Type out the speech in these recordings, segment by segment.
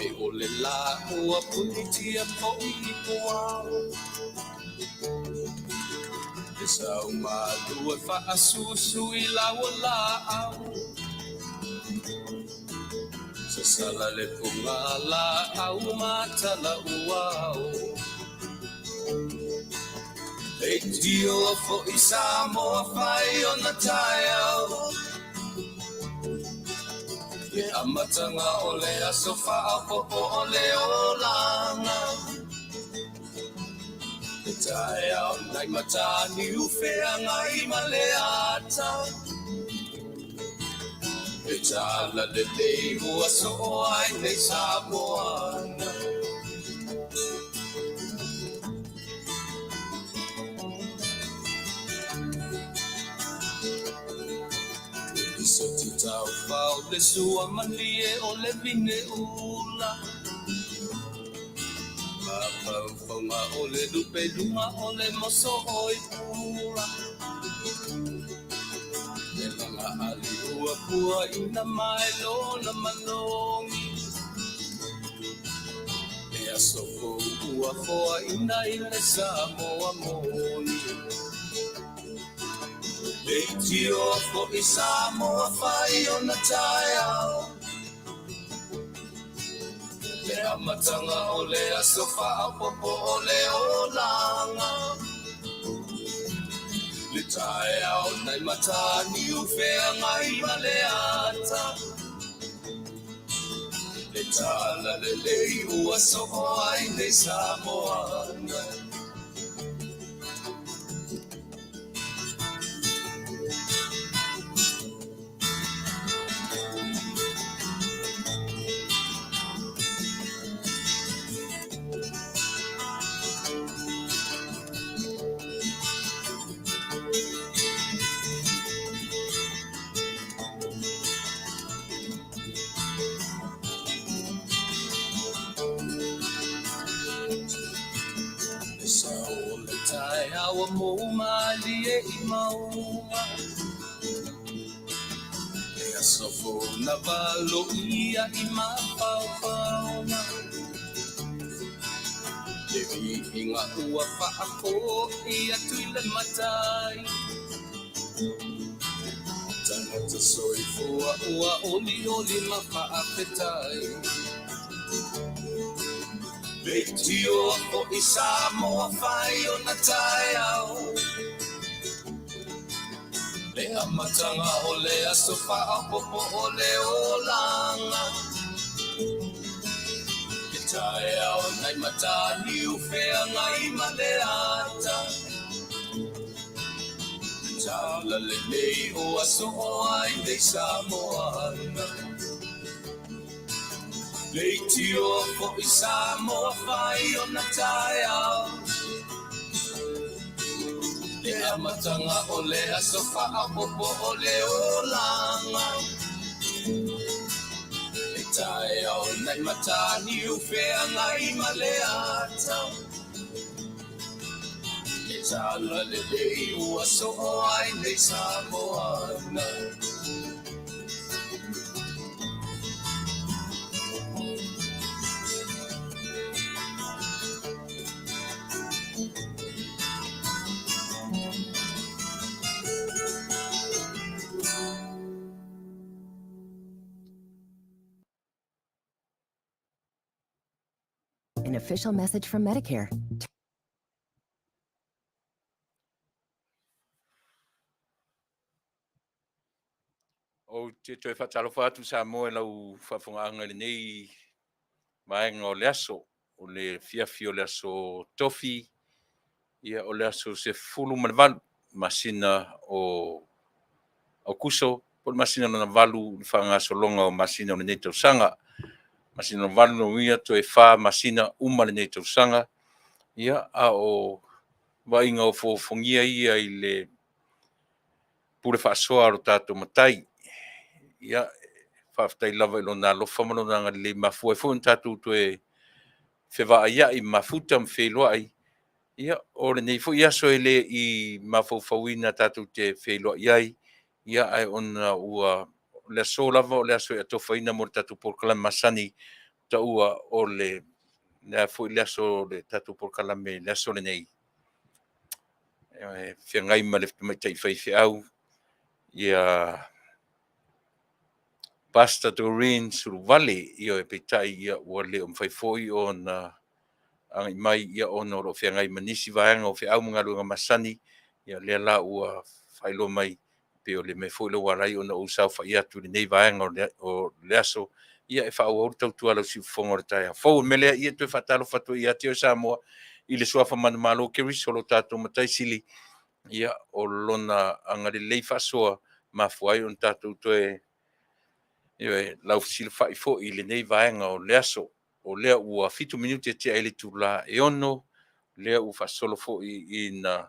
Pei o le lā ua punitia foi i puao. Le sau malu e faasusu i lau laau. Sasala le pugalaau ma talauao. Leitioa foi Samoa fai ona taeao. Le amataga o le aso faaopoopo o le olaga. Le taeao nai Mataniu Feagai ma le ata. Le talalelei ua soo ai nei Samoana. Le soti taufao le sua malie o le vine ula. Mafaufauga o le lupe luga o le moso o i pula. Le laga ali ua pua ina mai lona malogi. Le aso fou ua foaina i le Samoa moni. Leitioa foi Samoa fai ona taeao. Le amataga o le aso faaopoopo o le olaga. Le taeao nai Mataniu Feagai ma le ata. Le talalelei ua soo ai nei Samoana. Le sao o le taeao ua mou malie i mauga. Le aso fou na valoia i mafaufauga. Le viiga ua faafoi atu i le Matai. Tagata soifua ua olioli ma faafetai. Leitioa foi Samoa fai ona taeao. Le amataga o le aso faaopoopo o le olaga. Le taeao nai Mataniu Feagai ma le ata. Le talalelei ua soo ai nei Samoana. Leitioa foi Samoa fai ona taeao. Le amataga o le aso faaopoopo o le olaga. Le taeao nai Mataniu Feagai ma le ata. Le talalelei ua soo ai nei Samoana. An official message from Medicare. Ou te toe faatalofa atu Samoa i lau faafofogaaga i lenei vaega o le aso, o le afiafi o le aso Tofi, ia o le aso 18 masina o Aokuso, po o le masina lona valu i le faagasologa o masina o lenei tausaga. Masina lona valu lona uiga toe fa masina uma lenei tausaga, ia a o vaaiga ofoofogia ia i le pule faasoa a lo tatou Matai. Ia, faafetai lava i lona alofa ma lona agalelei mafua ai foi ona tatou toe fevaaiai mafuta ma feiloai. Ia, o lenei foi aso e le i mafaufauina tatou te feiloai ai, ia ae ona ua o le aso lava o le aso e atofaina mo le tatou polokalame masani. taua o le le a foi le aso o le tatou polokalame i le aso lenei, e feagai ma le tamaitai faifeau ia Pastor Doreen Suluvale. Ioe, peitai ia ua le o mafai foi ona agai mai ia ona o lo o feagai ma nisi vaega o feau ma galuega masani. Ia lea la ua faailoa mai pei o le mea foi lea ua ala ai ona ou saofai atu i lenei vaega o le aso ia e faaauau le tautua a lau siufofoga o le taeao fou. O le mea lea, ia toe faatalofa atu ai ia te oe Samoa i le suafa manumalo o Keriso o lo tatou Matai Sili, ia o Lona agalelei faasoa mafua ai ona tatou toe lausilafai foi i lenei vaega o le aso. O lea ua 7 minute tea i le itula e 6, lea ua faasolo foi ina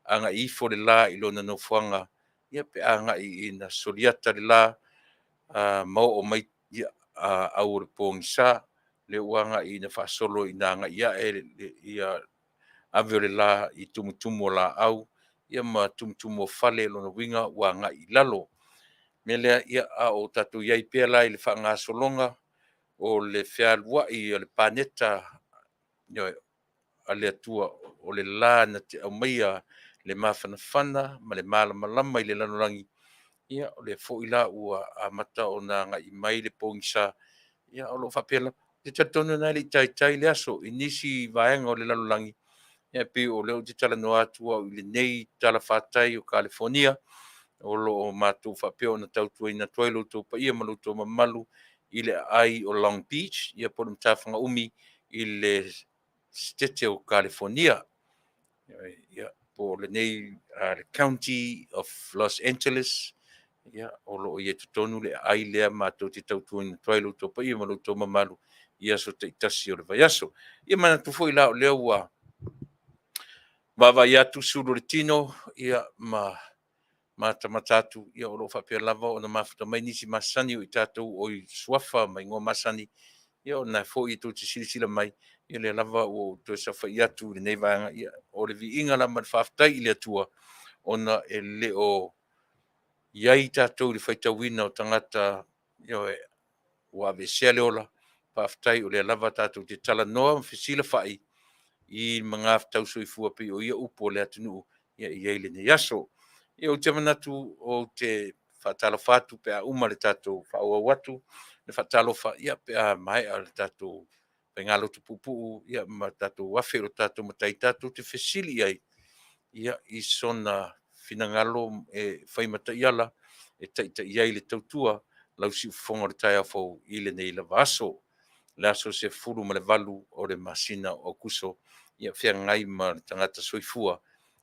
agai ifo le la i lona nofoaga ia pe a agai ina soliata le la ma oo mai au o le pogisa. Lea ua agai ina faasolo ina agai ae ia ave o le la i tumutumu o laau ia ma tumutumu o fale, lona uiga ua agai i lalo. O le mea lea, ia, a o tatou i ai pea la i le faagasologa o le fealuai o le paneta, ioe, a le Atua, o le la na te aumaia le mafanafana ma le malamalama i le lalolagi, ia o lea foi la ua amata ona agai mai le pogisa, ia o lo o faapea lava. Ou te talitonu lava e le i taitai le aso i nisi vaega o le lalolagi, e pei o lea ou te talanoa atu au i lenei talafatai o Kalifonia, o lo o matou faapea ona tautuaina atu ai lo outou paia ma lo outou mamalu i le aai o Long Beach, ia po o le matafaga umi i le Setete o Kalifonia, ia, po o lenei le County of Los Angeles, ia, o lo o i ai totonu le aai lea matou te tautuaina atu ai lo outou paia ma lo outou mamalu i aso taitasi o le vaiaso. Ia manatu foi la o lea ua vaavaai atu sulu o le tino, ia, ma matamata atu, ia o lo o faapea lava ona mafuta mai nisi masani o i tatou o i suafa ma igoa masani, ia o lena foi tou te silasila mai, ia lea lava ua ou toe saofai atu i lenei vaega, ia o le viiga lava ma le faafetai i le Atua ona e le o i ai tatou i le faitauina o tagata, ioe, ua aveesea le ola. Faafetai o lea lava tatou te talanoa ma fesilafai i magafetau soifua pei o ia upu o le atunuu e i ai lenei aso. Ia, ou te manatu ou te faatalofa atu pe a uma le tatou faaauau atu le faatalofa, ia pe a maea le tatou faigalotu puupuu ma tatou afe i lo tatou Matai tatou te fesili i ai i sona finagalo e fai ma taiala e taitai ai le tautua lau siufofoga o le taeao fou i lenei lava aso, le aso 18 o le masina o Aokuso, ia feagai ma le tagata soifua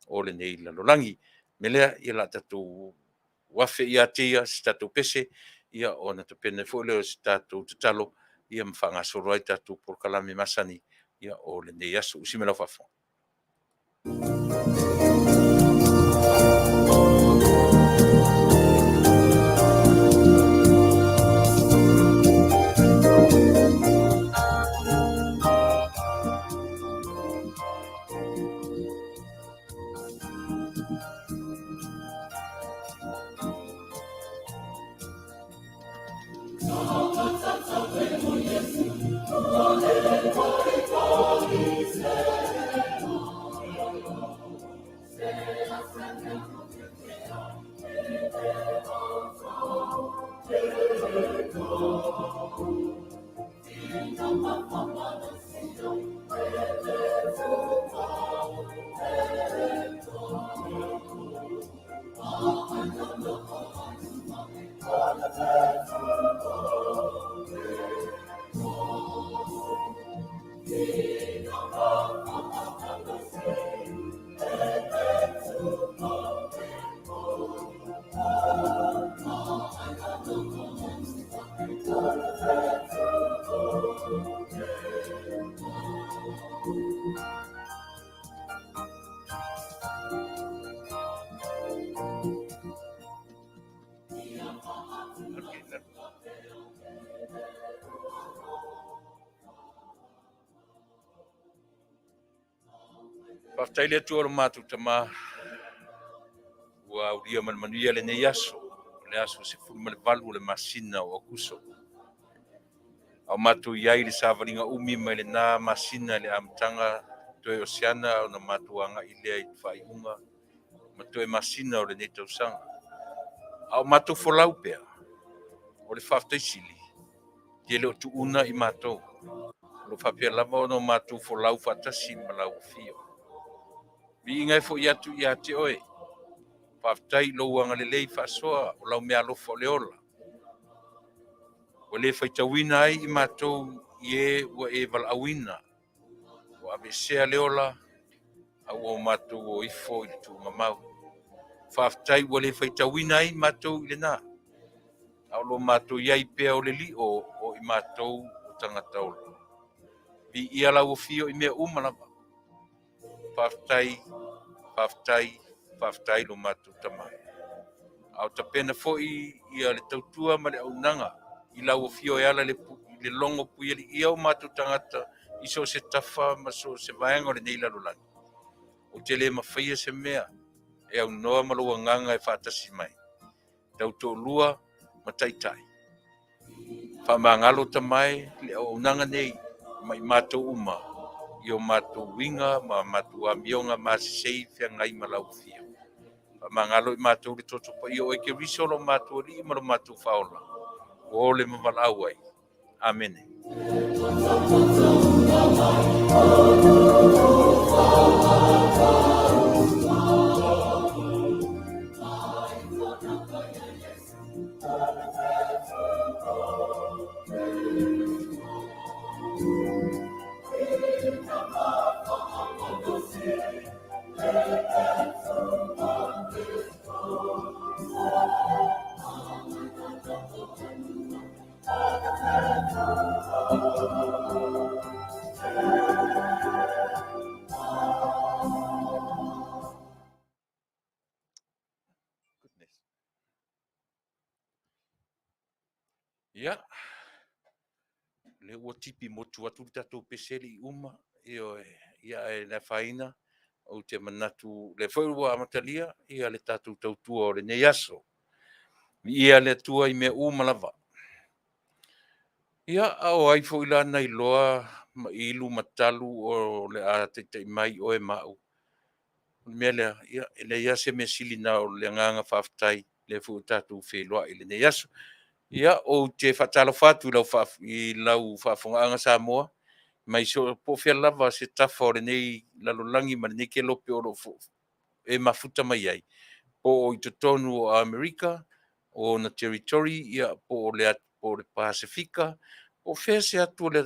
o lenei lalolagi. O le mea lea, ia o le a tatou afe ia te ia se tatou pese, ia ona tapena ai foi lea o se tatou tatalo ia ma faagasolo ai tatou polokalame masani o lenei aso. Usi mai lau faafofoga. Faafetai le Atua lo matou Tama ua aulia ma le manuia lenei aso, o le aso 18 o le masina o Aokuso. A o matou i ai i le savaliga umi mai lena masina i le amataga toe o Siana ona matou agai lea i le faaiuga ma toe masina o lenei tausaga. A o matou folau pea, o le faafetai sili, e te le o tuuna i matou. O lo o faapea lava ona o matou folau faatasi ma lau afio. Viiga e foi atu ia te oe, faafetai i lou agalelei faasoa o lau meaalofa o le ola. Ua le faitauina ai i matou i e ua e valaauina, ua aveesea le ola, a ua matou o ifo i le tuugamau. Faafetai ua le faitauina ai matou i lena, a o lo matou i ai pea o le lio o i matou o tagata ola. Viia lau afio i mea uma lava. Faafetai, faafetai, faafetai lo matou Tama. A o tapena foi ia le tautua ma le auaunaga i lau afio e ala i le logo puialiia o matou tagata i so o se tafa ma so o se vaega o lenei lalolagi. Ou te le mafaia se mea e aunoa ma lou agaga e faatasi mai, tautoalua ma taitai. Faamagalo Tama e le auaunaga nei ma i matou uma i o matou uiga ma matou amioga masesei feagai ma lau afio. Faamagalo i matou le toto paia o oe Keriso lo matou Alii ma lo matou Faaola, ua ole ma valaau ai. Amene. Goodness. Ia, lea ua tipi motu atu le tatou pese e le i uma. Ioe, ia ae le afaina, ou te manatu o lea foi ua amatalia le tatou tautua o lenei aso. Viia le Atua i mea uma lava. Ia, a o ai foi la na iloa ma ilu ma talu o le a taitai mai oe ma au? O le mea lea, ia, e leai lava se mea sili na o le agaga faafetai, lea foi ua tatou feiloai i lenei aso. Ia, ou te faatalofa atu i lau faafofogaaga Samoa, mai po o fea lava se tafa o lenei lalolagi ma lenei kelope o lo o e mafuta mai ai, po o i totonu o Amerika, o ona Territory, ia po o le Pasefika, po o fea se atu o le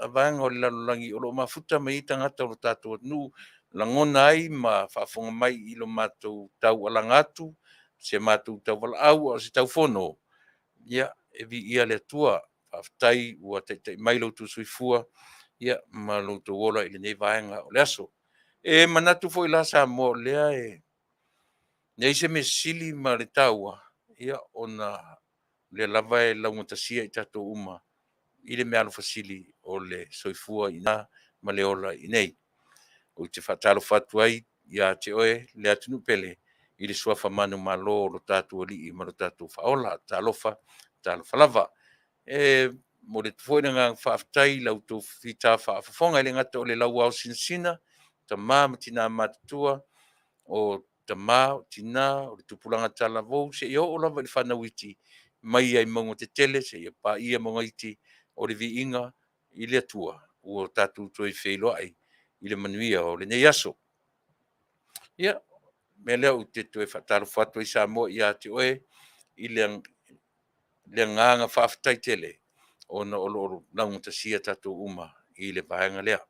vaega o le lalolagi o lo o mafuta mai ai tagata o lo tatou atunuu, lagona ai ma faafofoga mai i lo matou taualaga atu, se matou tauvalaau a o se taufono, ia, e viia le Atua. Faafetai ua taitai mai lo outou soifua ma lo outou ola i lenei vaega o le aso. E manatu foi la Samoa o lea e leai se mea sili ma le taua, ona o lea lava e laugatasia i tatou uma i le meaalofa sili o le soifua i ina ma le ola i inei. Ou te faatalofa atu ai ia te oe le atunuu pele i le suafa manumalo o lo tatou Alii ma lo tatou Faaola. Talofa, talofa lava. E momoli atu foi le agaga faafetai i la outou fita faafofoga, e le gata o le lauaosinasina, tama ma tina matutua, o tama, o tina, o le tupulaga talavou seia oo lava i le fanau iti mai lava i mauga tetele seia paia mauga iti, o le viiga i le Atua ua tatou toe feiloai i le manuia o lenei aso. Ia, o le mea lea ou te toe faatalofa atu ai Samoa ia te oe i le agaga faafetai tele ona o lo o laugatasia tatou uma i le vaega lea.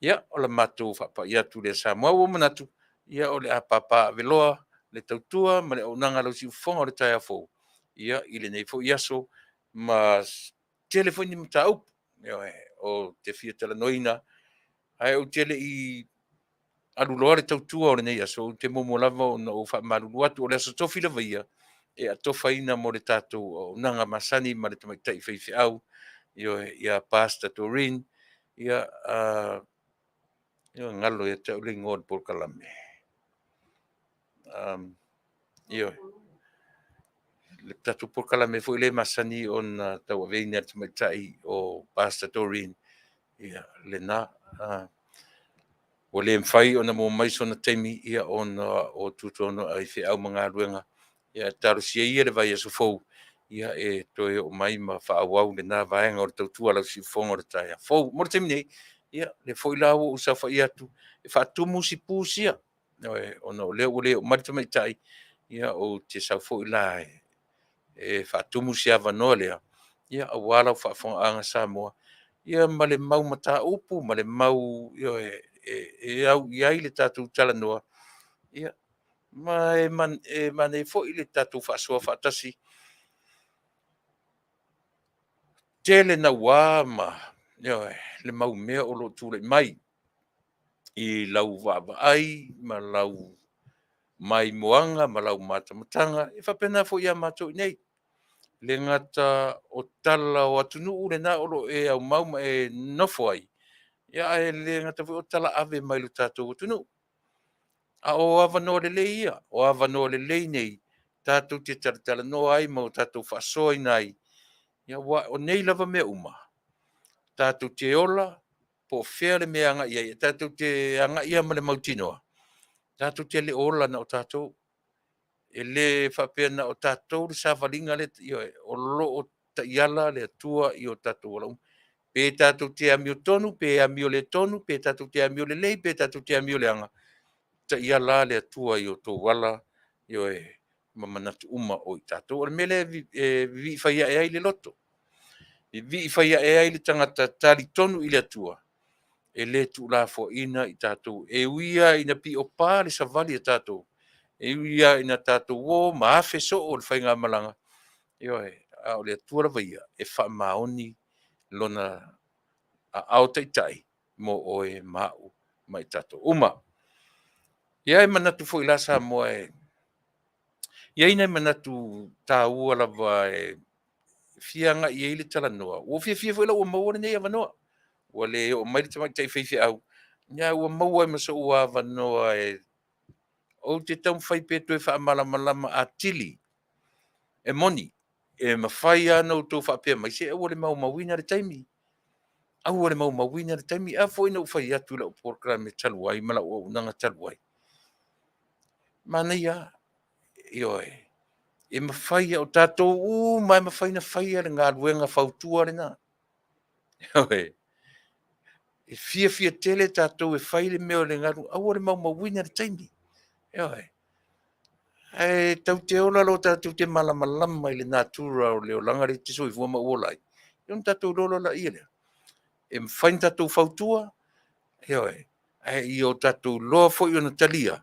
Ia, o le matou faapai atu lea Samoa. Ua ou manatu, ia o le a papaaveloa le tautua ma le auaunaga a lau siufofoga o le taeao fou i lenei foi aso, ma tele foi ni mataupu, ioe, ou te fia talanoaina. Ae ou te le i alu loa le tautua o lenei aso, ou te muamua lava ona ou faamalulu atu, o le Aso Tofi lava ia, e atofaina mo le tatou auaunaga masani ma le tamaitai faifeau, ioe, ia Pastor Doreen. Ia ua galo ia te au le igoa o le polokalame. Ioe. le tatou polokalame foi lea e masani ona tauaveina e le tamaitai o Pastor Doreen, ia lena. Ua le mafai ona maua mai sona taimi ia ona o tuatuanoai i feau ma galuega, ia ae talosia ia le vaiaso fou ia e toe oo mai ma faaauau lena vaega o le tautua a lau siufofoga o le taeao fou. Mo le taimi nei, ia o lea foi la ua ou saofai atu e faatumu si pu sia, ioe, ona o lea ua le oo mai le tamaitai, ia ou te sau foi la e faatumu si avanoa lea, ia aua lau faafofogaaga Samoa, ia ma le mau mataupu ma le mau, ioe, e au i ai le tatou talanoa, ia ma e manaia foi le tatou faasoa faatasi. Tele naua ma, ioe, le mau mea o lo o tulai mai i lau vaavaai ma lau maimoaga ma lau matamataga, e faapena foi ia matou i inei. E le gata o tala o atunuu lena o lo o e aumau ma e nonofo ai, ae le gata foi o tala ave mai lo tatou atunuu. A o avanoa lelei ia, o avanoa lelei nei tatou te talatalanoa ai ma o tatou faasoaina ai, aua o nei lava mea uma, tatou te ola po o fea le mea e agai i ai, tatou te agai lava ma le mautinoa, tatou te le o ola na o tatou. E le faapea na o tatou le savaliga lea, ioe, o lo o taiala le Atua i o tatou ola uma. Pe tatou te amiotonu pe amioletonu, pe tatou te amiolelei pe tatou te amioleaga, e taiala lava le Atua i o outou ala, ioe, ma manatu uma o i tatou. O le mea lea e vivii fai ae ai le loto, vivii fai ae ai le tagata talitonu i le Atua, e le tuulafoaiina i tatou. E ui lava ina piopa le savali a tatou, e ui lava ina tatou o ma afe soo le faigamalaga, ioe, a o le Atua lava ia e faamaoni Lona aao taitai mo oe ma au ma i tatou uma. Ia e manatu foi la Samoa, e i ai nai manatu taua lava e fia agai i ai le talanoa. Ua ou fiafia foi la ua maua lenei avanoa, ua le oo mai le tamaitai faifeau, ae ua maua ai ma sou avanoa e ou te taumafai pea e toe faamalamalama atili. E moni, e mafai lava ona outou faapea mai, se aua le maumauina le taimi, aua le maumauina le taimi. A foi na ou fai atu i lau polokalame talu ai ma lau auaunaga talu ai, manaia lava, ioe, e mafai, o tatou uma lava e mafai ona faia le galuega fautua lena. Ioe. E fiafia tele tatou e fai le mea o le galu, aua le maumauina le taimi. Ioe. Ae tatou te ola loa tatou te malamalama i le natura o le olaga lea e te soifua ma ou ola ai, ia ona tatou iloa loa lea, e mafai ona tatou fautua, ioe, ae ia o tatou iloa foi ona talia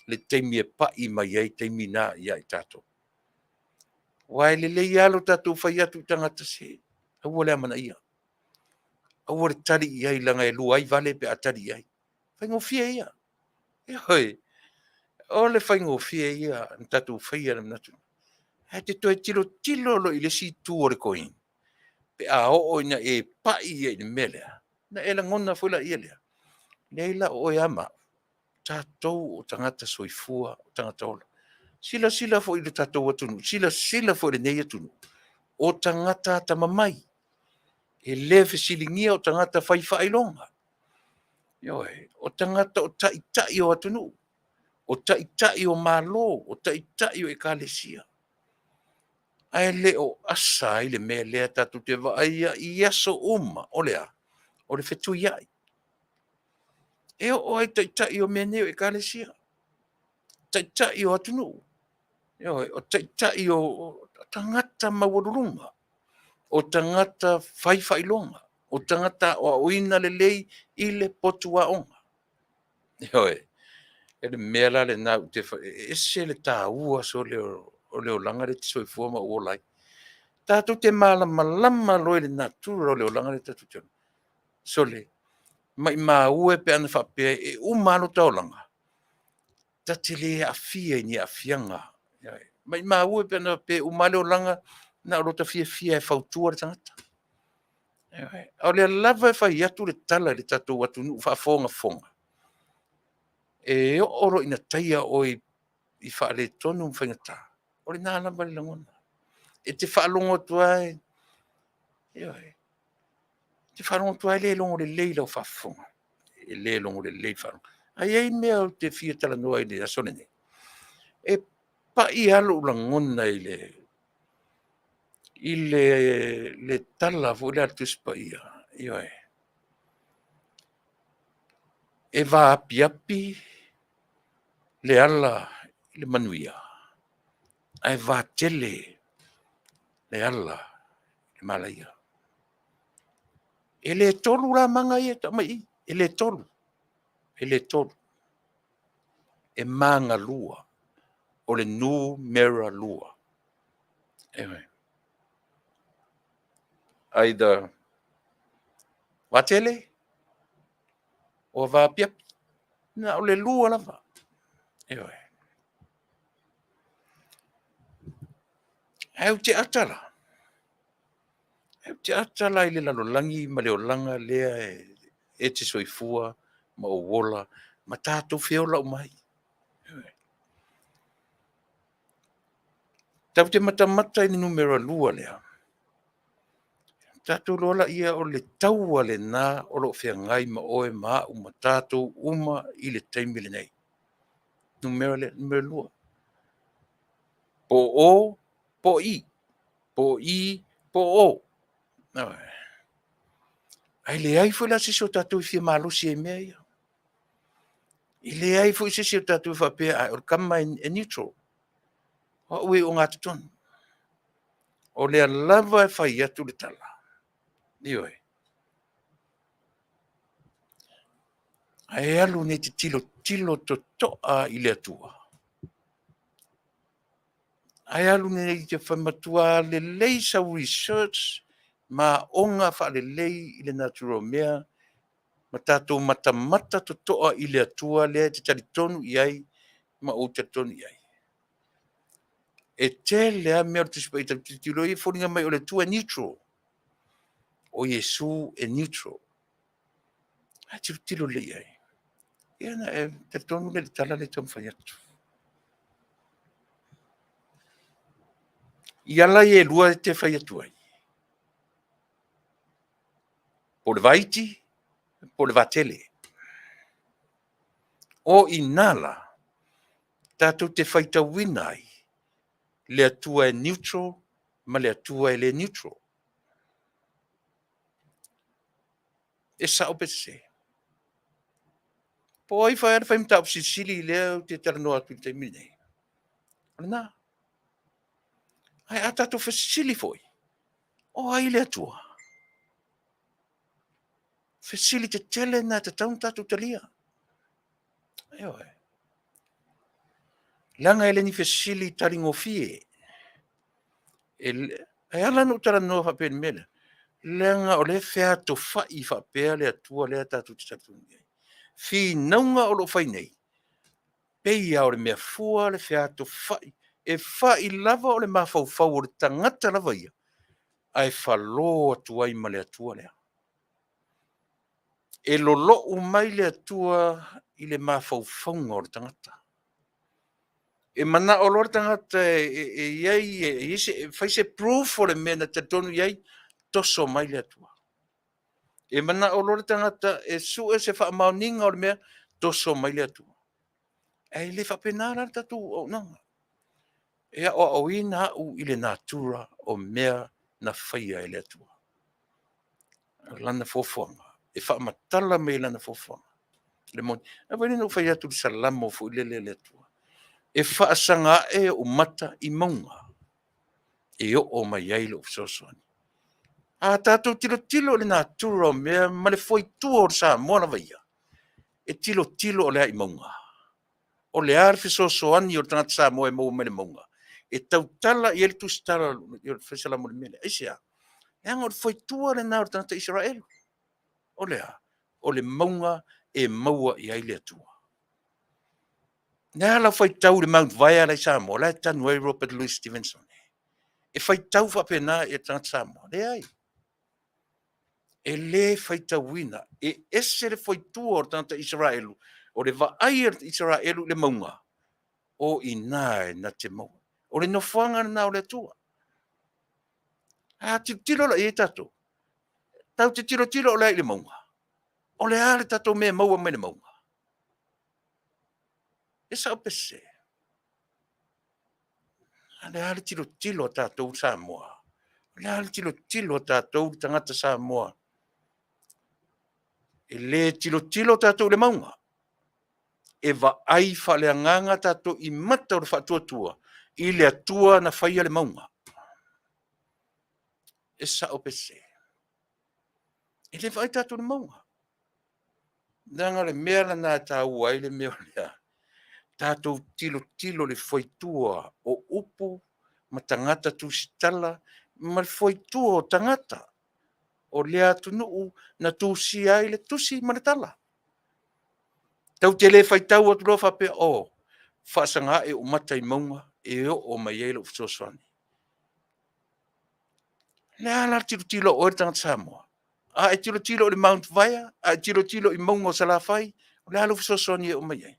le taimi e pai mai ai taimi na ia i tatou. Aua e lelei lava lo tatou fai atu i tagata, se aua le amanaia, aua le tali i ai leaga e lua ai vale pe a tali i ai. O le faigofie ia, ioe, o le faigofie ia ona tatou faia le manatu. Ae te toe tilotilo loa i le isi itu o le coin, pe a oo ina e pai i ai i le mea lea, ona e lagona foi lea, leai la o oe lava ma au, o tatou o tagata soifua, o tagata ola. Silasila foi i lo tatou atunuu, silasila foi i lenei atunuu, o tagata atamamai, e le fesiligia o tagata fai faailoga. Ioe, o tagata o taitai o atunuu, o taitai o Malo, o taitai o ekalesia. Ae le o asa ai le mea lea tatou te vaaia i aso uma, o le a? O le fetuiai. E oo lava i taitai o mea nei o ekalesia, taitai o atunuu, ioe, o taitai o tagata maualuluga, o tagata fai faailoga, o tagata aoaoina lelei i le potu aoga. Ioe. O le mea la lena, e ese le taua sole o le olaga lea e te soifua ma ou ola ai. Tatou te malamalama loa i le natura o le olaga lea tatou te ola ai, sole, maumau e pe ana faapea e uma lava lo ta olaga ta te le aafia i ni aafiaga. Maumau e pe ana faapea e uma lava le olaga na o lota fiafia e fautua le tagata. A o lea lava e fai atu le tala i le tatou atunuu faafogafoga, e oo loa ina taia oe i faaletonu ma faigata, o lena lava le lagona. E te faalogo atu lava, ioe, e te faalogo atu lava e le logo lelei i lau faafofoga. E le logo lelei i le faalogo. Ae i ai mea ou te fia talanoa ai i le aso lenei, e pai lava lou lagona i le tala foi lea a le Tusi Paia, ioe, e vaapiapi le ala i le manuia, ae vatele le ala i le malaia. E le tolu la maga ia e tau mai i i, e le tolu, e le tolu. E magalua, o le numera lua. Ioe. Either vatele or vaapiapi. Na o le lua lava. Ioe. Ae ou te ata la, ou te ata la i le lalolagi ma le olaga lea e te soifua ma ou ola ma tatou feola uma ai. Tatou te matamata i le numera lua lea, ona tatou iloa lea o le taua lena o lo o feagai ma oe ma au ma tatou uma i le taimi lenei. Numera lea, numera lua. Po o o po o i, po o i po o o. Ae leai foi la se isi o tatou e fia malosi ai i mea ia. E leai foi se isi o tatou e faapea o le tama e neutral, o au e ogatotonu. O lea lava e fai atu le tala, ioe, a e alu nei e te tilotilo totoa i le Atua, ae alu nei e te matua lelei sau research ma aoga faalelei i le natura o mea, ma tatou matamata totoa i le Atua lea e te talitonu i ai ma ou talitonu i ai. E tele lava mea o le Tusi Paia tatou te tilotilo i ai e foliga mai o le Atua e neutral. O Iesu e neutral. Ae tilotilo lelei i ai, ia ona e talitonu lea i le tala lea e taumafai atu. I ala ia e lua e te fai atu ai, po o le vaiti po o le vatele. O i ina la tatou te faitauina ai le Atua e neutral ma le Atua e le neutral. E sao pe sese? Po o ai le fai mataupu silisili lea ou te talanoa atu i le taimi lenei? O lena. Ae a tatou fesili foi, o ai le Atua? O fesili tetele na e tatau ona tatou talia. Ioe. Leaga e le o ni fesili taligofie. E ala ona ou talanoa faapea i le mea lea, leaga o lea e featofai faapea le Atua lea tatou te talitonu i ai. Finauga o lo o fai nei, pei lava o le mea fua le featofai, e fai lava o le mafaufau o le tagata lava ia, ae falo atu ai ma le Atua lea. E lolou mai le Atua i le mafaufauga o le tagata. E manao loa le tagata e fai se proof o le mea na te talitonu i ai, toso mai le Atua. E manao loa le tagata e sue se faamaoniga o le mea, toso mai le Atua. Ae le faapena la le tatou auaunaga. E aoaoina au i le natura o mea na faia e le Atua. O Lana foafoaga, e faamatala mai e Lana foafoaga le moni. A foi lea na ou fai atu i le Salamo foi lele a le Atua, e faasaga ae ou mata i mauga e oo mai ai lou fesoasoani. A tatou tilotilo i le natura o mea ma le foitua o le Samoa lava ia, e tilotilo o le a i mauga? O le a le fesoasoani o le tagata Samoa e maua mai le mauga? E tautala i ai le Tusitala o le Fai Salamo i le mea lea. Aisea? Leaga o le faitua lena o le tagata Isaraelu. O le a? O le mauga e maua i ai le Atua. O le a lau faitau i le Mount Vaea la e i Samoa, la e tanu ai Robert Louis Stevenson? E faitau faapena le tagata Samoa? Leai. E le faitauina. E ese le faitua o le tagata Isaraelu, o le vaai a le Isaraelu i le mauga, o i ina na te maua. O le nofoaga lena o le Atua. A tilotilo la i ai tatou, tatou te tilotilo o le a i le mauga? O le a le tatou mea e maua mai le mauga? E sao pe sese? A o le a le tilotilo a tatou Samoa? O le a le tilotilo a tatou tagata Samoa? E le tilotilo tatou i le mauga, e vaai faaleagaga tatou i mata o le faatuatua i le Atua na faia le mauga. E sao pe sese? E le vaai tatou i le mauga. Leaga o le mea lena e taua ai le mea lea, tatou tilotilo i le faitua o upu ma tagata tusitala ma le faitua o tagata o lea atunuu na tusia ai le tusi ma le tala. Tatou te le faitau atu loa faapea, o, faasaga ae ou mata i mauga e oo mai ai lou fesoasoani. O le a la le tilotilo a oe le tagata Samoa? A e tilotilo i le Mount Vaea, a e tilotilo i mauga o Salafai, o le a lou fesoasoani e oo mai ai?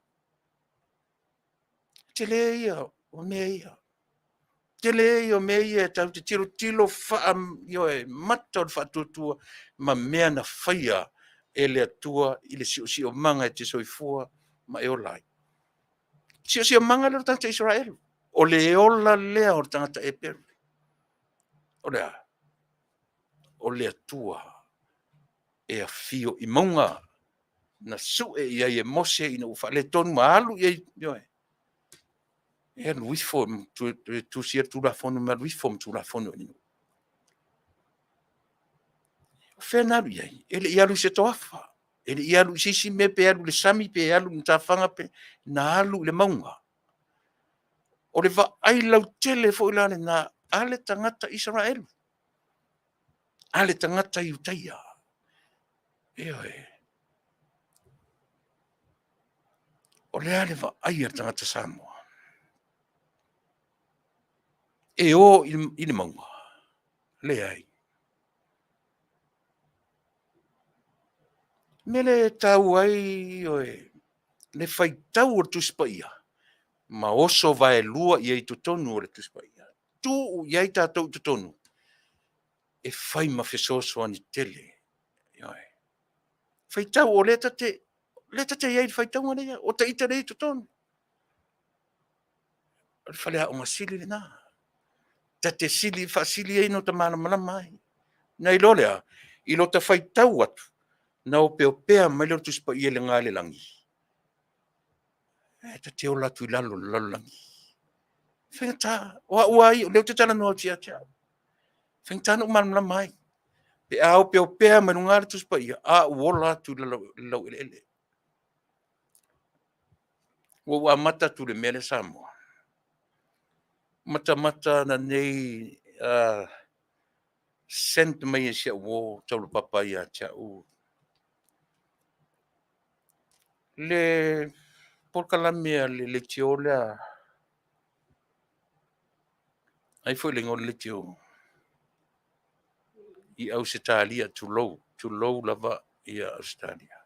O le tele ia o mea ia. O le tele ia o mea ia tatou te tilotilo ioe, mata o le faatuatua ma mea na faia e le Atua i le siosiomaga e te soifua ma e ola ai. O le siosiomaga lea o le tagata Isaraelu, o le ola lea o le tagata Eperu. O le a? O le Atua e afio i mauga, na sue i ai e Mose ina ua faaletonu ma alu i ai, ioe, e alu ifo e tusia le Tulafono ma alu ifo ma Tulafono i le nuu. O fea na alu i ai? E le i alu i se toafa, e le i alu i se isi mea pe alu i le sami pe alu i matafaga, na alu i le mauga. O le vaai lautele foi la lena a le tagata Isaraelu, a le tagata Iutaia. Ioe. O le a le vaai a le tagata Samoa? E o i le mauga? Leai. O le mea lea e taua ai, ioe, le faitau o le Tusi Paia ma oso vaelua i ai i totonu o le Tusi Paia, tuu i ai tatou i totonu e fai ma fesoasoani tele. Ioe. Faitau o lea ta te i ai i le faitauga lea e i ai, o ita lea e i totonu. O le faleaoga sili lena, ta te faasili ai ona ota malamalama ai. Nai lo le a? I lo ta faitau atu, ona opeopea mai lea o le Tusi Paia i luga i le lagi, ae ta te ola atu i lalo i le lalolagi. E faigata, o au lava ia, o lea ou te talanoa atu ia te au, e faigata ona ou malamalama ai pe a opeopea mai luga le Tusi Paia, ae ou ola atu i le laueleele. Ua ou amata atu i le mea lea Samoa. Matamata ananei, sent mai e si au uo taulapapa ia te au le polokalame a le leitio lea, e ai foi le igoa o le leitio? I Ausetalia, tulou, tulou lava Ausetalia.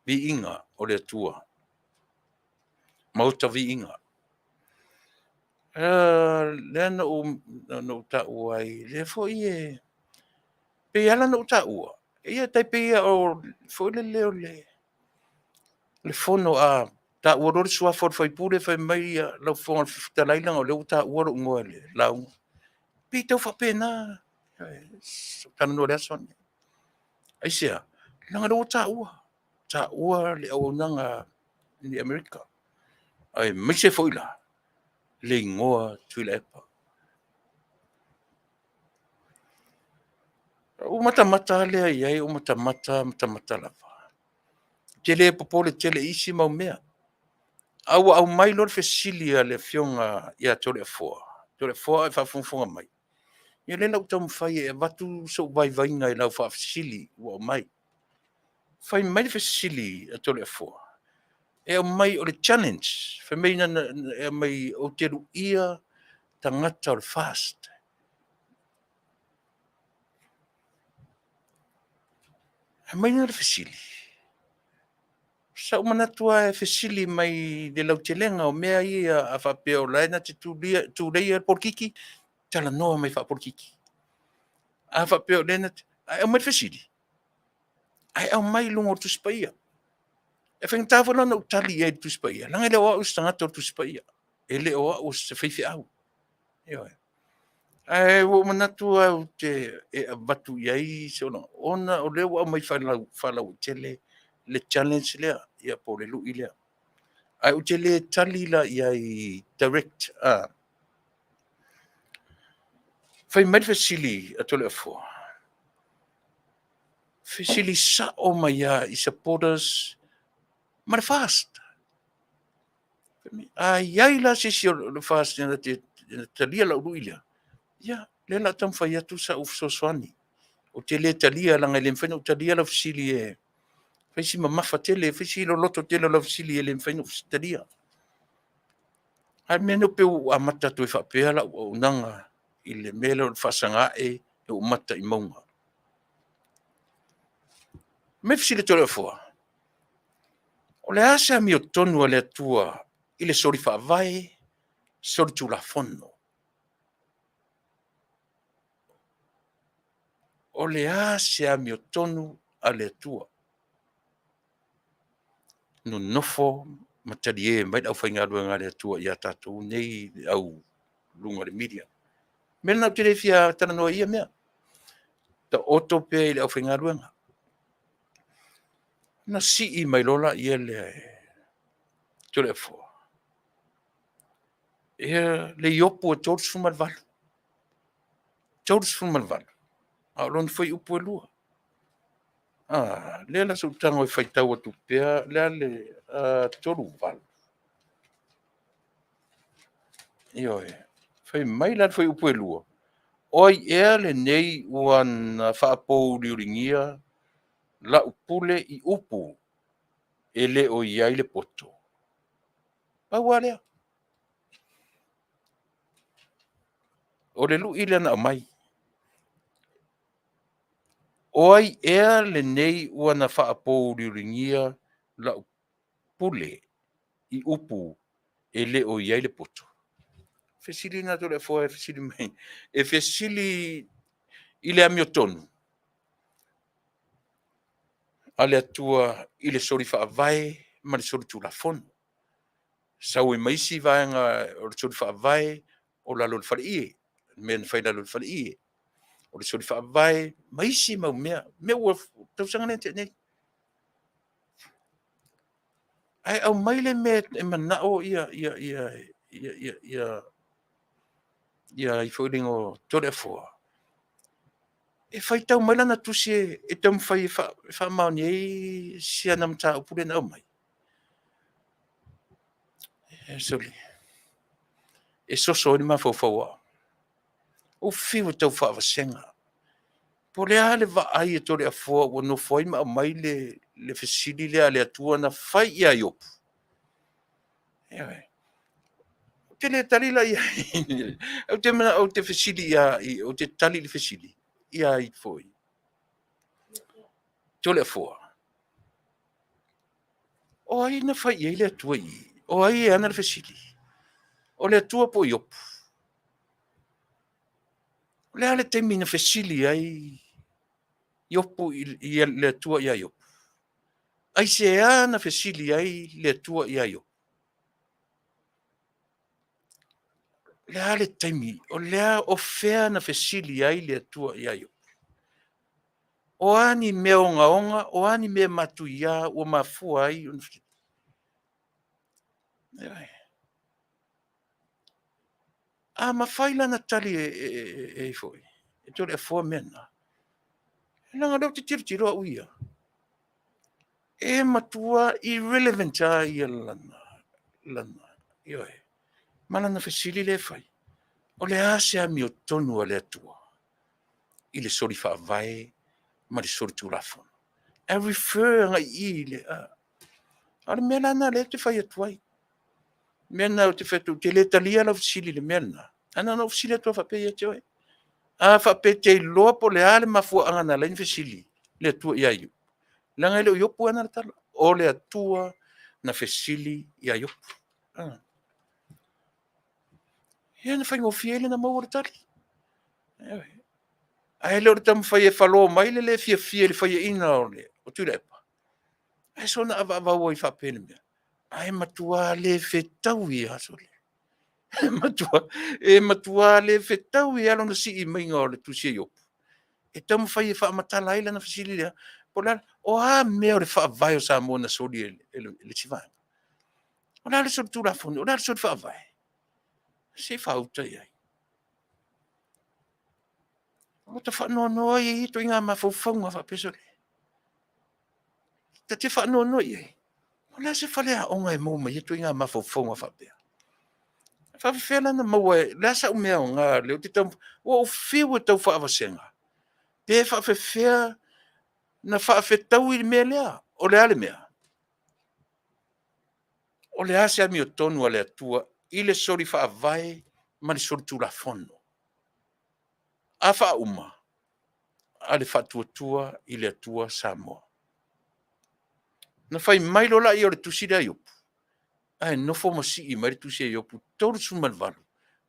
Viiga o le Atua, Maota Viiga. Lea na ou taua ai, lea foi e pei e ala ona ou taua, e tai pei lava foi lele o le fono a taua loa le suafa o le sui usufono fai mai lau Afioga i le Fofoga Fetalai leaga o lea ua taua lou igoa i le lauga. E pei e tau faapena sau talanoa i le aso lenei. Aisea? Leaga o lea ua taua, taua le auaunaga i Amerika, aemaise foi la le igoa Tuilaepa. Ona ou matamata lava lea i ai ou matamata matamata lava. Ou te le popole tele i isi mau mea, ae ua aumai loa le fesili a le Afioga ia Toleafoa, Toleafoa a o e faafogafoga mai, ia o lea o le a ou taumafai e avatu sou vaivaiga i lau faafesili ua aumai. Fai mai le fesili a Toleafoa, e aumai o le challenge, fai mai e aumai ou te luia tagata o le FAST. Aumai lea o le fesili, sa ou manatu lava e fesili mai i le lautelega o mea ia a faapea o la e na te tuleia le polokiki, talanoa mai faapolokiki. A faapea o lea na ae aumai le fesili, ae aumai i luga o le Tusi Paia. E faigata foi la ona ou tali i ai i le Tusi Paia, leaga e le o au o se tagata o le Tusi Paia. E le o au o se faifeau. Ioe. Ae ua ou manatu lava ou te e avatu i ai se ona o lea ua aumai faalauaitele le challenge lea, ia po o le lui lea. Ae ou te le tali la i ai direct. Fai mai le fesili a Toleafoa, fesili sao mai lava i supporters ma le FAST. A i ai la se isi o le FAST na te talia lau lui lea, ia, lea o le a taumafai atu sau fesoasoani. Ou te le talia leaga e le mafai ona ou talia lau fesili, e fai si mamafa tele, fai si loloto tele o lau fesili e le mafai ona ou talia. A o le mea lenei pei ua ou amata atu ai faapea lau auaunaga i le mea lea o le faasaga ae e ou mata i mauga. Fai mai le fesili a Toleafoa, o le a se amiotonu a le Atua i le soli Faavae, soli Tulafono? O le a se amiotonu a le Atua? Nonofo ma talie mai le aufaigaluega a le Atua ia tatou nei le au luga o le media. O le mea lena ou te le fia talanoa ai i ia mea. Taoto pea i le aufaigaluega. Ona sii mai loa lea e Toleafoa le Iopu e 38, 38, a o lona fuaiupu e 2. A, lea o le a ou tago e faitau atu pea, o le a le 38? Ioe. Fai mai la le fuaiupu e 2, O ai ea lenei ua na faapouliuligia lau pule i upu e le o i ai le poto? Pau lava lea. O le lui lea na aumai. O ai ea lenei ua na faapouliuligia lau pule i upu e le o i ai le poto? Fesili lena a Toleafoa e fesili mai, e fesili i le amiotonu a le Atua i le soli faavae ma le soli Tulafono. Sau ai ma isi vaega o le soli faavae o lalo o le faleie, le mea na fai i lalo o le faleie. O le soli faavae ma isi mau mea, mea ua tausaga lea na tea nei. Ae aumai le mea e manao ia foi le Toleafoa e faitau mai lana tusi e taumafai e faamaoni ai si ana mataupu lea na aumai. Sole, e soso ai le mafaufau o au. Ou fiu e taufaavasega, po o le a le vaai a Toleafoa ua nofo ai ma aumai le fesili lea a le Atua na fai ia Iopu. Ioe. Ou te le tali la i ai. Ou te manao ou te fesili ia, ou te tali i le fesili ia ai foi? Toleafoa. O ai na fai i ai le Atua i i? O ai e ana le fesili? O le Atua po o Iopu? O le a le taimi na fesili ai Iopu i le Atua ia Iopu? Aisea na fesili ai le Atua ia Iopu? O le a le taimi? O le a, o fea na fesili ai le Atua ia Iopu? O a ni mea ogaoga, o a ni mea matuia ua mafua ai ona fesili? A mafai la ona tali e Toleafoa mea na, leaga o lea ou te tilotilo au ia, e matua irrelevant lava lana, ioe, ma lana fesili lea e fai, o le a se amiotonu a le Atua i le soli faavae ma le soli Tulafono? Ae refer agai i i i le... A o le mea la lena o lea ou te fai atu ai. O le mea lena ou te fai atu ai, ou te le talia lau fesili i le mea lena, ae na ona ou fesili atu lava faapea ia te oe. A faapea e te iloa po o le a le mafuaaga na ala ai ona fesili le Atua ia Iopu, leaga e le o Iopu e ana le tala, o le Atua na fesili ia Iopu. Ia ona faigofie ai lea ona maua le tali. Ae le o le taumafai e falo mai le le fiafia i le faiaina o le o Tuilaepa, ae soona avaavau ai faapea i le mea. Ae matua le fetaui lava sole. E matua, e matua le fetaui lava lona sii maiga o le tusi a Iopu, e taumafai e faamatala ai lana fesili lea, po o le a, o a mea o le faavae o Samoa na soli e le isi vaega? O le a le solitulafono? O le a le soli faavae? Se i faauta i ai. Ua ta faanoanoa ai i ia ituaiga mafaufauga faapea, sole, ta te faanoanoa i ai, o le a se faleaoga e maua mai ai ituaiga mafaufauga faapea? E faapefea la ona maua e… O le a sau mea aoga o lea ou te tau… Ua ou fiu e tau faavasega, pe faapefea ona faafetaui le mea lea. O le a le mea? O le a se amiotonu a le Atua i le soli faavae ma le soli tulafono? A faauma, a le Faatuatua i le Atua Samoa. Ona fai mai loa lea o le tusi lea a Iopu, ae nofo ma sii mai le tusi a Iopu 38,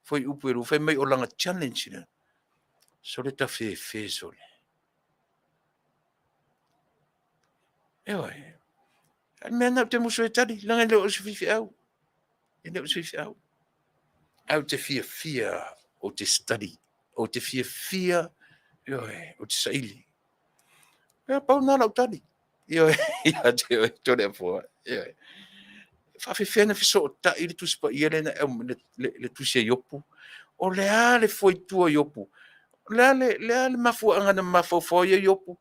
fuaiupu e 2, fai mai o lana challenge lea. Sole tafefe sole. Ioe. O le mea lena ou te musu ai e tali, leaga e le o se faifeau. E le o se faifeau. Ae ou te fiafia ou te study, ou te fiafia, ioe, ou te saili. Ia pau lena o lau tali, ioe, ia te oe Toleafoa. Ioe. E faapefea ona fesootai le Tusi Paia lea na e aumaia, le tusi a Iopu? O le a le fuaitu a Iopu? O le a le mafuaaga na mafaufau ai Iopu?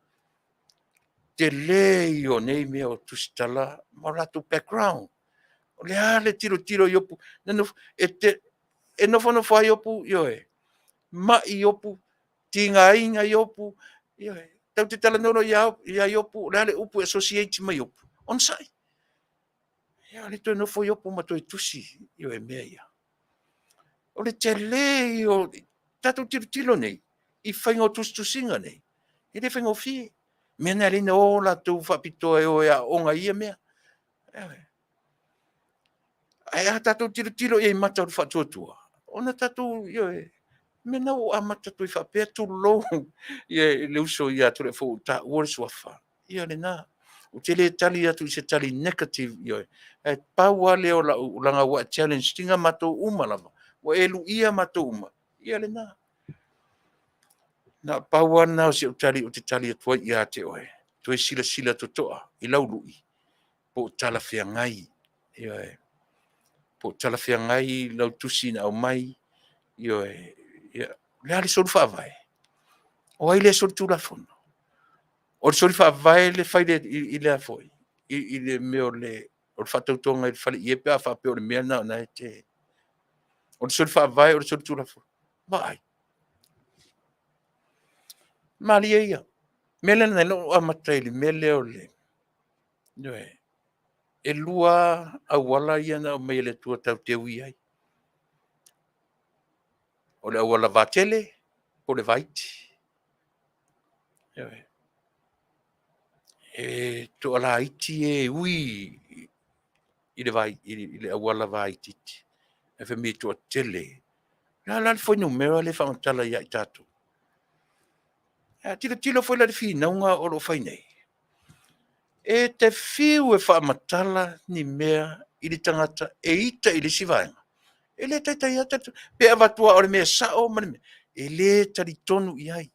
Tele ia o nei mea o tusitala ma o latou background. O le a le tilotilo a Iopu? E nofonofo lava Iopu, ioe, mai Iopu, tigaina Iopu, ioe, tatou te talanoa loa ia Iopu, o le a le upu e associate mai Iopu? Onosai. Ia le toe nofo Iopu ma toe tusi i mea ia. O le tele ia o tatou tilotilo nei i faiga o tusitusiga nei, e le faigofie. O le mea lena e ala ai ona o latou faapitoa e o e aooga i ia mea. Ae a tatou tilotilo i ai i mata o le faatuatua, ona tatou, ioe, o le mea lena ua ou amata atu ai faapea, tulou le uso ia Toleafoa ua ou taua le suafa, ia lena. Ou te le tali atu i se tali negative, ioe, ae pau lava lea o lau, leaga ua e challenge ina matou uma lava, ua e luia matou uma, ia lena. Na o le pau lava lena o si au tali ou te tali atu ai ia te oe, toe silasila totoa i lau lui po o talafeagai, ioe, po o talafeagai lau tusi na aumai, ioe. Ia, o le a le soli faavae? O ai lea e solitulafono? O le soli faavae le fai i le a foi? I le mea o le faatautoga i le faleie pe a faapea o le mea lena o lena e te… O le soli faavae o le soli tulafono? Vaai. Malie ia. O le mea lea na ala ai ona ou amata i le mea lea o le… Ioe. E 2 lava auala ia na aumai e le Atua tatou te ui ai, o le auala vatele po o le vaiti. Ioe. E toalaiti e ui i le auala vaitiiti, ae fai mai e toatele. O le a la le fuainumera lea e faamatala ia i tatou? A tilotilo foi la i le finauga o lo o fai nei, e te fiu e faamatala ni mea i le tagata e ita i le isi vaega, e le taitai lava. Pe avatu lava o le mea sao ma le mea, e le talitonu i ai.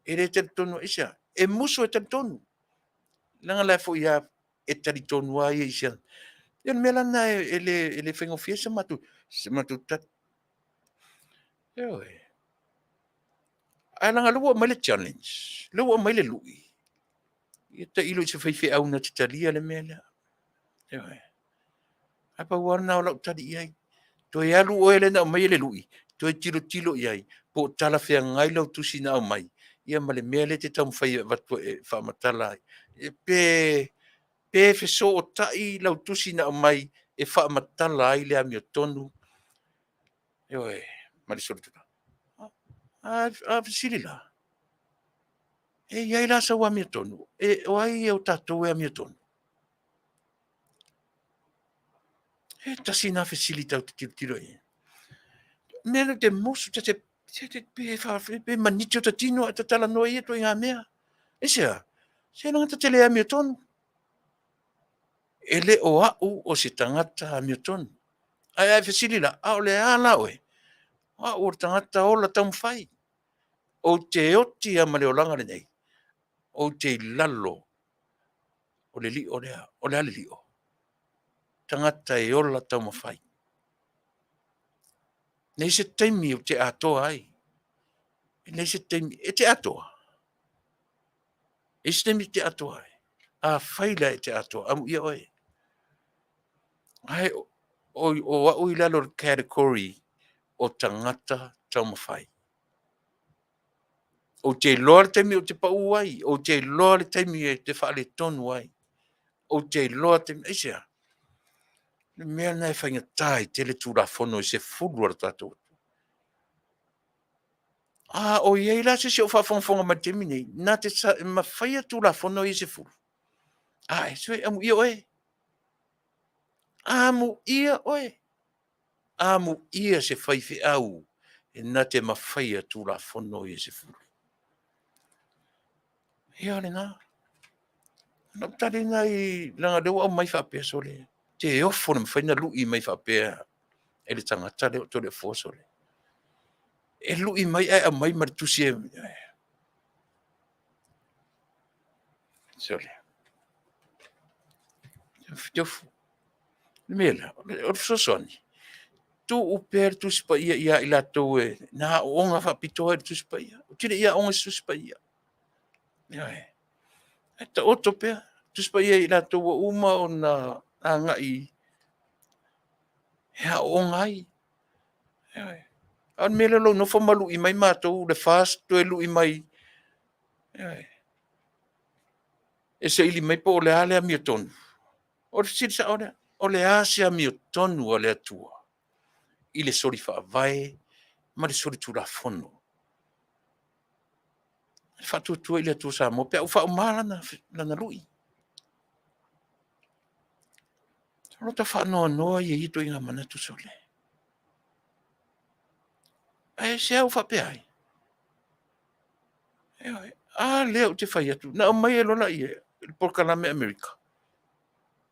E le talitonu, aisea? E musu e talitonu, leaga o la foi lava e talitonu lava ia i si ana… Ia o le mea la lena e le faigofie se matou tali. Ioe. Ae leaga o lea ua aumai le challenge, o lea ua aumai le lui, ia tailo i se faifeau na te talia le mea lea. Ioe. Ae pau lava lena o lau tali i ai. Toe alu oe lea na aumaia le lui, toe tilotilo i ai po o talafeagai lau tusi na aumai ia ma le mea lea e te taumafai e avatu e faamatala ai, pe fesootai lau tusi na aumai e faamatala ai le amiotonu, ioe, ma le soligatulafono. A fesili la, e i ai la sau amiotonu? O ai o tatou e amiotonu? E tasi lena fesili tatou te tilotilo i ai. O le mea lea ou te musu, Se te pe fa pe maniti o ta tino a tatala noa ia toi ngā mea. E sea, se nanga ta tele amio tonu. E le o au o se tagata amiotonu. Ae a e fesili la, a o le a la oe? O au o le tagata ola taumafai. Ou te oti lava ma le olaga lenei, ou te i lalo o le lio lea. O le a le lio? Tagata e ola taumafai. Nei se taimi ou te atoa ai. E leai se taimi e te atoa. E i ai se taimi e te atoa ai. Afai la e te atoa, amuia oe. Ae o, o au i lalo o le category o tagata taumafai. Ou te iloa le taimi ou te pau ai, ou te iloa le taimi e te faaletonu ai, ou te iloa le taimi, aisea? Le mea lena e faigata ai tele Tulafono e 10 a le tatou atunuu. A o i ai la se isi o faafogafoga mai i le taimi lenei, na te mafaia Tulafono ia e 10? Ae, sue, amuia oe. Amuia oe. Amuia se faifeau e na te mafaia Tulafono ia e 10. Ia lena. O lau tali lena i, leaga o lea ua aumai faapea, sole, te ofo le mafai ona lui mai faapea e le tagata lea o Toleafoa, sole. E lui mai ae aumai ma le tusi e... Sole. Te ofo. Le mea lea, o le fesoasoani, tuu pea le Tusi Paia ia i latou e na aooga faapitoa i le Tusi Paia. Ou te le i aoga i se Tusi Paia. Ioe. Ae taoto pea Tusi Paia ia i latou ua uma ona agai e aooga ai. Ioe. A o le mea lea o lou nofo ma lui mai matou le FAST toe lui mai. Ioe. E saili mai po o le a le amiotonu. O le fesili sao lea, o le a se amiotonu a le Atua i le soli faavae ma le soli tulafono? E faatuatua i le Atua Samoa pe a ua faauma lana, lana lui. O lo ta faanoanoa ia i ia ituaiga manatu sole. Ae se ua faapea ai? A lea ou te fai atu, na aumai ai loa lea i le polokalame Amerika.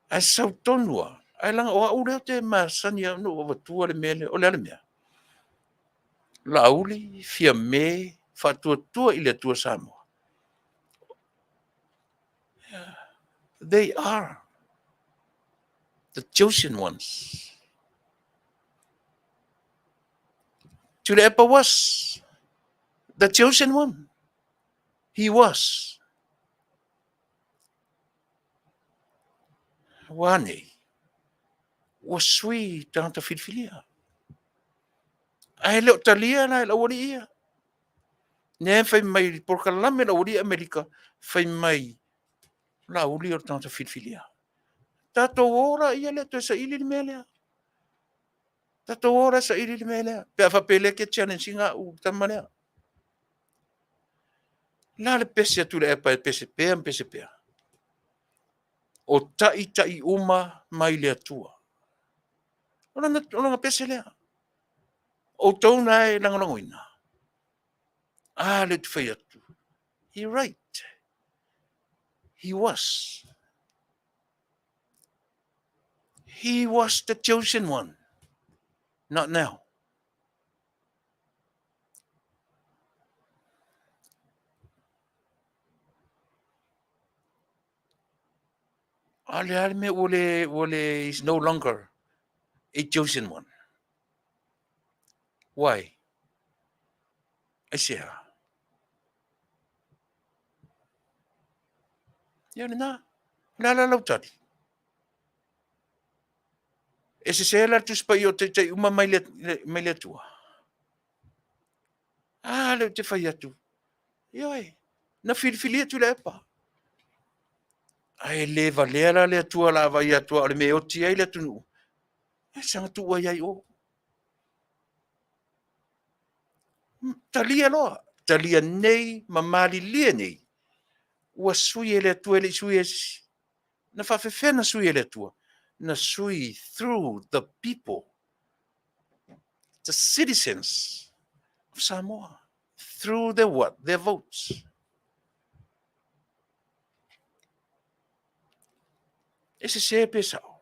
Ae sau tonu lava, ae leaga o au lea ou te masani ona ou avatua le mea lea. O le a le mea? Laauli, Fiame, Faatuatua i le Atua Samoa. They are the chosen ones. Tuilaepa was the chosen one. He was. Ua nei, ua sui tagata filifilia. Ae le o talia la e le aualii ia. Lea fai mai i polokalame le aualii Amerika, fai mai Laauli o le tagata filifilia. Tatou o laia lea toe saili le mea lea. Tatou o la e saili le mea lea. Pe a faapea o lea e te challenge ina au i le tama lea. O le a le pese a Tuilaepa e pese pea ma pese pea? O taitai uma mai le Atua. O lana, o lana pese lea. O outou na e lagolagoina. A, lea ou te fai atu. He right. He was. He was the chosen one. Not now. A le a le mea ua le, ua le, is no longer a chosen one. Why? Aisea? Ia lena. O le a la lau tali? E sese la le Tusi Paia o taitai uma mai le, mai le Atua. A, lea ou te fai atu. Ioe, na filifilia Tuilaepa. Ae le valea la le Atua la vaai atu o le mea e oti ai le atunuu. E saga tuu ai ai o. Talia loa, talia nei ma malilie nei. Ua sui e le Atua e le i sui e se isi. Na faafefea na sui e le Atua? Na sui through the people, the citizens. of Samoa through their what? Their votes. E sesē pe sao?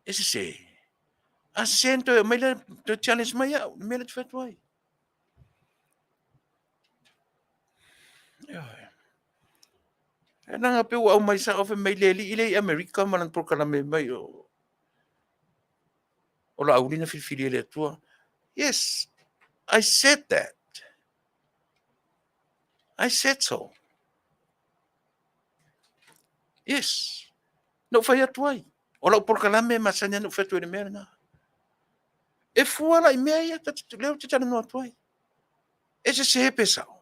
E sesē. A sesē na toe aumai lea, toe challenge mai au, le mea lea te fai atu ai. Ioe. E leaga pe ua aumai sao fai mai le alii lea i Amerika ma lana polokalame mai o o Laauli na filifili e le Atua. Yes, I said that. I said so. Yes. Na ou fai atu ai. O lau polokalame e masani ana ou fai atu ai le mea lena. E fua la i mea ia, lea ou te talanoa atu ai. E sese pe sao.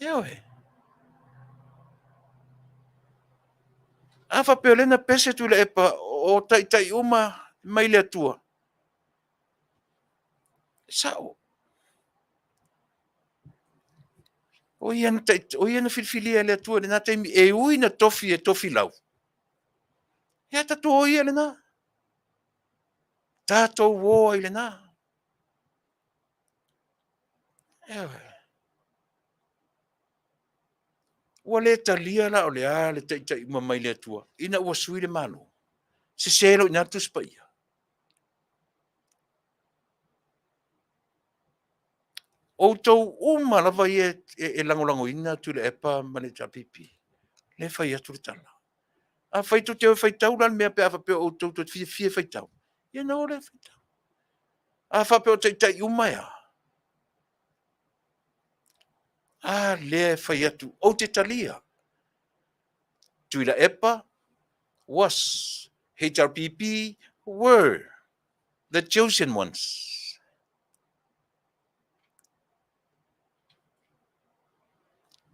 Ioe. A faapea o lea na pese Tuilaepa o taitai uma mai le Atua. E sao. O ia na, o ia na filifilia e le Atua i lena taimi e ui na tofi e Tofilau. Ia tatou o ia lena. Tatou o ai lena. Ioe. Ua le talia la o le a le taitai uma mai le Atua ina ua sui le Malo. Sese loa i ina le Tusi Paia. Outou uma lava ia e lagolagoina Tuilaepa ma le HRPP, lea e fai atu le tala. Afai tou te o e faitau la le mea pe a faapea o outou tou te fiafia e faitau, ia ona o lea e faitau. A faapea o taitai uma e a? A lea e fai atu, ou te talia. Tuilaepa was, HRPP were the chosen ones.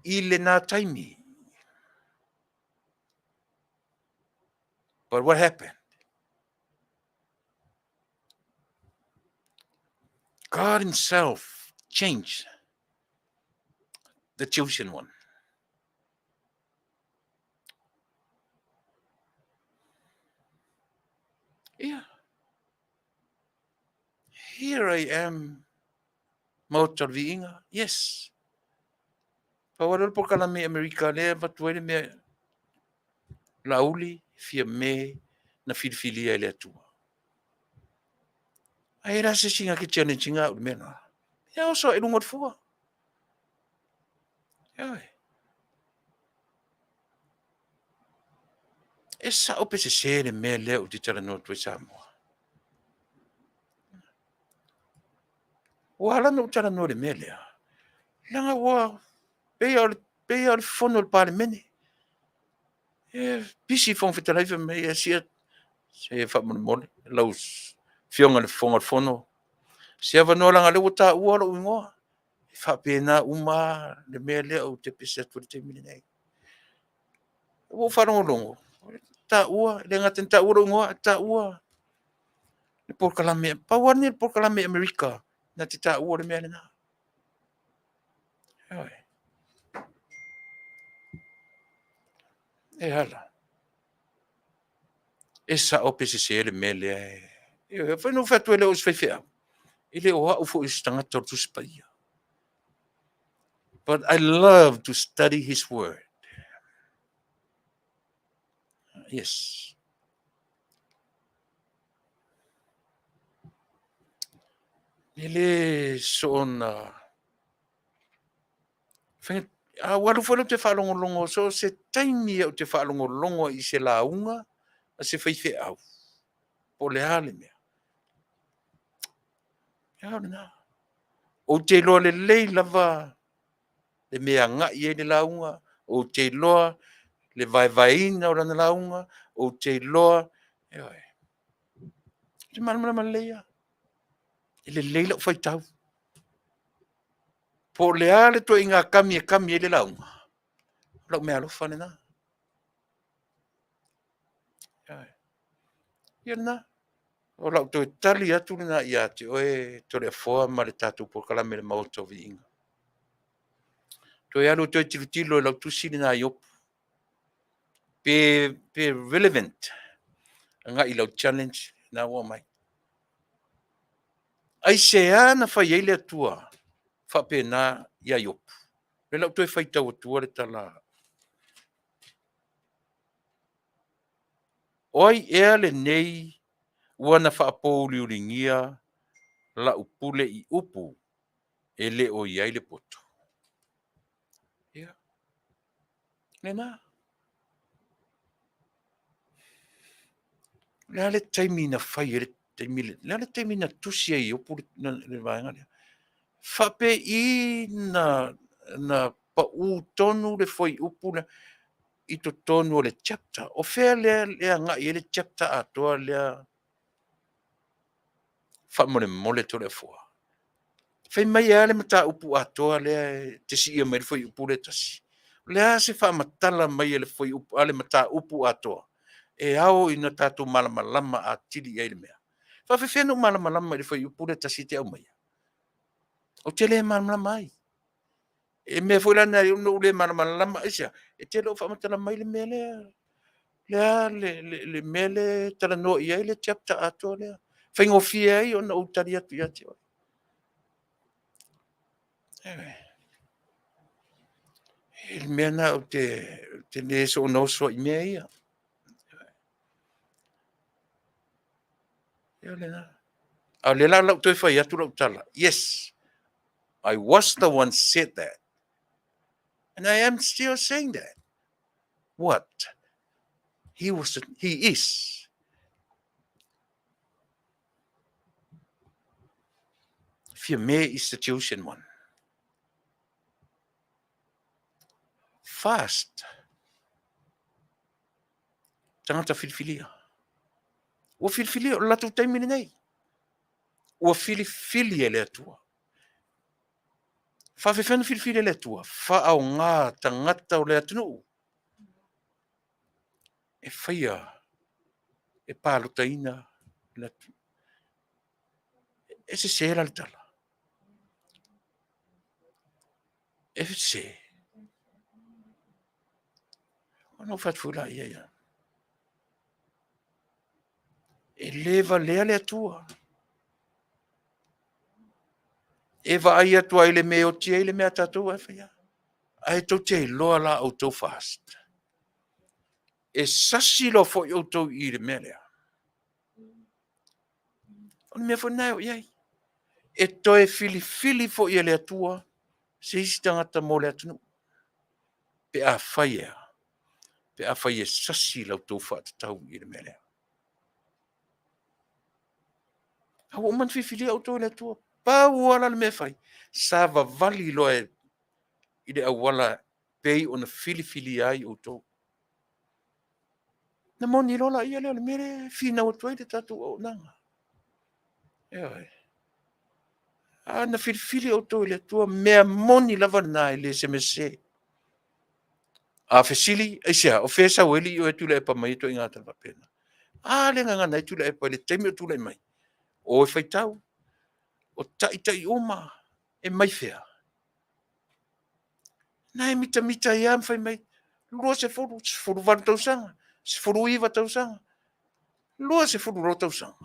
I lena taimi. But what happened? God himself changed the chosen one. Yeah. Here I am, Maota o le Viiga. Yes. Pau lava lea o le polokalame i Amerika lea e avatu ai le mea Laauli Fiame na filifilia e le Atua. Ai e le a se isi na ke challenge ina au i le mea lena. Ia oso ae i luga o le fua. Ioe. E sao pe sese le mea lea ou te talanoa atu ai Samoa. Ua ala ona ou talanoa i le mea lea, leaga ua pei o le, pei o le fono a le Palemene. E pisi le Fofoga Fetalai fai mai, e sia, se faamolemole, lau Afioga i le Fofoga o le Fono, se avanoa leaga o lea ua taua lou igoa. E faapena uma le mea lea ou te pese atu i le taimi lenei. Ua ou faalogologo, taua, e le gata ina taua lou igoa, ae taua le polokalame. Pau lava lenei o le polokalame i Amerika na te taua le mea lena. Ioe. E ala. E sao pe sese le mea lea e... Ioe, afai na ou fai atu e le o se faifeau, e le o au foi o se tagata o le Tusi Paia. But I love to study his word. Yes. E le soona Fai, a ua alu foi lea ou te faalogologo, so o se taimi ou te faalogologo ai i se lauga a se faifeau, po o le a le mea. Ia o lena. Ou te iloa lelei lava le mea e agai i ai le lauga, ou te iloa le vaevaeina o lana lauga, ou te iloa, ioe. Ou te malamalama lelei lava. E lelei lau faitau. Po o le a le ituaiga kami e kami ai le lauga, o lau meaalofa lena. Ia lena. O lau toe tali atu lena ia te oe Toleafoa ma le tatou polokalame i le Maota o Viiga. Toe alu e toe tilotilo i lau tusi lena Iopu. Pe, pe relevant agai i lau challenge na ua aumai. Aisea na fai ai le Atua faapena ia Iopu? O lea la ua toe faitau atua le tala. O ai ea lenei ua na faapouliuligia lau pule i upu e le o i ai le poto? Ia, lena. O le a le taimi na fai ai le taimi le a le taimi na tusi ai e Iopu le vaega lea? Faapei na pau tonu le fuaiupu lea i totonu o le chapter? O fea lea e agai i ai le chapter atoa lea? Faamolemole Toleafoa. Fai mai e a le mataupu atoa lea e te siia mai ai le fuaiupu lea e tasi? O le a se faamatala mai a le fuaiupu a le mataupu atoa e ao ina tatou malamalama atili i ai i le mea? E faapefea ona ou malamalama i le fuaiupu lea e tasi e te aumaia? Ou te le malamalama ai. E mea foi la na ou le malamalama. Aisea? E te le o faamatala mai le mea lea. Le a le mea lea e talanoa i ai le chapter atoa lea? Faigofie ai ona ou tali atu ia te oe. E le mea lena ou te le soona oso ai i mea ia. A o lea la o le a toe fai atu lau tala. Yes, I was the one said that. And I am still saying that. What? He was, he is. Fiame is the chosen one. Fast. Tagata filifilia. Ua filifilia, o le latou taimi lenei. Ua filifili e le Atua. Faafefea ona filifili e le Atua? Faaaoga tagata o le atunuu e faia, e palotaina le atunuu. E sese la le tala. E sese. Ona ou fai atu foi laia ia. E le valea le Atua. E vaai atu ai le mea e oti ai le mea a tatou ae fai lava. Ae tou te iloa la outou FAST, e sasi loa foi outou i le mea lea. O le mea foi lena e oo i ai. E toe filifili foi e le Atua se isi tagata mo le atunuu. Pe a fai e a? Pe a fai e sasi la outou faatatau i le mea lea. A ua uma ona filifilia outou e le Atua. Pau lava la le mea e fai, savavali loa i le auala pei ona filifilia ai outou. Ona moni loa lea o le mea lea e finau atu ai le tatou auaunaga. Ioe. A na filifili outou e le Atua, mea moni lava lena, e le o se mea sese. A fesili, aisea? O fea e sau ai le ioe Tuilaepa ma ia ituaiga tala faapena? A lea e gagana ai Tuilaepa i le taimi o tulai mai. O e faitau, o taitai uma e mai fea? Na e mitamita ai lava ma fai mai, 20, 18 tausaga, 19 tausaga, 22 tausaga.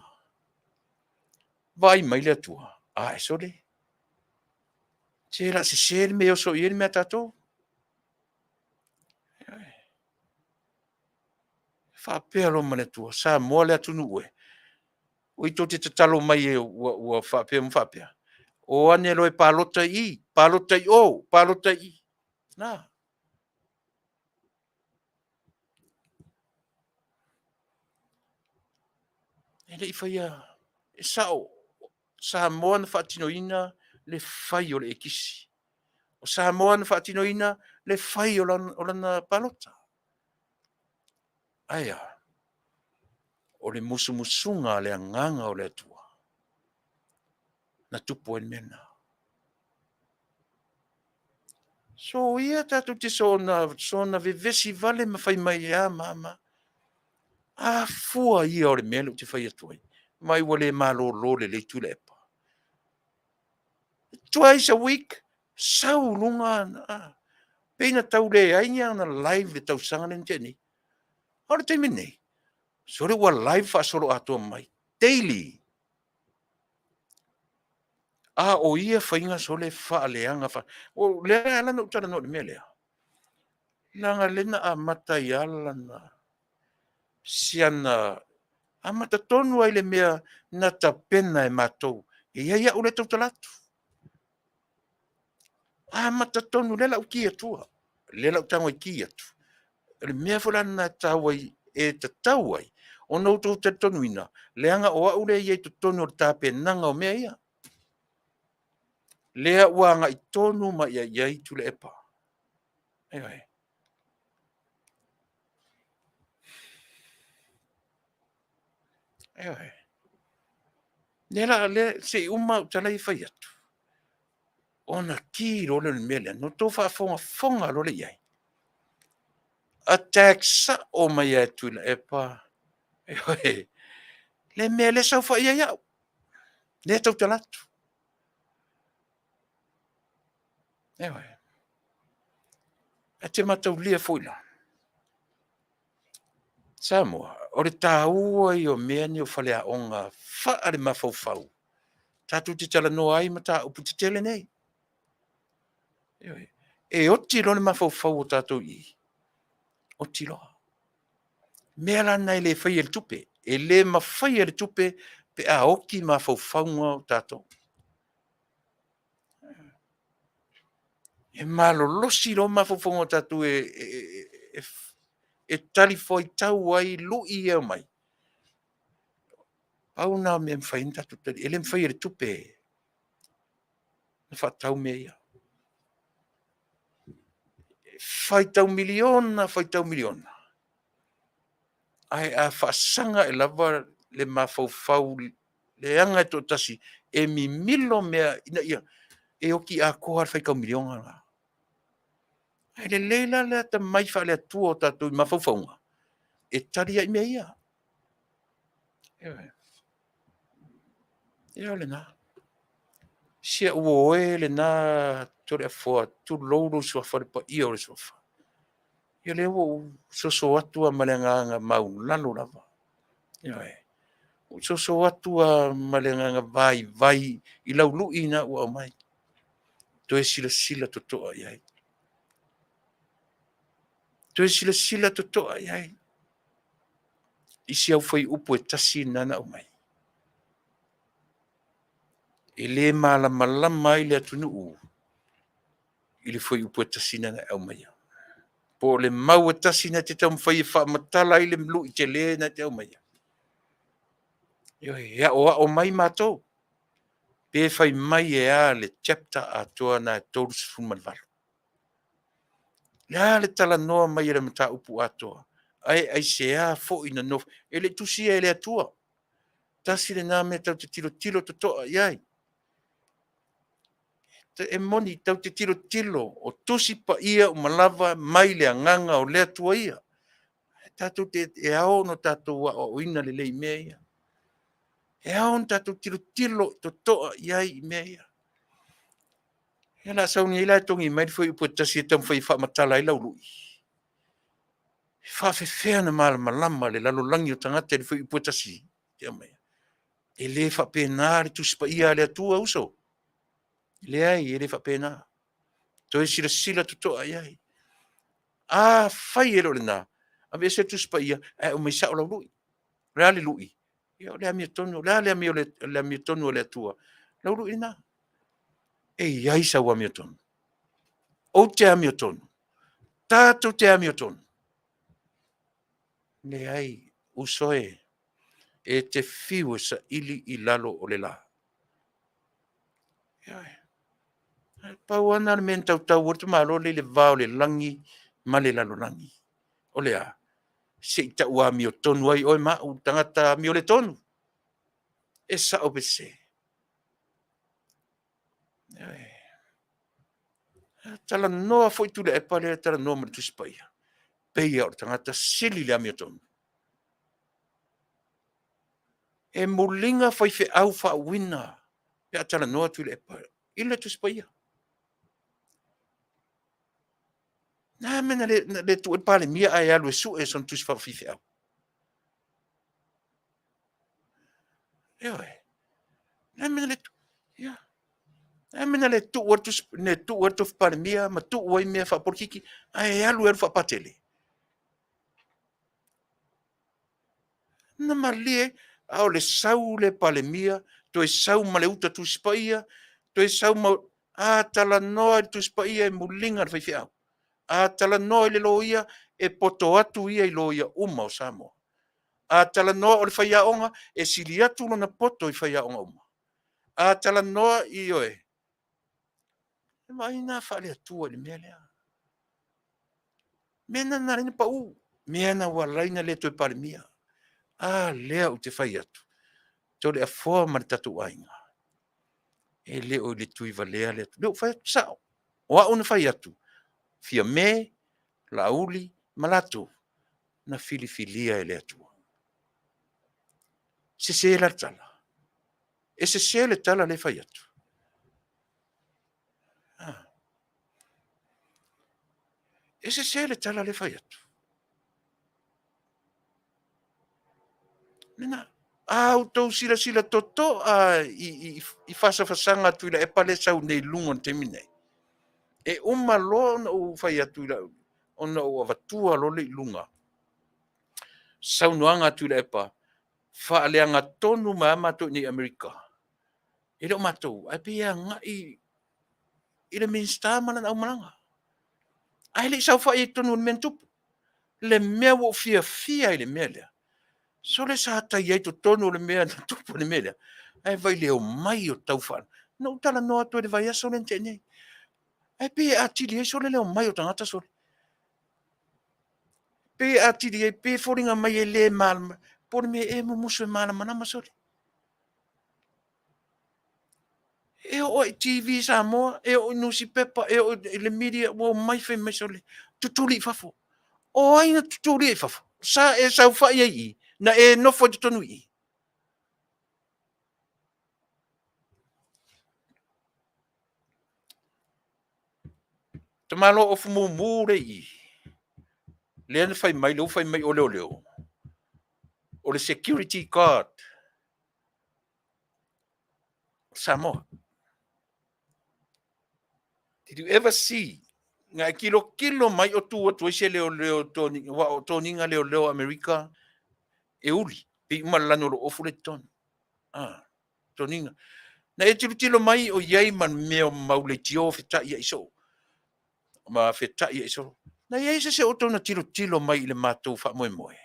Vaai mai le Atua, ae sole, se o le a sese le mea e oso i ai le mea a tatou. Faapea loa ma le Atua, Samoa le atunuu e, oi tou te tatalo mai e ua faapea ma faapea, o ane loa e palota i i, palota i o, palota i i. Na. E le i faia, e sao, o Samoa na faatinoina le fai o le ekisi. O Samoa na faatinoina le fai o lana palota. Ae a? O le musumusuga a le Agaga o le Atua na tupu ai le mea lena. Soia tatou te soona vevesi vale ma fai mai e a ma a ma a. A fua ia o le mea lea ou te fai atu ai, vaai ua le malolo lelei Tuilaepa. Twice a week, sau i luga, pei na tau leai ni ana live i le tausaga lea na tea nei. A o le taimi lenei, sole ua live faasoloatoa mai, daily. A o ia faiga sole faaleaga fa o lea e ala ona ou talanoa i le mea lea, leaga lea na amata ai lava lana siana amata tonu lava i le mea na tapena e matou. E i ai au lea e tautala atu. Amata tonu, lea la ou ki atua. Lea la ou tago e ki atu. O le mea foi la lena e tatau ai, e tatau ai ona outou talitonuina, leaga o au lea e i ai i totonu o le tapenaga o mea ia. Lea ua agai tonu mai i ai Tuilaepa. Ioe. Ioe. Lea la, lea, se i uma au tala ia e fai atu, ona ki loa lea o le mea lea, ona outou faafogafoga loa lea i ai. Attack sao mai lava e Tuilaepa, ioe, le mea lea e saofai ai au, lea e tautala atu. Ioe. Ae te mataulia foi la, Samoa, o le taua ia o mea nei o faleaoga faalemafaufau tatou te talanoa ai mataupu tetele nei. Ioe. E oti loa le mafaufau o tatou i i, oti loa. Mea la na e le faia e le tupe. E le mafaia e le tupe pe a oti mafaufauga o tatou. E malolosi loa mafaufauga o tatou e talifuaitau ai lui ia e omai. Pau lena o mea e mafai ona tatou talia. E le mafai e le tupe ona faatau mea ia. E faitau miliona, faitau miliona, ae a faasaga ae lava le mafaufau leaga e toatasi e mimilo mea ina ia e oti atoa lava le faitau miliona lena. Ae lelei la le atamai faale-Atua o tatou i mafaufauga e tali ai mea ia. Ioe. Ia o lena. Si au uo e lena Toleafoa, tulou lou suafa, le paia o le suafa. Ia lea ua ou soso atu lava ma le agaga maualalo lava. Ioe. Ua ou soso atu lava ma le agaga vaivai i lau lui lena ua aumai. Toe silasila totoa i ai. Toe silasila totoa i ai i si au fuaiupu e tasi lena na aumai. E le malamalama ai le atunuu i le fuaiupu e tasi lena na e aumaia. Po o le mau e tasi lena e te taumafai e faamatala ai le lui tele lena e te aumaia. Ioe, e aoao mai matou pe fai mai e a le chapter atoa lena e 38. Le a le talanoa mai o le mataupu atoa? Ae aisea foi na nofo? E le i tusia e le Atua. Tasi lena mea tatou te tilotilo totoa i ai. E moni, tatou te tilotilo, o Tusi Paia uma lava mai le agaga o le Atua ia. Tatou te, e ao ona tatou aoaoina lelei i mea ia. E ao ona tatou tilotilo totoa i ai i mea ia. Ia o le a sau nei la e togi mai le fuaiupu e tasi e taumafai e faamatala ai lau lui. E faapefea ona malamalama le lalolagi o tagata i le fuaiupu e tasi e aumai? E le faapena le Tusi Paia a le Atua, uso. Leai, e le faapena. Toe silasila totoa i ai. Afai e le o lena, aveese le Tusi Paia ae aumai sao lau lui. O le a le lui? Ia o le amiotonu, o le a le amio, le amiotonu a le Atua? Lau lui lena. E i ai sau amiotonu. Ou te amiotonu. Tatou te amiotonu. Leai, uso e, e te fiu e saili i lalo o le la. Ioe. Pau lava lena o le mea na tautau ai le tamaloa lenei i le va o le lagi ma le lalolagi. O le a? Se i tau amiotonu ai oe ma au, tagata amioletonu. E sao pe sese? Ioe. Talanoa foi Tuilaepa lea e talanoa ma le Tusi Paia, pei lava o le tagata sili le amiotonu. E muliga faifeau faauuina pe a talanoa Tuilaepa i le Tusi Paia. Na mea na le tuu ai le Palemia ae alu e sue sona tusi faafaifeau. Ioe. Na mea na le tuu. Ia. Ae mea na le tuu atu, ne tuu atu tofi Palemia ma tuu ai mea faapolitiki, ae alu e alu faapatele. Na malie, a o le sau le Palemia, toe sau ma le uta Tusi Paia, toe sau ma... A talanoa i le Tusi Paia e muliga le faifeau. A talanoa i le loia, e poto atu ia i loia uma o Samoa. A talanoa o le faiaoga, e sili atu lona poto i faiaoga uma. A talanoa, ioe, e vaai na faale-Atua i le mea lea. Mea na na ala ai ona pau, mea na ua ala ai ona le toe Palemia. A lea ou te fai atu, Toleafoa ma le tatou aiga, e le o i le Tuivalea le atunuu. Lea ua ou fai atu, sao. O au na fai atu, Fiame, Laauli ma latou, na filifilia e le Atua. Sese la le tala? E sese le tala lea e fai atu? E sese le tala lea e fai atu? Lena, a outou silasila totoa i fasafasaga a Tuilaepa lea e sau nei i luga i le taimi nei, e uma loa ona ou fai atu i lau, ona ou avatua loa lea i luga saunoaga a Tuilaepa, faaleaga tonu mai lava matou i inei i Amerika. E le o matou, ae pei e agai i le Minisita ma lana aumalaga. Ae le i saofai ai i totonu o le mea na tupu. Le mea ua ou fiafia ai i le mea lea, sole sa ta i ai i totonu o le mea na tupu i le mea lea, ae vaai i le omai o tau faa... Na ou talanoa atu ai i le vaiaso lea na tea nei. Ae pei e atili ai sole le omai o tagata sole. Pei e atili ai, pei e foliga mai e le malamalama, po o le mea ea e mumusu e malamalama sole. E oo lava i TV Samoa, e oo i nusipepa, e oo i le media ua omai fai mai sole, tutuli i fafo. O ai na tutulia i fafo? Sa e saofai ai i i? Na e nofo ai i totonu i i? Tamaloa Ofu Mumu lea e i i, lea na fai mai, lea ua fai mai o leoleo, o le security guard o Samoa. Did you ever see na e tilotilo mai o tu atu ai se leoleo, aua o toniga leoleo a Amerika e uli, pei uma le lanu o lou ofu lea i totonu. Ah, toniga. Na e tilotilo mai o i ai ma mea o mau leitio fetaiai soo, ma fetaiai soo. Na i ai se isi o outou na tilotilo mai i le matou faamoemoe?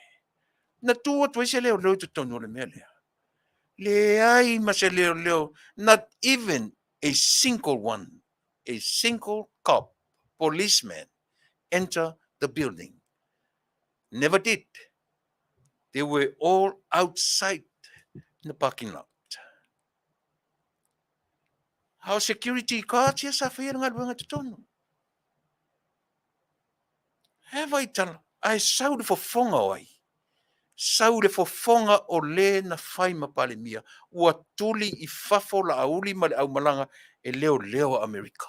Na tu atu ai se leoleo i totonu o le mea lea? Leai ma se leoleo, not even a single one, a single cop, policeman enter the building. Never did. They were all outside in the parking lot. A o security guards ia sa faia le galuega i totonu. He vai tala, ae sau le fofoga o ai? Sau le fofoga o le na fai ma Palemia, ua tuli i fafo Laauli ma le aumalaga e leoleo a Amerika.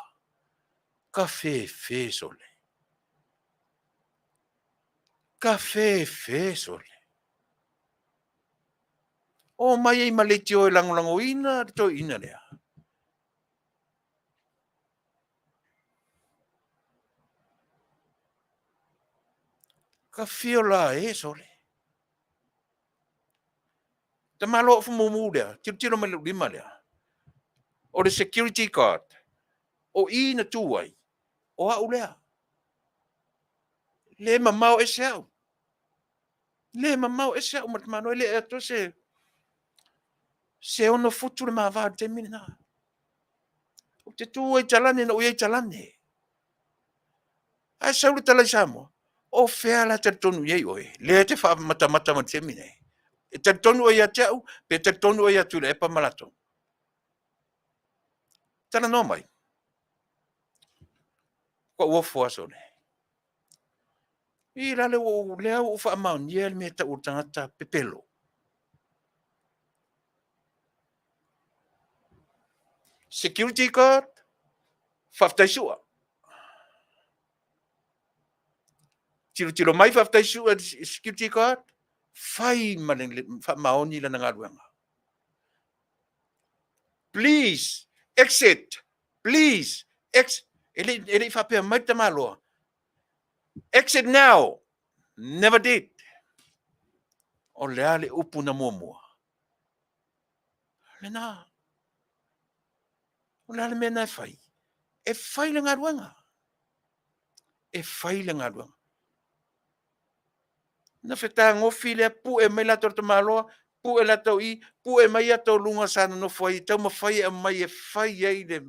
Ka fefe sole. Ka fefe sole. O mai ai ma leitio e lagolagoina le toeaina lea. Ka fio la e sole. Tamaloa ofu mumu lea, tilotilo mai lou lima lea. O le security guard, o i na tu ai, o au lea. Le mamao ese au. Le mamao ese au ma le tamaloa, e le atoa se 6 futu le ma va i le taimi lena. Ou te tu ai talane na ou i ai talane. Ae sau le tala i Samoa, o fea la e talitonu i ai oe, lea e te faamatamata mai i le taimi nei. E talitonu oe ia te au, pe talitonu oe ia Tuilaepa ma latou. Talanoa mai. Ua ou ofo lava sole. I la lea ua ou faamaonia le mea e tau o le tagata pepelo. Security guard, faafetai Sua. Tilotilo mai faafetai Sua security guard, fai ma le faamaoni lana galuega. Please exit. Please, ex, e le, e le i faapea mai le tamaloa. Exit now. Never did. O le a le upu na muamua? Lena. O le a le mea na e fai? E fai le galuega. E fai le galuega. Na fetagofi lea pue mai latou le tamaloa, pue latou i, pue mai ata o luga sa nonofo ai, taumafai e aumai e fai ai le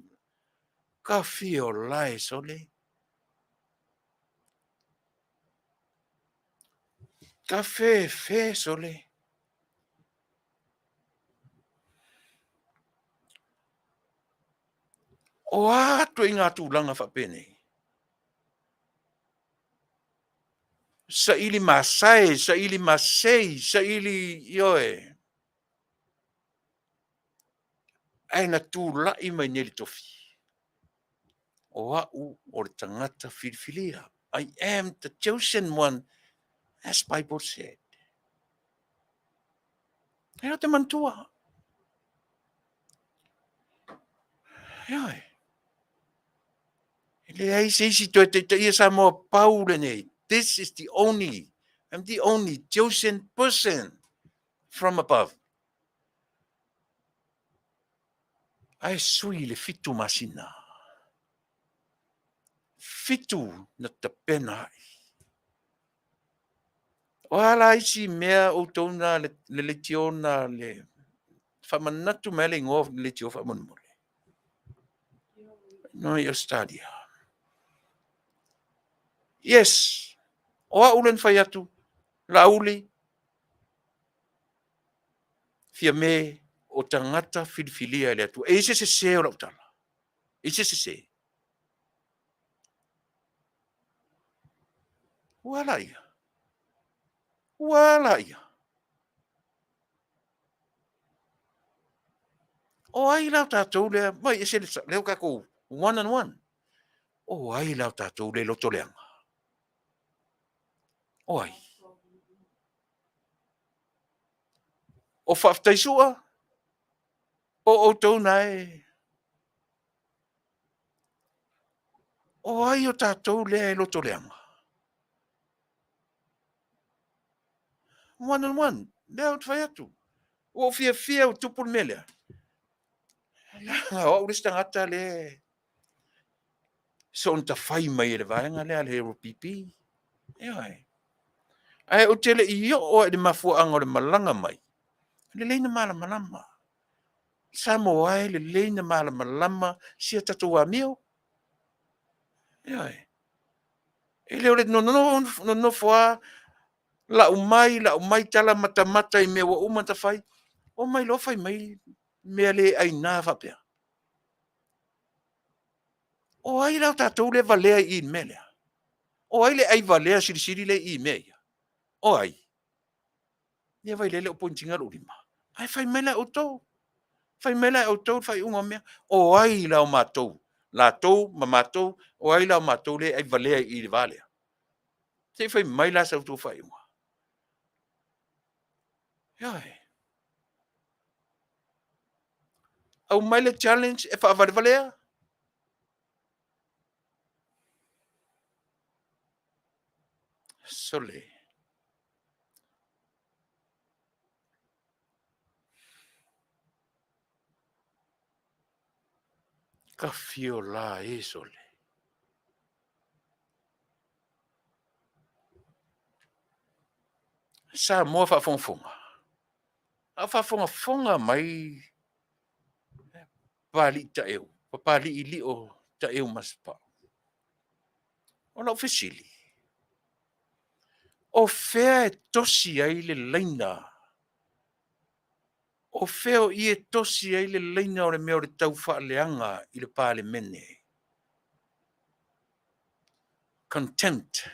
kafi o lae sole. Kafe fe sole. O a atu i ngā tūlanga whaapenei? Saili masae, saili masei, saili ioe. Ae na tulai mai nei le tofi. O au o le tagata filifilia. I am the chosen one, as Bible said. E o te manatua. Ioe. E leai se isi toe taitaia Samoa pau lenei. This is the only, I'm the only chosen person from above. Ae sui le 7 masina. 7 na tapena ai. O a la isi mea outou na le leitio na le whamanatu mai le ingoa le leitio whaamolemole. No i Australia. Yes. O au le na fai atu, Laauli, Fiame o tagata filifilia e le Atua. E i ai se sese o lau tala. E i ai se sese. Ua ala ia. Ua ala ia. O ai la o tatou lea, mai ese le lea o tatou one on one. O ai la o tatou le loto leaga? O ai? O faafetai sua, o outou na e. O ai o tatou lea e loto leaga? One on one. Lea ou te fai atu. Ua ou fiafia ua tupu le mea lea. Leaga o au le isi tagata lea soona tafai mai e le vaega lea a le LPP. Ioe. Ae ou te le i oo lava i le mafuaaga o le malaga mai, lelei na malamalama. Samoa e lelei na malamalama si a tatou amio. Ioe. E le o le nonofo lava lau mai, lau mai tala matamata i mea ua uma ona fai, omai loa fai mai mea le aina faapea. O ai la o tatou lea e valea i i le mea lea? O ai le ai valea silisili lea i i mea ia? O ai? Ia vai lele o point ina lou lima. Ae fai mai la e outou. Fai mai la e outou le faaiuga o mea. O ai la o matou? Latou ma matou, o ai la o matou lea e ai valea i i le va lea? Se i fai mai la sa outou faaiuga. Ioe. Aumai le challenge e faavalevalea. Sole. Ka fio la e sole. Samoa faafogafoga. A o faafogafoga mai Papalii Taeu, Papalii Lio Taeu Masepau. O lau fesili, o fea e tosi ai le laina? O fea o i e tosi ai le laina o le mea o le taufaaleaga i le Palemene? Contempt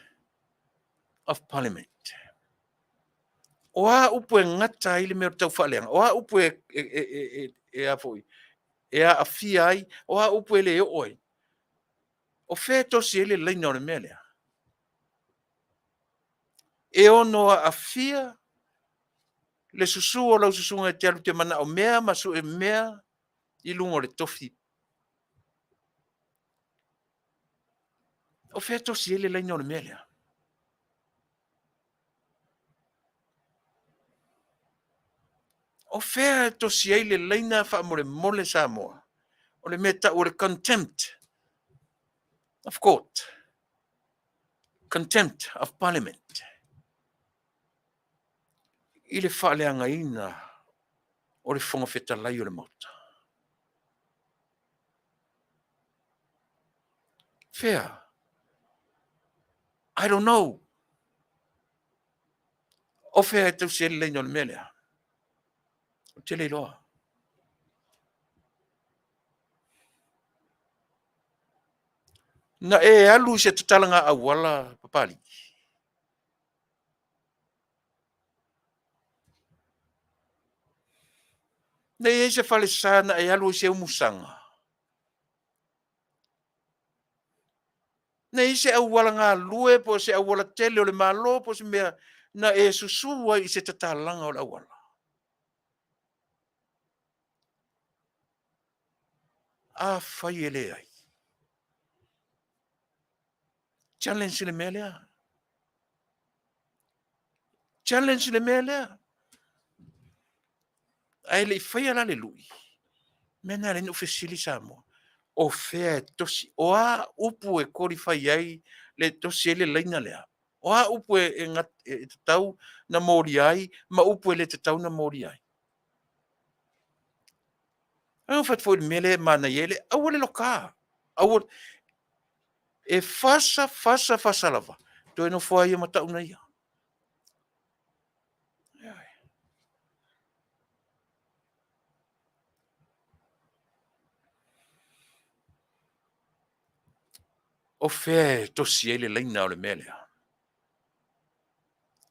of Parliament. O a upu e gata ai le mea o le taufaaleaga? O a upu e, e, e, e, e, e, a foi, e aafia ai? O a upu e le oo ai? O fea e tosi ai le laina o le mea lea? E ono aafia le susu o lau susuga e te alu te manao mea ma sue mea i luga o le tofi. O fea tosi ai le laina o le mea lea? O fea e tosi ai le laina faamolemole Samoa? O le mea tau o le contempt of court, contempt of parliament, i le faaleagaina o le Fofoga Fetalai o le Maota. Fea? I don't know. O fea e tausi ai le laina o le mea lea? Ou te le iloa. Na e alu i se tatalaga auala Papalii? Na i ai se falesa na e alu ai i se umusaga? Na i ai se auala galue po o se auala tele o le Malo po o se mea na e susu ai i se tatalaga o le auala? Afai e leai, challenge le mea lea. Challenge le mea lea. Ae le i faia la le lui, mea na ala ai ona ou fesili Samoa, o fea e tosi, o a upu e qualify ai le tosi ai le laina lea? O a upu e, e, e tatau na molia ai ma upu e le tatau na molia ai? Ae fai atu foi i le mea lea e manaia ai le aua le loka. Aua e fasa fasa fasa lava toe nofo ai ma tau na ia. O fea e tosi ai le laina o le mea lea?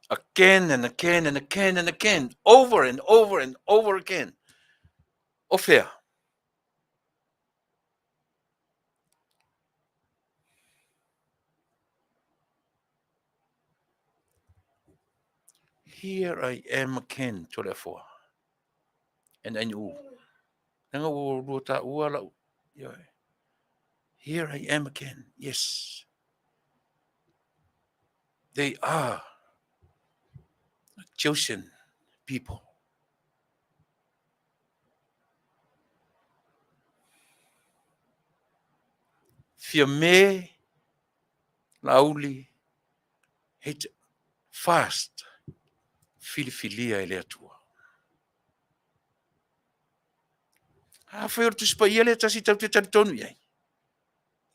Again and again and again and again, over and over and over again. O fea? Here I am again, Toleafoa. And I knew. Leaga ua lua taua lau. Here I am again. Yes. They are a chosen people. Fiame Laauli hate fast filifilia e le Atua. Afai o le Tusi Paia lea tasi tau te talitonu i ai,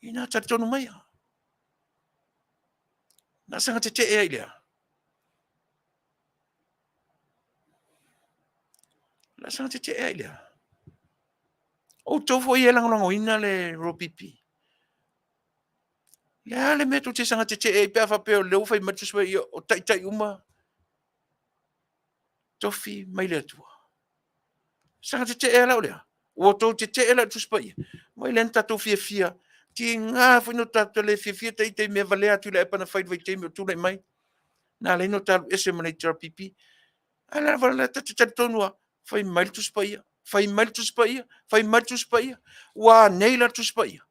inā talitonu maia. Na saga tetee ai lea. Na saga tetee ai lea. Outou foi e lagolagoina le ropipi. Le a le mea tou te saga tetee ai pe a faapea o lea ua fai mai le Tusi Paia o taitai uma tofi mai le Atua. Saga tetee la o lea. Ua tou tetee la i le Tusi Paia. Mai lea na tatou fiafia. Tiga foi no tatou le fiafia ta ita i mea valea atu i le epa na fai i le vaitaimi o tulai mai. Na ala ai no ta alu ese ma le HRPP. Ae la lava ta te talitonu lava, fai mai le Tusi Paia, fai mai le Tusi Paia, fai mai le Tusi Paia. Ua a nei la le Tusi Paia?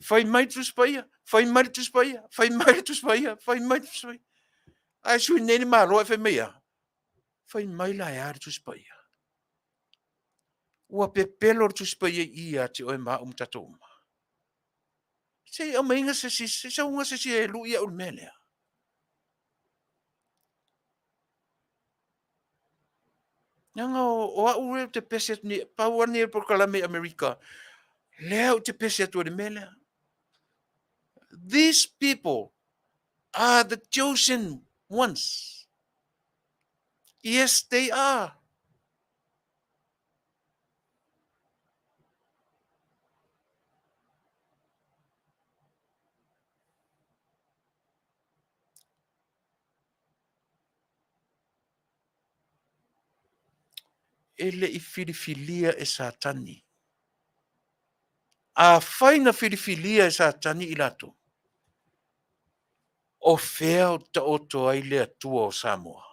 Fai mai le Tusi Paia, fai mai le Tusi Paia, fai mai le Tusi Paia, fai mai le Tusi Paia. Ae sui nei le Malo ae fai mai a? Fai mai la e a le Tusi Paia? Ua pepelo le Tusi Paia i i ia te oe ma au ma tatou uma. Se i aumaiga se isi, se sauga se isi e lui au i le mea lea. Leaga o au lea ou te pese atu nei, pau lava lenei o le polokalame i Amerika, lea ou te pese atu ai i le mea lea. These people are the chosen ones. Yes, they are. E le i filifilia e Satani. Afai na filifilia e Satani i latou, o fea o taoto ai le Atua o Samoa?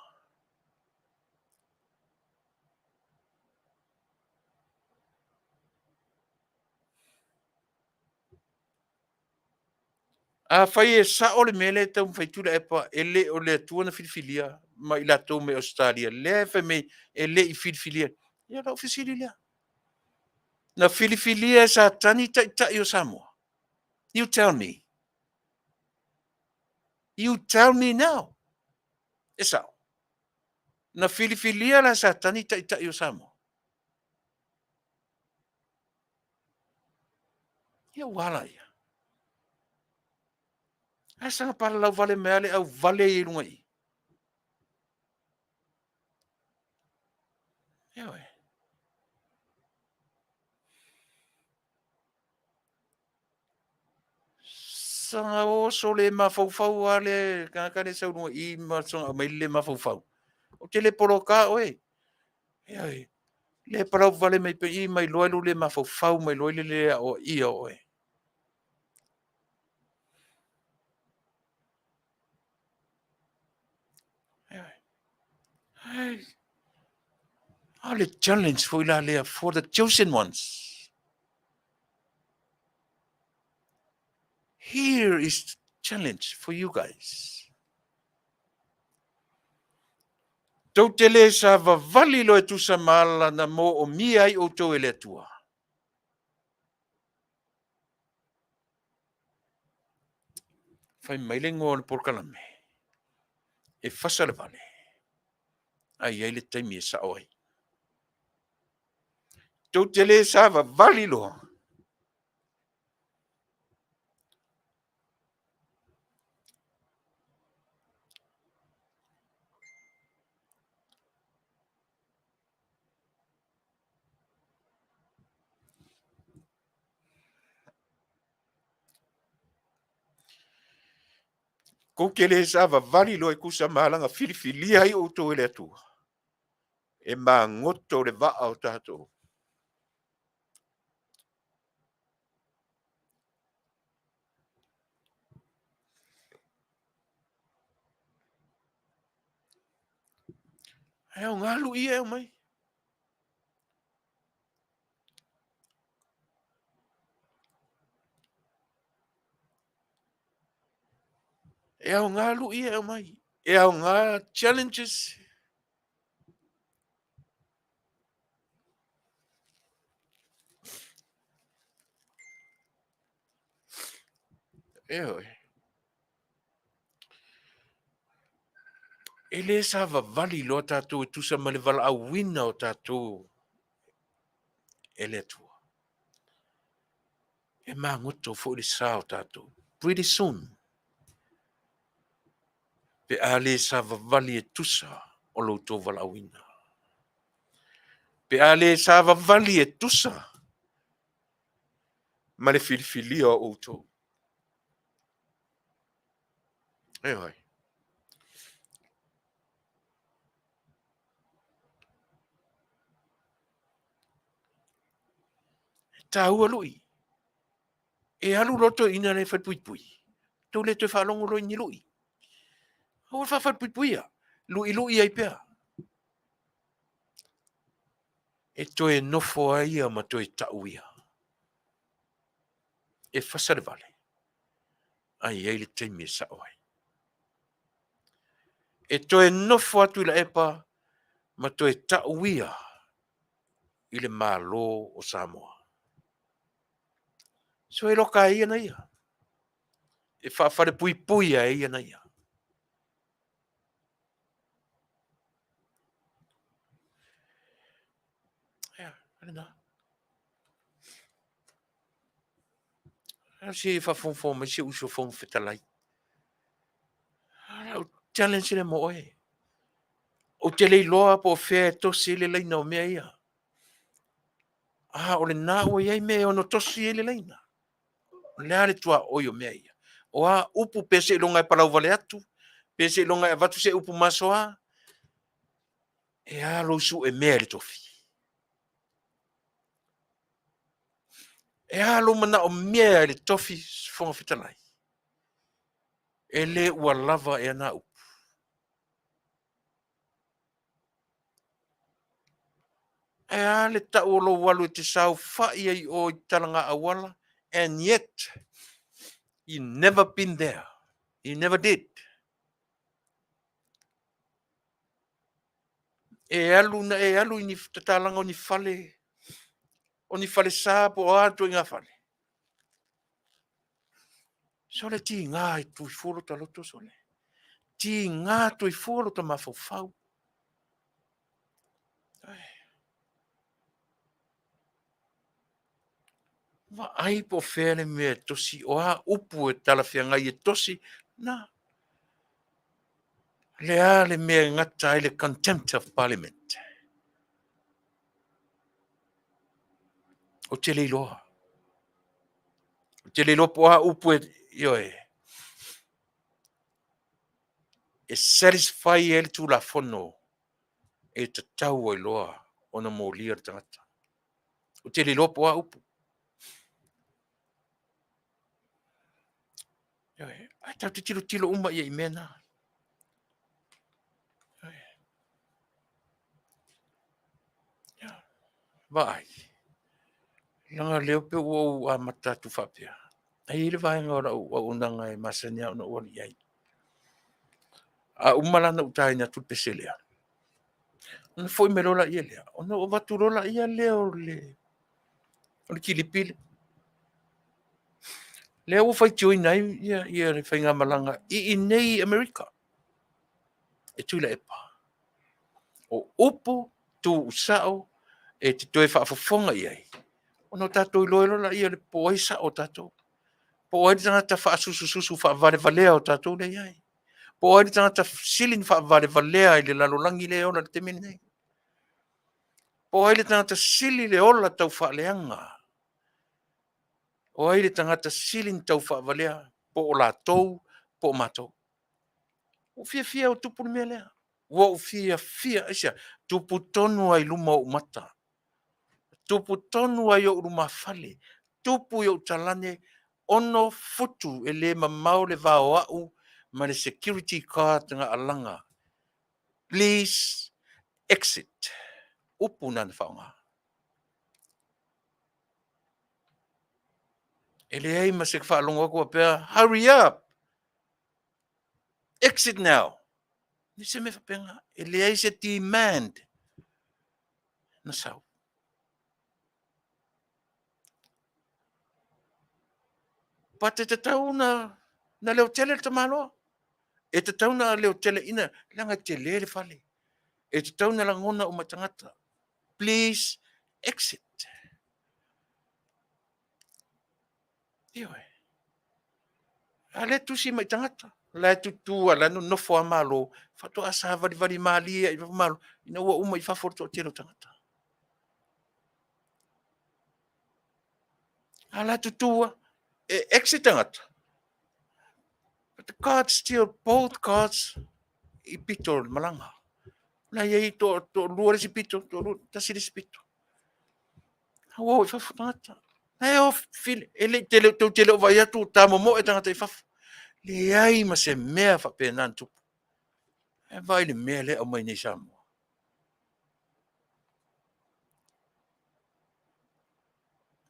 Afai e sao le mea lea e taumafai Tuilaepa, e le o le Atua na filifilia ma i latou mai Ausetalia, lea e fai mai e le i filifilia. Ia o lau fesili lea. Na filifilia e Satani taitai o Samoa? You tell me. You tell me now. E sao. Na filifilia la e Satani taitai o Samoa? Ia ua ala ia. Ae saga palalau vale mai lava le au vale ia i luga i i. Ioe. Saga oso le mafaufau lava le tagata lea e sau i luga i i ma soona aumai le le mafaufau. Ou te le poloka oe. Ioe. Le palau vale mai pea i ma iloa ai lou le mafaufau ma iloa ai le le aoaia o oe. A o le challenge foi la lea for the chosen ones. Here is the challenge for you guys. Tou te le savavali loa e tusa ma ala na moomia ai outou e le Atua. Fai mai le igoa o le polokalame, e fasa le vale, ae i ai le taimi e sao ai. Tou te le savavali loa Tou te le savavali loa e tusa ma alaga filifilia ai outou e le Atua, e magoto le vaa o tatou. Ae aoga lui ia e aumai. E aoga lui ia e aumai. E aoga challenges. Ioe. E le savavali loa tatou e tusa ma le valaauina o tatou e le Atua. E magoto foi le sa o tatou. Pretty soon. Pe a le savavali e tusa o lo outou valaauina. Pe a le savavali e tusa ma le filifilia o outou. Ioe. E taua lui. E alu loa toeaina la e falepuipui, tou le toe faalogo loa i ni lui. Aua le faafalepuipuia, luilui ai pea. E toe nofo ai ia ma toe tau ia. E fasa le vale, ae i ai le taimi e sao ai. E toe nofo atu Tuilaepa ma toe tau ia i le Malo o Samoa. So e loka ai ia na ia. E faafalepuipui ai ia na ia. Ia, lena. A se faafogafoga mai si ou uso Fofoga Fetalai. A o challenge lea mo oe. Ou te le iloa po o fea e tosi ai le laina o mea ia. A o lena ua i ai mea e ono tosi ai le laina. O le a le tuaoi o mea ia? O a upu pe seiloga e palau vale atu, pe seiloga e avatu se upu masoa, e a lou sue mea i le tofi? E a lou manaomia i le tofi Fofoga Fetalai? E le ua lava ea na upu. Ae a le tau o lou alu e te saofai ai i o i talaga auala, and yet He never been there. He never did. E alu na e alu i ni tatalaga o ni fale, o ni falesa po o a ituaiga fale. Sole tiga e tuifua lota loto sole. Tiga tuifua lota mafaufau. Vaai po o fea le mea e tosi, o a upu e talafeagai e tosi, na. Le a le mea e gata ai le contempt of parliament. Ou te le iloa. Ou te le iloa po o a upu e, ioe, e satisfy ai le Tulafono e tatau ai loa ona molia le tagata. Ou te le iloa po o a upu. Ioe, ae tatou te tilotilo uma i ai i mea na. Ioe. Ia, vaai, leaga o lea pei ua ou amata atu faapea, ae i ai le vaega o lau auaunaga e masani lava ona ou alu i ai. A uma la ona ou taina atu le pese lea, ona foi mai loa lea, ona ou avatu loa lea o le kilipi lea. Lea ua faitioina ai le faigamalaga i inei i Amerika e Tuilaepa. O upu tuusao e te toe faafofoga i ai, ona tatou iloa ai loa lea po o ai sao o tatou. Po o ai le tagata faasusususu faavalevalea o tatou lea e i ai. Po o ai le tagata sili ona faavalevalea i le lalolagi lea e ola i le taimi lenei. Po o ai le tagata sili le ola taufaaleaga. O ai le tagata sili ona taufaavalea, po o latou po o matou. Ua ou fiafia ua tupu le mea lea. Ua ou fiafia, aisea? Tupu tonu lava i luma o ou mata. Tupu tonu lava i ou lumafale, tupu i ou talane, 6 futu e le mamao le va o au ma le security guard na alaga. Please exit. Upu na na faaaoga. E leai ma se faalogo atu faapea, hurry up, exit now. E se mea faapena. E leai se demand na sau. But e tatau na leotele le tamaloa. E tatau na leotele ina, leaga e tele le fale. E tatau na lagona uma e tagata. Please exit. Ioe. A lea e tusi mai i tagata. La e tutu lava, la e nonofo lava Malo, faatoa savalivali malie lava i fafo Malo, ina ua uma i fafo le toatele o tagata. A la e tutu lava. E exit tagata, but the guards still, both guards i pito o le malaga. La e i ai toalua le isi pito, toalua, tasi le isi pito. Ua o i fafo tagata. E o e le tele, tou te le o vaai atu o tamomoe tagata i fafo. Leai ma se mea faapena na tupu. Ae vaai i le mea lea e aumai nei i Samoa.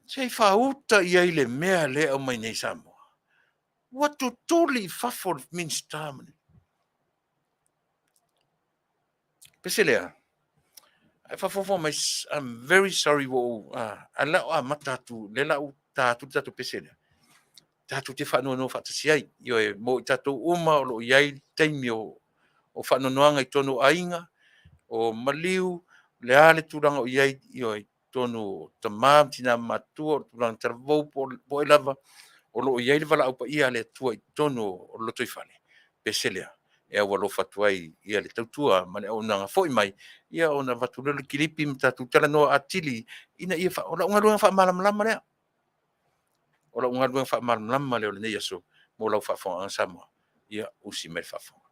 Se i faauta i ai le mea lea e aumai nei i Samoa. Ua tutuli i fafo le Minisita ma le pese lea. Ae faafogafoga mai, I'm very sorry ua ou, ae o le a ou amata atu, lea o le a ou ta atu le tatou pese lea, tatou te faanoanoa faatasi ai. Ioe, mo i tatou uma o lo o i ai taimi o faanoanoaga i totonu o aiga, o maliu, o le a le tulaga o i ai, ioe, i totonu o tama ma tina matutua, o tulaga talavou po o ai lava o lo o i ai le valaau paia a le Atua i totonu o le lotoifale, pese lea e aualofa atu ai le tautua ma le auaunaga foi mai, ia ona avatu lea o le kilipi ma tatou talanoa atili ina ia o lau galuega faamalamalama lea. O lau galuega faamalamalama lea o lenei aso mo lau faafofogaaga Samoa. Ia usi mai le faafofoga.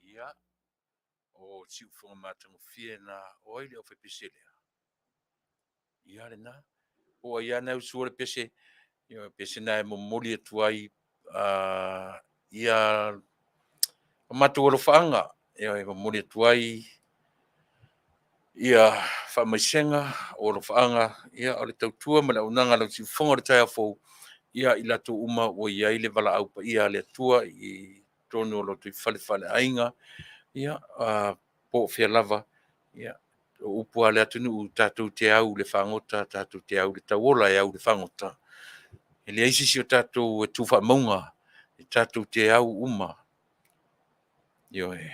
Ia, o siufofoga matagofie na o ai le aufaipese lea? Ia lena. Po o ai lava na e usua le pese, ia pese na e momoli atu ai ia o matou alofaaga, ia e momoli atu ai ia faamaisega o alofaaga, ia o le tautua ma le auaunaga a lau siufofoga o le taeao fou, ia i latou uma ua i ai le valaau paia a le Atua i totonu o lotoifale faaleaiga, ia po o fea lava, ia o upu lava a le atunuu, tatou te au i le fagota, tatou te au i le tauola e au i le fagota. E leai se isi o tatou e tu faamauga, e tatou te au uma, ioe,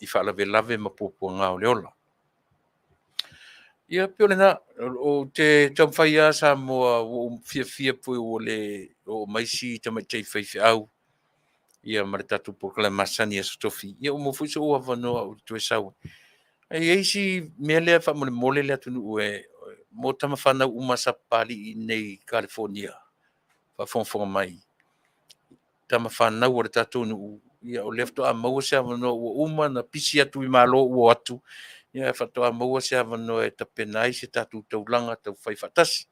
i faalavelave ma puapuaga o le ola. Ia pei o lena. Ou te taumafai lava Samoa, ua ou fiafia foi ua le oo mai si tamaitai faifeau ia ma le tatou polokalame masani i Aso Tofi. Ia ua maua foi sou avanoa ou te toe sau ai. Ae i ai si mea lea faamolemole le atunuu e mo tama fanau uma a Sapapalii i inei i Kalifonia o faafogafoga mai, tama fanau a le tatou nuu, ia o lea faatoa maua se avanoa ua uma ona pisi atu i Malo ua o atu, ae faatoa maua se avanoa e tapena ai se tatou taulaga taufai faatasi.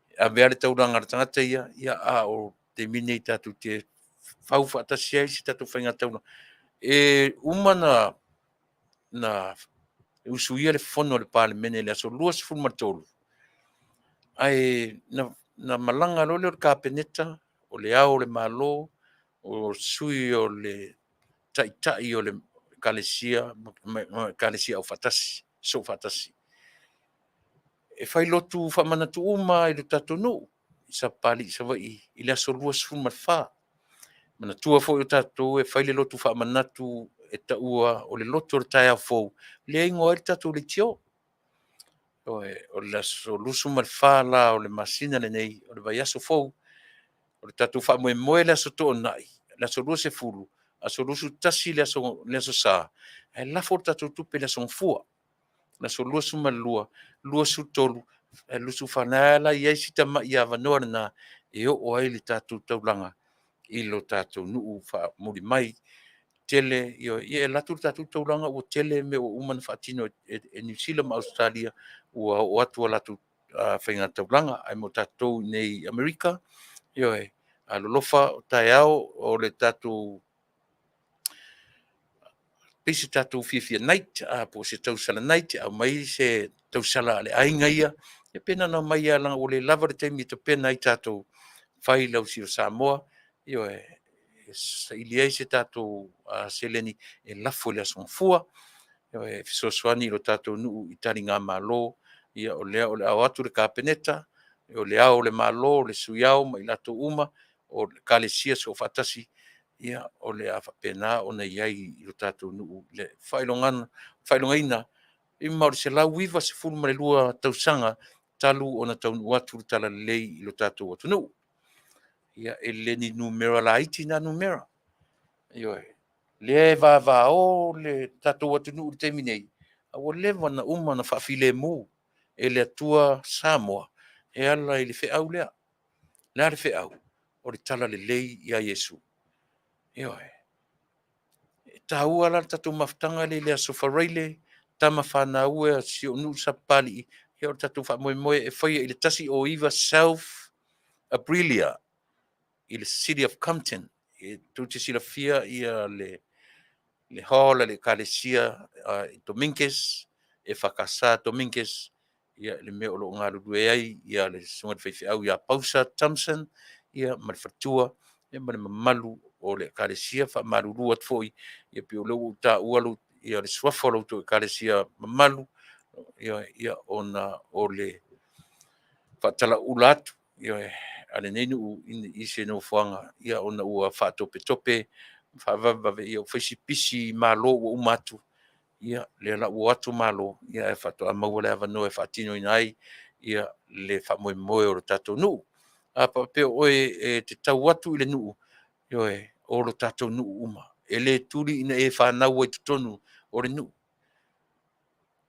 E ave lava le taulaga a le tagata ia, a o le taimi lenei tatou te fau faatasi ai se tatou faigataulaga. E uma ona usuia le fono a le Palemene i le aso 23, ae na malaga loa lea o le Kapeneta, o Le Ao o le Malo, o Sui o le Taitai o le Ekalesia ma Ekalesia Aufaatasi, Soofaatasi, e fai lotu faamanatu uma lava i le tatou nuu i Sapapalii i Savaii i le aso 24. Manatua foi o tatou e fai le lotu faamanatu e taua o le lotu o le taeao fou, lea e igoa ai le tatou leitio. O le aso 24 la o le masina lenei, o le vaiaso fou, o le tatou faamoemoe i le aso Toonai, le aso 20, Aso 21 le aso, le aso Sa, ae lafo le tatou tupe i le aso Gafua, le aso 22, 23, 24, lena la e i ai si tamai avanoa lena e oo ai le tatou taulaga i lo tatou nuu faamuli mai. Tele, ia e alu atu le tatou taulaga ua tele mea ua uma ona faatino e Niu Sila ma Ausetalia, ua oo atu a latou faiga taulaga. Ae mo tatou i inei i Amerika, ioe, alolofa o taeao o le tatou pei se tatou fiafia night po o se tausala night, e aumai se tausala a le aiga ia, ia pe na ona aumai lava leaga ua le lava le taimi e tapena ai tatou, fai lau sio Samoa, ioe, e saili ai se tatou seleni e lafo i le Aso Gafua, e fesoasoani i lo tatou nuu i taligamalo. Ia o lea o le a o atu le Kapeneta, o Le Ao o le Malo, le Sui Ao ma i latou uma, o Ekalesia Soofaatasi, ia o le a faapena ona i ai i lo tatou nuu le faailogaina ma o le 192 tausaga talu ona taunuu atu le talalelei i lo tatou atunuu. Ia, e le ni numera laiti na numera. Ioe. O lea e vavao le tatou atunuu i le taimi nei, a ua leva ona uma ona faafilemu e le Atua Samoa e ala i le feau lea. O le a le feau? O le talalelei ia Iesu. Ioe. E taua la le tatou mafutaga lea i le Aso Faraile, tama fanau e a si ou nuu i Sapapalii, ia o le tatou faamoemoe e faia i le 109 South Aprilia i le City of Compton. E tou te silafia le hall a le Ekalesia i Dominguez, EFKS Dominguez, ia le mea o lo o galulue ai le susuga i le faifeau ia Pausa Thompson ma le faletua ma le mamalu o le Ekalesia. E faamalulu atu foi, ia pei o lea ua ou taua le suafa o la outou Ekalesia mamalu, ona o le faatalauula atu, ioe, a lenei nuu i se nofoaga ona ua faatopetope ma faavavevave, ua fai si pisi i malo ua uma atu, ia lea la ua o atu malo, ae faatoa maua le avanoa e faatinoina ai le faamoemoe o le tatou nuu. A faapea o oe e te tau atu i le nuu, ioe, o lo tatou nuu uma, e le tuli ina e fanau ai i totonu o le nuu.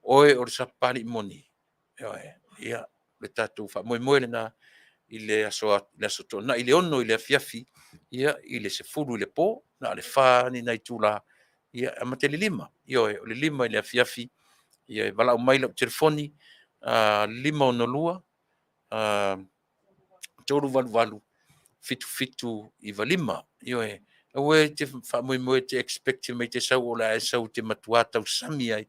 O oe o le Sapapalii moni, ioe, ia, o le tatou faamoemoe lena i le Aso Toonai le 6 i le afiafi i le 10 i le po, na o le 4 lava ni nai itula, e amata i le 5, ioe, o le 5 i le afiafi. E valaau mai i lau telefoni 562 388 7795. Ioe, aua e te faamoemoe e te expect mai e te sau o le a e sau e te matua tausami ai.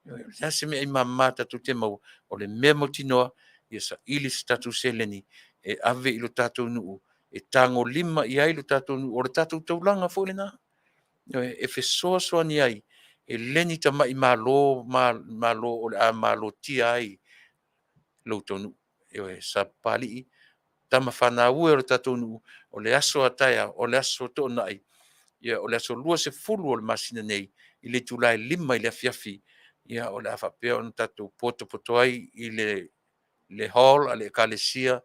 O le a se meaai mama tatou te maua, o le mea mautinoa, ia saili se tatou seleni e ave i lo tatou nuu e tagolima i ai lo tatou nuu, o le tatou taulaga foi lena, e fesoasoani ai, e le ni tamai Malo, malo o le a malotia ai lo outou nuu. Ioe, Sapapalii, tama fanau e o le tatou nuu, o le aso a taeao, o le aso Toonai, o le aso 20 o le masina nei i le itula e 5 i le afiafi, ia o le a faapea ona tatou potopoto ai i le hall a le Ekalesia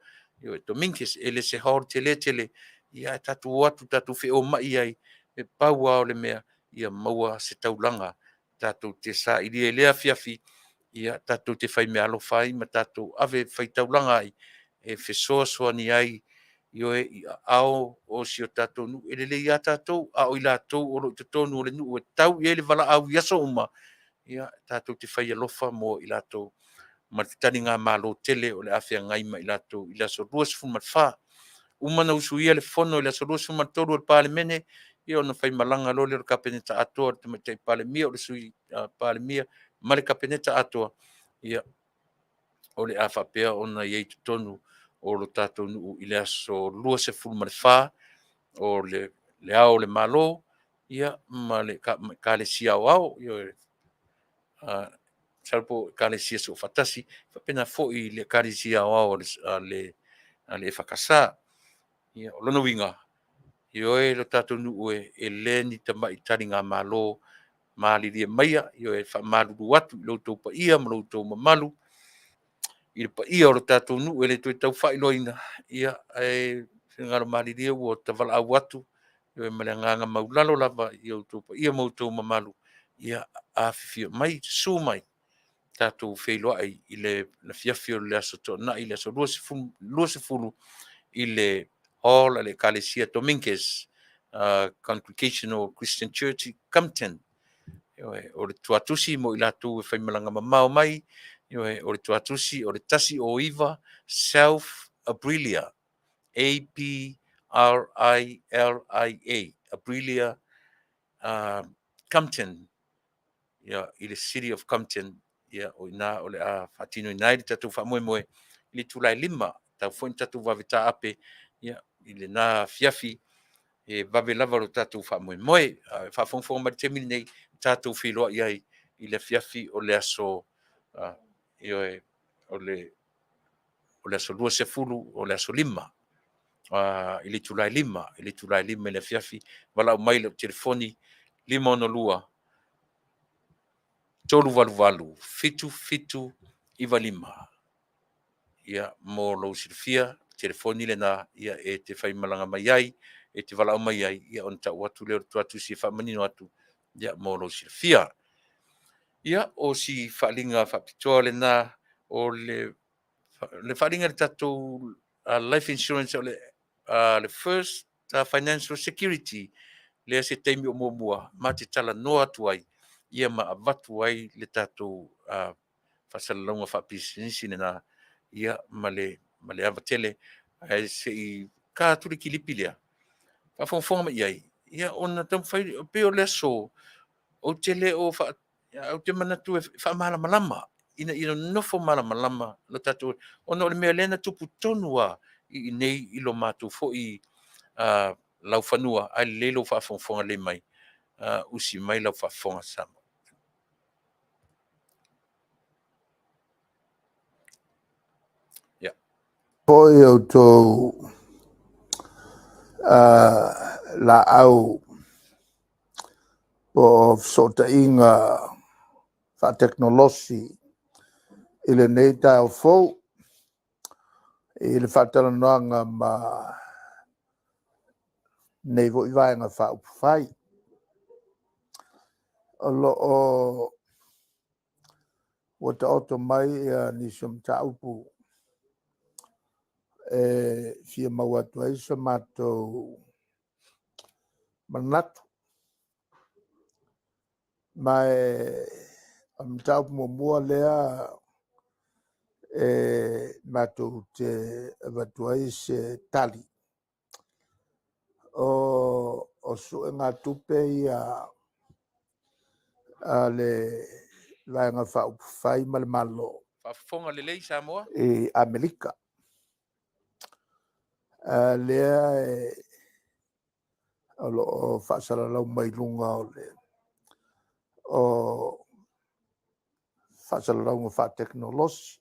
Dominguez. E le se hall tele tele, ae tatou o atu tatou feomai ai, e pau lava o le mea ia maua se taulaga tatou te sailia i lea afiafi, tatou te faimeaalofa ai ma tatou ave faitaulaga ai e fesoasoani ai, ioe, i aao o si o tatou nuu. E lelei lava tatou, a o i latou o lo o i totonu o le nuu e tau i ai le valaau i aso uma, ia, tatou te fai alofa mo i latou ma le taligamalo tele o le a feagai ma i latou i le aso 24. Uma ona usuia le Fono i le aso 23 o le Palemene, ia ona faimalaga loa lea o le Kapeneta atoa, le Tamaitai Palemia, o le Sui Palemia ma le Kapeneta atoa, ia, o le a faapea ona i ai i totonu o lo tatou nuu i le aso 24, o Le Ao o le Malo ma le Ekalesia Aoao, masalo po o Ekalesia Soofaatasi, faapena foi i le Ekalesia Aoao a le EFKS. Ia, o lona uiga, ioe lo tatou nuu e, e le ni tamai taligamalo, malilie maia, ioe, e faamalulu atu i lo outou paia ma lo outou mamalu, i le paia o le tatou nuu e le toe tau faailoaina, ae finagalo malilie ua ta valaau atu. Ioe, ma le agaga maulalo lava i outou paia ma outou mamalu, ia afifio mai, susu mai, tatou feiloai i le afiafi o le Aso Toonai, le aso 20 i le Hall a le Ekalesia Dominguez Congregational Christian Church i Compton. Ioe, o le tuatusi mo i latou e faimalaga mamao mai, ioe, o le tuatusi o le 109 South Aprilia, A P R I L I A, Aprilia, Compton, ia, i le City of Compton, ia, o i ina o le a faatinoina ai le tatou faamoemoe i le itula e 5:00, tatau foi ona tatou vave taape ia, i lena afiafi, e vave lava lo tatou faamoemoe. A o faafogafoga mai i le taimi lenei, tatou feiloai ai i le afiafi o le aso, ioe, o le aso 20 o le aso 5 i le itula e 5, i le itula e 5 i le afiafi. Valaau mai i lau telefoni 562 388 7795. Ia, mo lou silafia, telefoni lena ia, e te faimalaga mai ai, e te valaau mai ai, ia ona tau atu lea o le tuatusi e faamanino atu ia, mo lou silafia. Ia, o si faaaliga faapitoa lena o le faaaliga i le tatou life insurance, o le First Financial Security lea se taimi o muamua ma te talanoa atu ai ia ma avatu ai le tatou faasalalauga faapisinisi lena ia ma le ava tele. Ae se i ta atu le kilipi lea, faafogafoga mai i ai, ia ona taumafai pei o le aso, ou te le o faa... Ou te manatu e faamalamalama ina ia nonofo malamalama lo tatou, ona o le mea lea na tupu tonu lava i inei i lo matou foi laufanua, ae lelei lou faafogafoga lelei mai, usi mai lau faafofoga Samoa. Yeah. Foi outou laau po o fesootaiga faatekonolosi i lenei taeao fou i le faatalanoaga ma lenei foi Vaega Faaupufai. O lo o ua taoto mai nisi o mataupu e fia maua atu ai so matou manatu. Ma o le mataupu muamua lea e matou te avatu ai se tali, o suegatupe ia a le Vaega Faaupufai ma le Malo Faafofoga lelei Samoa. i Amerika, lea o lo o faasalalau mai luga o faasalalauga faatekonolosi.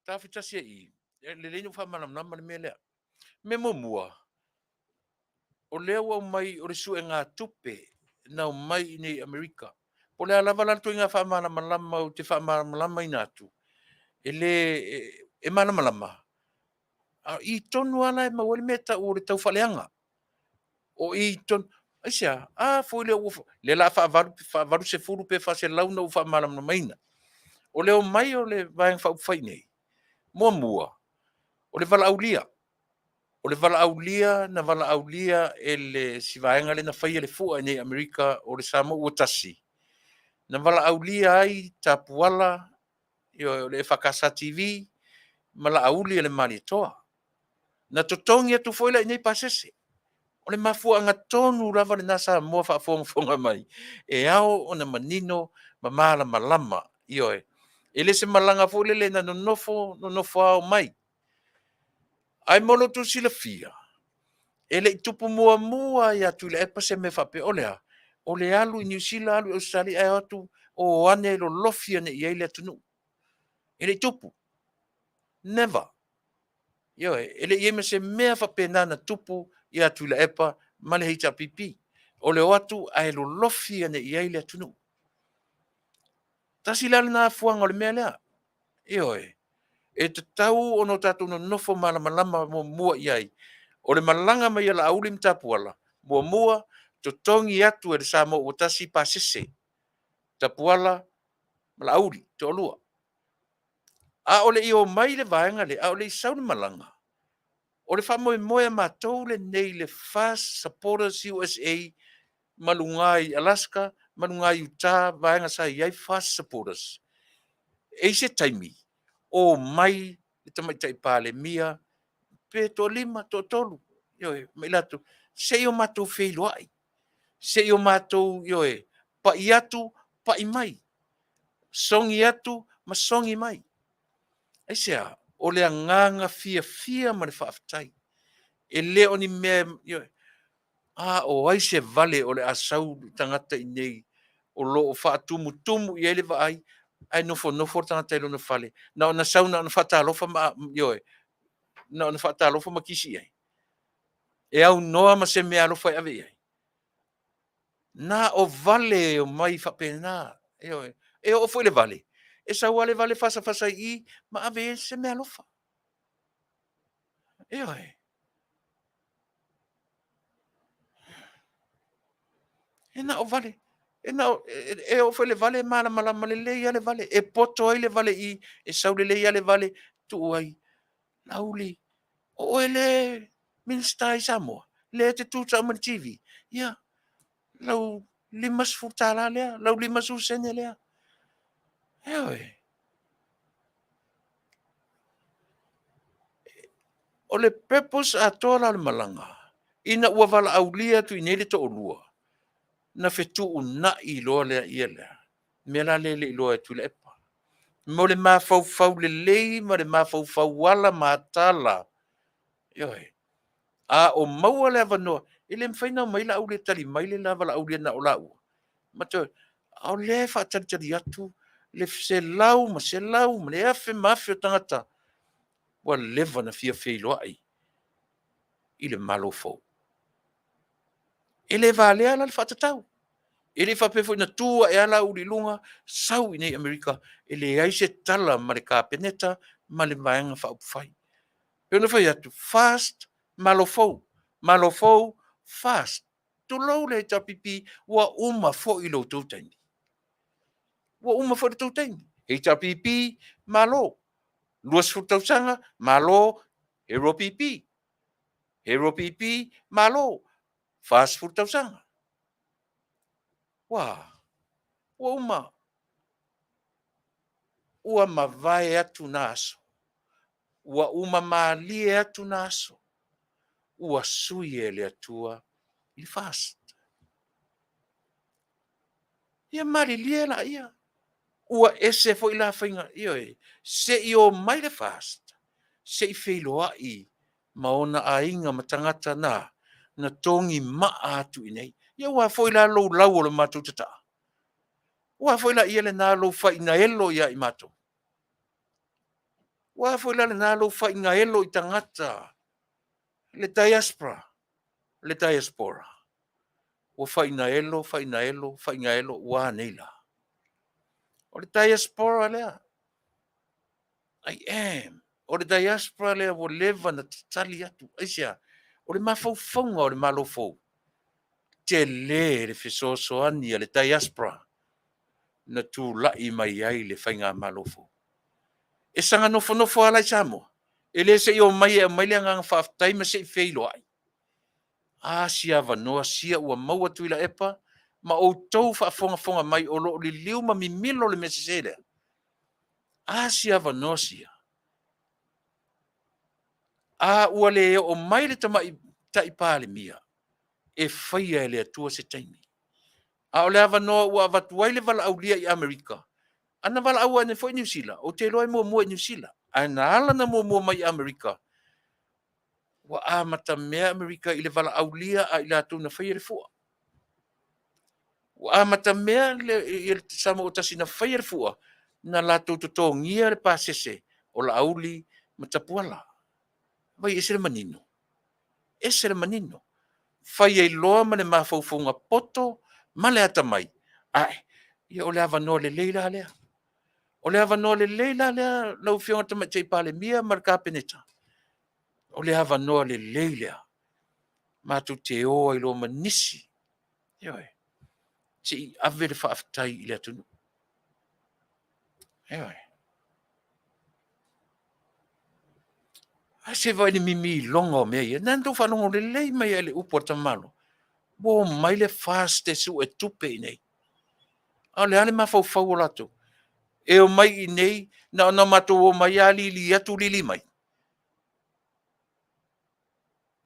Taofi tasi ai i i, e lelei ona ou faamalamalama le mea lea. O le mea muamua, o lea ua aumai o le suegatupe na aumai i inei i Amerika. Po o le a lava la le ituaiga faamalamalama ou te faamalamalamaina atu, e le... e malamalama, a o i tonu lava la e maua ai le mea e tau o le taufaaleaga. O i tonu... Aisea? A foi lea ua... o lea o le a faa-80 pe faa-100 ona ou faamalamalamaina. O le omai o le Vaega Faaupufai i inei, muamua, o le valaaulia. O le valaaulia na valaaulia e le si vaega lea na faia le fua i inei i Amerika o le Samoa ua Tasi, na valaaulia ai Tapuala, ioe, o le EFKS TV ma Laauli o le Malietoa. Na totogi atu foi la i inei pasese. O le mafuaaga tonu lava lena Samoa faafogafoga mai, e ao ona manino ma malamalama. Ioe. E le o se malaga foi lele na nonofo nonofo lava omai. Ae mo lo outou silafia, e le i tupu muamua lava ia Tuilaepa se mea faapea. O le a? O le alu i Niu Sila alu i Ausetalia ae o atu o ane lolofi ane i ai le atunuu. E le i tupu. Never. Ioe. E le i i ai ma se mea faapena na tupu ia Tuilaepa ma le HRPP. O le o atu ae lolofi ane i ai le atunuu. Tasi la lena afuaga o le mea lea. Ioe. E tatau ona tatou nonofo malamalama muamua i ai. O le malaga mai a Laauli ma Tapuala, muamua, totogi atu e le Samoa ua Tasi pasese, Tapuala ma Laauli, toalua. A o le i omai le vaega lea, a o le i sau le malaga, o le faamoemoe a matou lenei le FAST Supporters USA ma luga i Alaska ma luga i Utah, vaega sa i ai FAST Supporters. E i ai se taimi omai le Tamaitai Palemia pe toalima, toatolu, ioe, ma i latou, se i o matou feiloai, se i o matou, ioe, pai atu, pai mai, sogi atu ma sogi mai. Aisea? O le agaga fiafia ma le faafetai. E le o ni mea, ioe, a o ai se vale o le a sau le tagata i inei o lo o faatumutumu i ai le vaai, ae nofonofo le tagata i lona fale, na ona sau na ona faatalofa ma, ioe, na ona faatalofa ma kisi i ai, e aunoa ma se meaalofa e ave i ai. Na o vale e omai faapena, ioe. E oo foi i le vale, e sau lava le vale fasafasa i i ma ave i ai se meaalofa. Ioe. E na o vale. E, na o, e oo foi i le vale e malamalama lelei lava le vale. E poto ai le vale i i, e sau lelei lava le vale, tuu ai, Laauli, o oe lea e Minisita i Samoa, lea e te tu mai le TV, ia, lau $50 lea, lau 50 sene lea. Ioe. O le purpose atoa la o le malaga, ina ua valaaulia atu i inei le toalua, ona fetuunai loa lea, le mea la lea e le i iloa e Tuilaepa. Mo le mafaufau lelei ma le mafaufau ala ma tala, ioe, a o maua le avanoa, e le mafai ona omai Laauli e tali mai le la valaaulia na o laua. A o lea e faatalitali atu le selau ma selau ma le afe ma afe o tagata ua leva ona fia feiloai i le Malo fou. E le valea la le faatatau. E le faapea foi na tu ae lava Laauli i luga sau i inei i Amerika e leai se tala ma le Kapeneta ma le Vaega Faaupufai. E pei ona fai atu, FAST Malo fou, Malo fou, FAST. Tulou le HRPP, ua uma foi lo outou taimi. Ua uma foi lo outou taimi. HRPP, Malo. 20 tausaga, Malo, LPP. LPP, Malo. 40 tausaga. Ua a? Ua uma. Ua mavae atu na aso. Ua uma malie atu na aso. Ua sui e le Atua i le FAST. Ia malilie laia, ua ese foi la faiga, ioe, se i omai le FAST se i feiloai ma ona aiga ma tagata na na togi maa atu i inei. Ia ua a foi la lou lau o le matou tataa? Ua a foi la lena lou fainaelo ia i matou? Ua a foi la lena lou fainaelo i tagata, le diaspora, le diaspora? Ua fainaelo, fainaelo, fainaelo, ua a nei la? O le diaspora lea, I am. O le diaspora lea ua leva ona tatali atu. Aisea? O le mafaufauga o le Malo fou, tele le fesoasoani a le diaspora na tulai mai ai le Faigamalo fou. E saga nofonofo lava la i Samoa, e le se i omai e aumai le agaga faafetai ma se i feiloai. A si avanoa sia ua maua Tuilaepa ma outou faafogafoga mai o lo o liliu ma mimilo le mea sese lea? A si avanoa sia? A ua le oo mai le Tamaitai Palemia, e faia e le Atua se taimi. A o le avanoa ua avatu ai le valaaulia i Amerika, ana valaau ane foi Niu Sila, ou te iloa e muamua i Niu Sila, ae na ala ona muamua mai i Amerika, ua amatamea Amerika i le valaaulia a i latou na faia le fua. Ua amatamea le Samoa ua tasi na faia le fua, na latou totogia le pasese o Laauli ma Tapuala. Vaai e ese le manino, ese le manino. Fai ai loa ma le mafaufauga poto ma le atamai, ae, ia o le avanoa lelei la lea. O le avanoa lelei la lea lau Afioga i le Tamaitai Palemia ma le Kapeneta, o le avanoa lelei lea. Matou te o ai loa ma nisi. Ioe. Se i ave le faafetai i le atunuu. Ioe. A se vaai i le mimiloga o mea ia. Na tou faalogo lelei mai lava i le upu a le tamaloa, ua omai le FAST e suetupe i inei. A o le a le mafaufau o latou? E omai i inei na ona matou omai lava lili atu lili mai.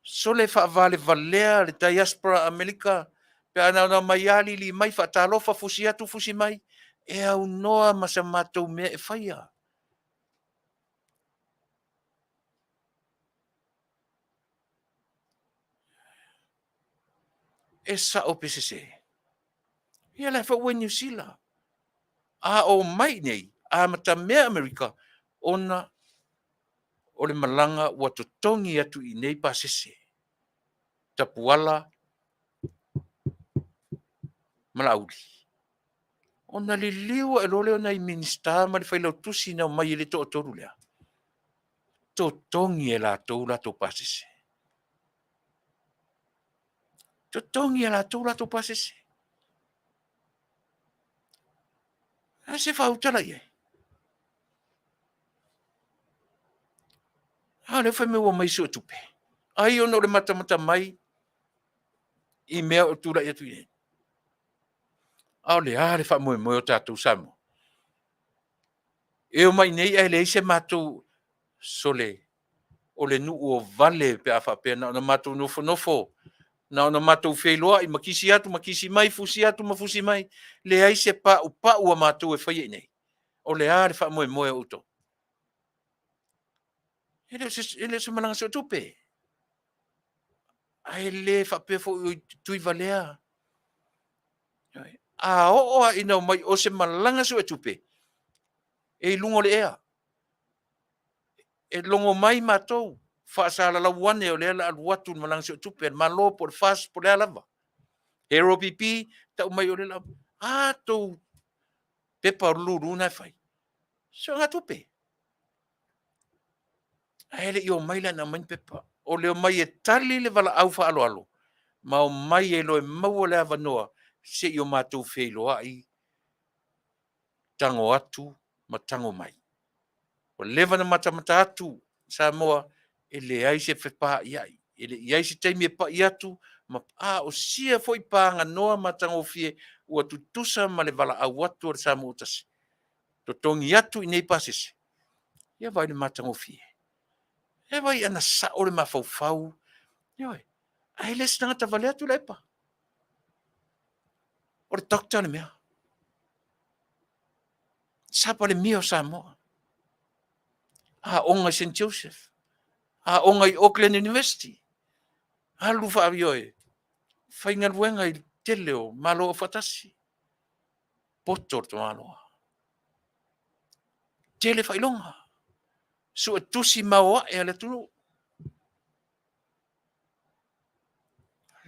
Sole faavalevalea le diaspora Amerika pe a na ona omai lava lili mai faatalofa fusi atu fusi mai, e aunoa ma se matou mea e faia. E sao pe sese? Ia la foi ua i Niu Sila. A omai i inei, amatamea Amerika ona o le malaga ua totogi atu i inei pasese, Tapuala ma Laauli. Ona liliu ae loa lea o nai Minisita ma le Failautusi na omai ai le toatolu lea, totogi e latou latou pasese. Totogi e latou latou pasese. A se faautala i ai? A o lea fai mai ua omai e suetupe. Ai ona o le matamata mai i mea o tulai atu i inei. A o le a le faamoemoe o tatou Samoa? E omai i inei ae leai se matou... Sole, o le nuu o vale pe a faapea na ona matou nofonofo, na ona matou feiloai ma kisi atu ma kisi mai, fusi atu ma fusi mai, leai se paupau a matou e faia i inei. O le a le faamoemoe o outou? E le o se malaga suetupe. Ae le faapea foi o Tuivalea. A oo lava ina omai o se malaga suetupe, e i luga o le ea. E logo mai matou, faasalalau ane o lea o le a alu atu le malaga suetupe a le Malo po o le FAST po o le a lava. Hero BP, tau mai o lea o le a... A tou pepa o le lulu na e fai? Suegatupe. Ae le i omai la ina aumai ni pepa. O le omai e tali le valaau faaaloalo ma omai ai loa e maua le avanoa se i o matou feiloai, tago atu ma tago mai. Ua leva ona matamata atu Samoa e leai se fepaaiai, e le i i ai se taimi e pai atu, a o sia foi paganoa matagofie ua tutusa ma le valaau atu o le Samoa ua tasi, totogi atu i inei pasese, ia vaai i le matagofie. Ia vaai ana sao le mafaufau, ioe, ae le o se tagata valea Tuilaepa. O le doctor le mea. Sa Palemia o Samoa, aoga i St Joseph, aoga i Auckland University, alu ioe, faigaluega i le tele o Malo Aufaatasi. Poto le tamaloa. Tele faailoga, suetusi maoae a le atunuu.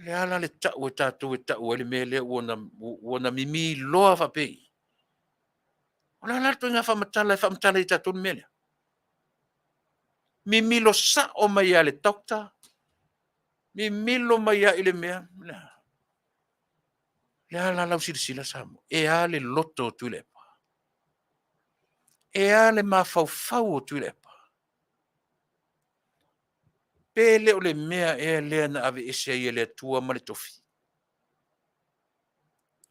O le a la le tau a tatou e tau ai le mea lea ua na mimiloa faapei? O le a la le ituaiga faamatala e faamatala ai e tatou le mea lea? Mimilo sao mai lava e le doctor, mimilo mai lava i le mea. O le a la lau silasila Samoa? E a le loto o Tuilaepa? E a le mafaufau o Tuilaepa? Pe le o le mea ea lea na aveese ai e le Atua ma le tofi?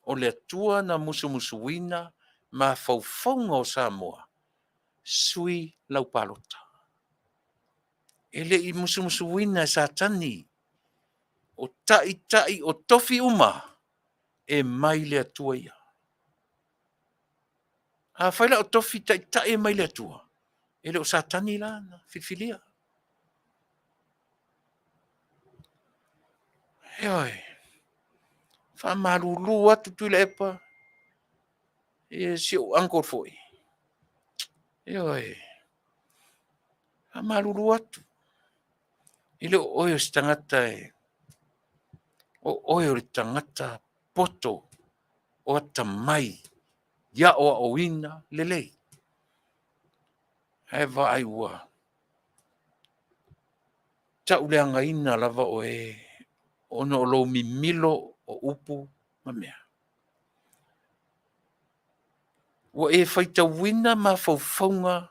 O le Atua na musumusuina mafaufauga o Samoa, sui lau palota. E le i musumusuina e Satani. O taitai o tofi uma, e mai le Atua ia. Afai la o tofi taitai e mai le Atua, e le o Satani la na filifilia. Ioe. Faamalulu atu Tuilaepa, ia si ou uncle foi. Ioe. Faamalulu atu, e le o oe o se tagata e... o oe o le tagata poto, o atamai i aoaoina lelei. Ae vaai ua tauleagaina lava oe. Ona o lou mimilo o upu ma mea. Ua e faitauina mafaufauga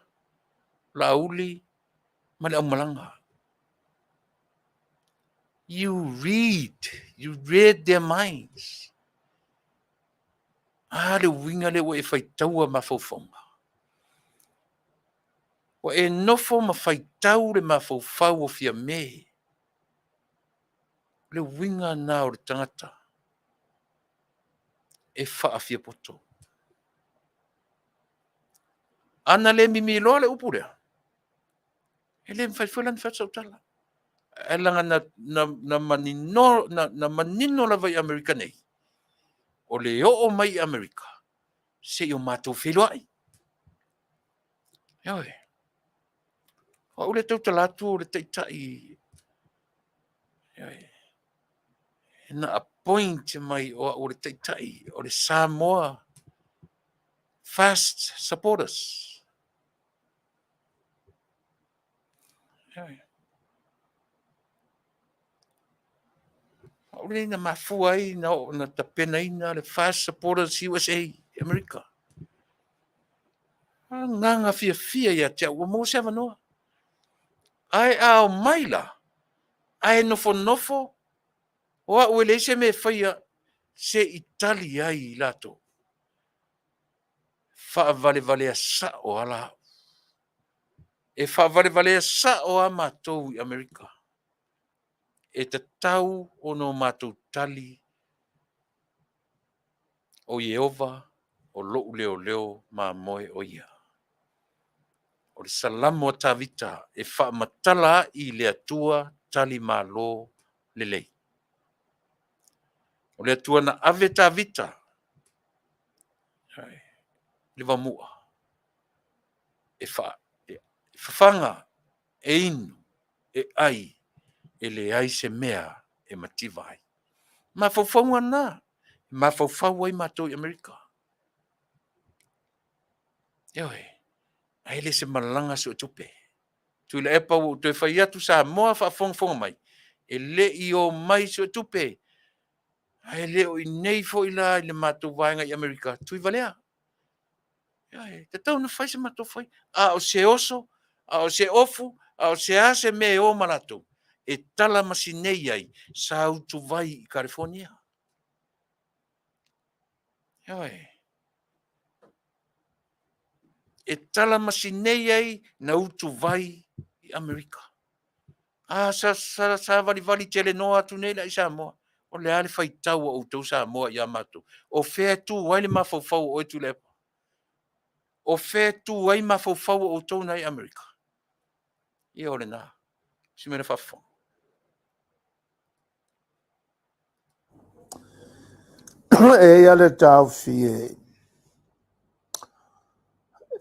Laauli ma le aumalaga. You read, you read their minds. A le uiga lea ua e faitaua mafaufauga. Ua e nofo ma faitau le mafaufau o Fiame. O le uiga lena o le tagata e faafiapoto. A na le mimi loa le upu lea, e le mafai foi la ona fai atu sau tala. Ae leaga na manino lava i Amerika nei, o le oo mai i Amerika, se i o matou feiloai. Ioe. O au lea e tautala atu o le taitai, ioe, na appoint mai o au o le taitai o le Samoa First Supporters. Ioe. O au lenei na mafua ai na tapenaina le First Supporters USA America. O le agaga fiafia ia te au ua maua se avanoa. Ae a omai la, ae nofonofo, o au e leai se mea e faia, se i tali ai i latou. Faavalevalea sao lava la au. E faavalevalea sao lava matou i Amerika. E tatau ona o matou tali, o Ieova o lou leoleo mamoe o ia. O le Salamo a Tavita e faamatala ai le Atua tali malo lelei. O le Atua na ave Tavita i le vaomuua e fafaga, e inu, e ai, e leai se mea e mativa ai. Mafaufauga na, e mafaufau ai matou i Amerika. Ioe, ae le se malaga suetupe. Tuilaepa ua ou toe fai atu Samoa a faafogafoga mai, e le i omai suetupe, ae le o i inei foi la i le matou vaega i Amerika, Tuivalea. E tatau ona fai se matou fai. A o se oso, a o se ofu, a o se a se mea e o ma latou, e talamasinei ai, sa utuvai i Kalifonia. Ioe. E talamasinei ai na utuvai i Amerika. A savalivali telenoa atu nei la i Samoa, o le a le faitau a outou Samoa ia matou? O fea e tu ai le mafaufau o oe Tuilaepa? O fea e tu ai mafaufau o outou na i Amerika? Ia o lena. Si mea faafofoga. E i ai le taofi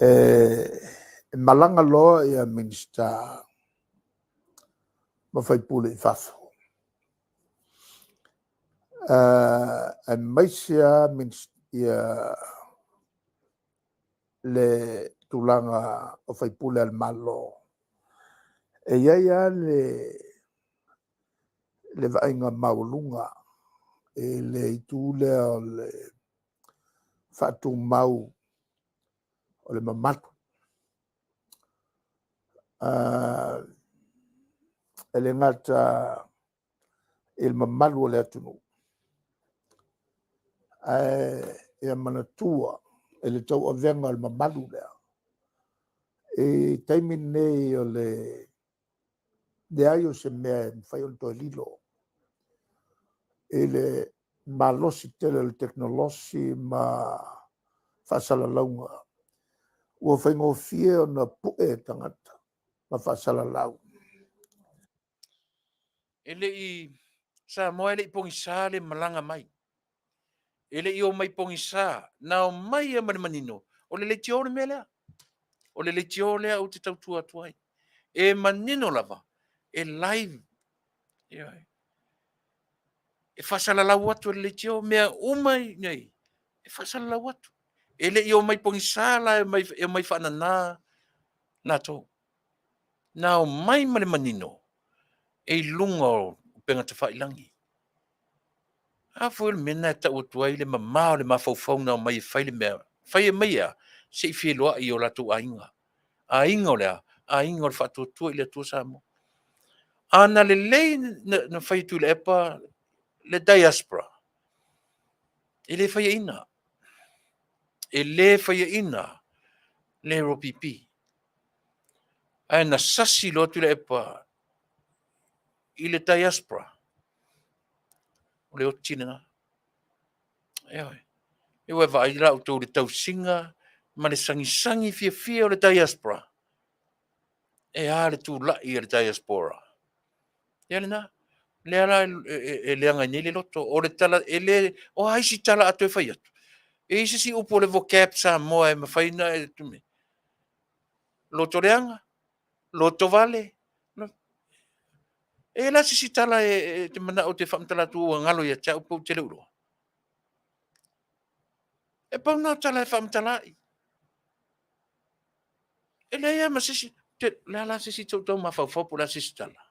e malaga loa ia Minisita ma faipule i fafo, aemaise lava ia le tulaga o faipule a le Malo, e i ai lava le vaaiga maualuga i le itu lea o le faatumau o le mamalu. E le gata i le mamalu o le atunuu, ae ia manatua i le tauavega o le mamalu lea, i taimi nei o le leai o se mea e mafai ona toe lilo i le malosi tele o le tekonolosi ma faasalalauga, ua faigofie ona pue e tagata ma faasalalau. E le i Samoa e le i pogisa le malaga mai. E le i omai pogisa, na omai lava ma le manino, o le leitio le mea lea. O le leitio lea ou te tautua atu ai. E manino lava, e live. Ioe. E faasalalau atu e le leitio mea uma nei, e faasalalau atu. E le i omai pogisa la e omai faanana latou. Na omai ma le manino e i luga o upega tafailagi. A foi o le mea lena e tau atu ai le mama o le mafaufau na omai e fai le mea, fai e mai e a? Se i feiloai i o latou aiga. Aiga o le a? Aiga o le Faatuatua i le Atua Samoa. A na lelei na fai e Tuilaepa le diaspora, e le faiaina. E le faiaina le LPP. Ae na sasi loa Tuilaepa i le diaspora, o le oti lena. Ioe. E ua vaai la outou i le tausiga ma le sagisagi fiafia o le diaspora. E a le tulai a le diaspora? Ia lena. Lea la e leaga ai nei le loto. O le tala, e le, o a isi tala a toe fai atu? E i ai se isi upu o le vocab Samoa e mafai ona e tumea? Loto leaga, loto vale. E i ai la se isi tala e te manao ou te faamatala atu ua galo ia te au pe ou te le o iloa? E pau lena o tala e faamatala ai. E leai lava ma se isi, o le a la se isi, se i ou tau mafaufau po o le a se isi tala.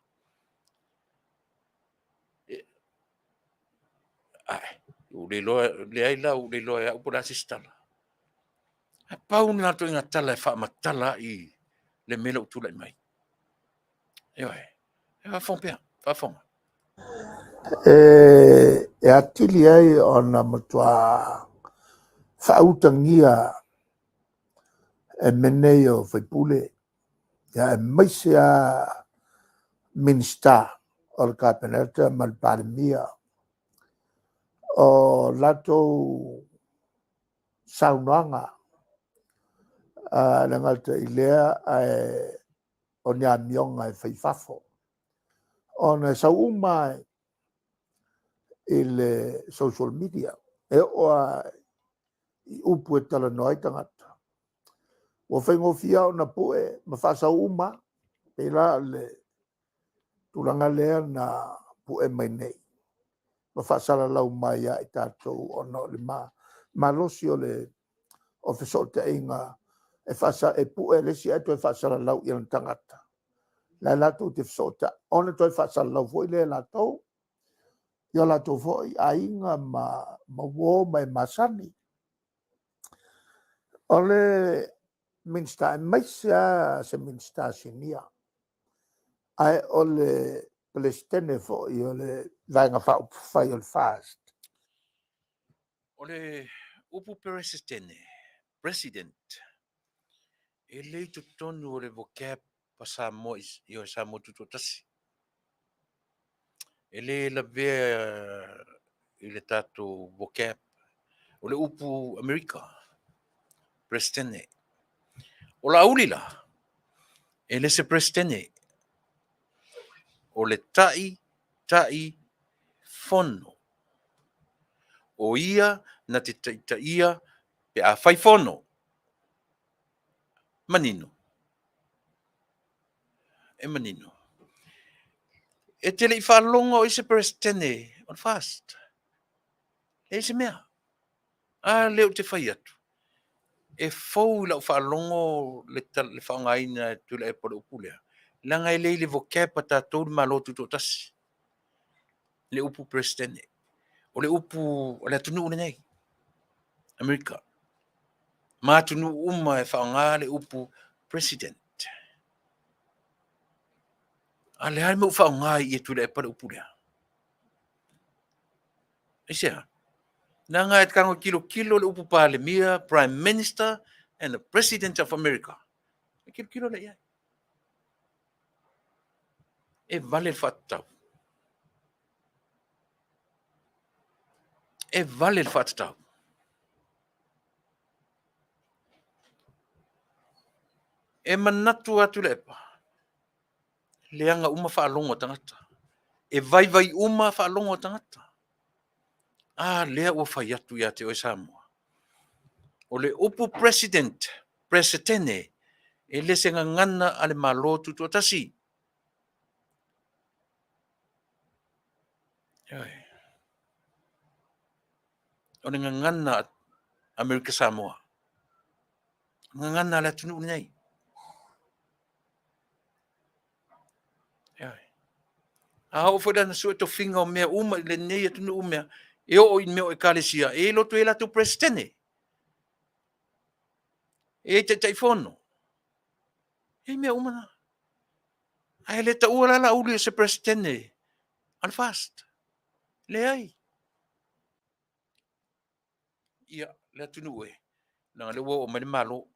Ai, ua le iloa, leai la ua le iloa e au po o le a se isi tala. Ae pau lena o ituaiga tala e faamatala ai le mea lea ua tulai mai. Ioe, e faafofoga pea, faafofoga. E atili ai ona matua faautagia e mea nei o faipule, aemaise lava Minisita o le Kapeneta ma le Palemia, o latou saunoaga, e le gata i lea ae o ni amioga e fai i fafo, ona e sau uma lava i le social media. E oo lava i upu e talanoa ai tagata, ua faigofie lava ona pue ma faasau uma lava. E pei la o le tulaga lea na pue mai nei ma faasalalau mai ia i tatou ona o le malosi o fesootaiga e pue e le isi ae toe faasalalau i ona tagata la e latou te fesootai, ona toe faasalalau foi lea e latou i o latou foi aiga ma uo ma e masani. O le Minisita, aemaise lava se Minisita Sinia, ae o le Peresetene foi o le Vaega Faaupufai o le FAST. O le upu Peresetene, President, e le i totonu o le vocab a Samoa i Samoa Tutoatasi. E le lavea i le tatou vocab. O le upu Amerika, Peresetene. O Laauli la, e le se Peresetene, o le Taitaifono. O ia na te taitaia pe a fai fono. Manino. E manino. E te le i faalogo i se Peresetene o le FAST? Leai se mea. A lea ou te fai atu, e fou i lau faalogo le faaaogaina e Tuilaepa o le upu lea, leaga e le i le vocab a tatou le Malo Tutoatasi, le upu Peresetene. O le upu a le atunuu lenei, Amerika, ma atunuu uma e faaaoga le upu President. A o le a le mea ua faaaoga ai i i e Tuilaepa le upu lea? Aisea? Leaga e tago e tilotilo le upu Palemia, Prime Minister and the President of America. E tilotilo lea i ai. E vale le faatatau. E vale le faatatau. E manatu lava Tuilaepa, leaga uma faalogo a tagata. E vaivai uma faalogo a tagata. A lea ua fai atu ia te oe Samoa. O le upu President, Peresetene, e le se gagana a le Malo Tutoatasi. Ioe. O le gagana Amerika Samoa. O le gagana a le atunuu lenei. Ioe. A oo foi la ina sue tofiga o mea uma i lenei atunuu mea, E oo i mea o ekalesia, e i loto i latou presetene. E i ai taitaifono. E i ai mea uma na. Ae le taua la Laauli o se presetene a le FAST. Leai. Ia, le atunuu e, leaga o lea ua oo mai le Malo.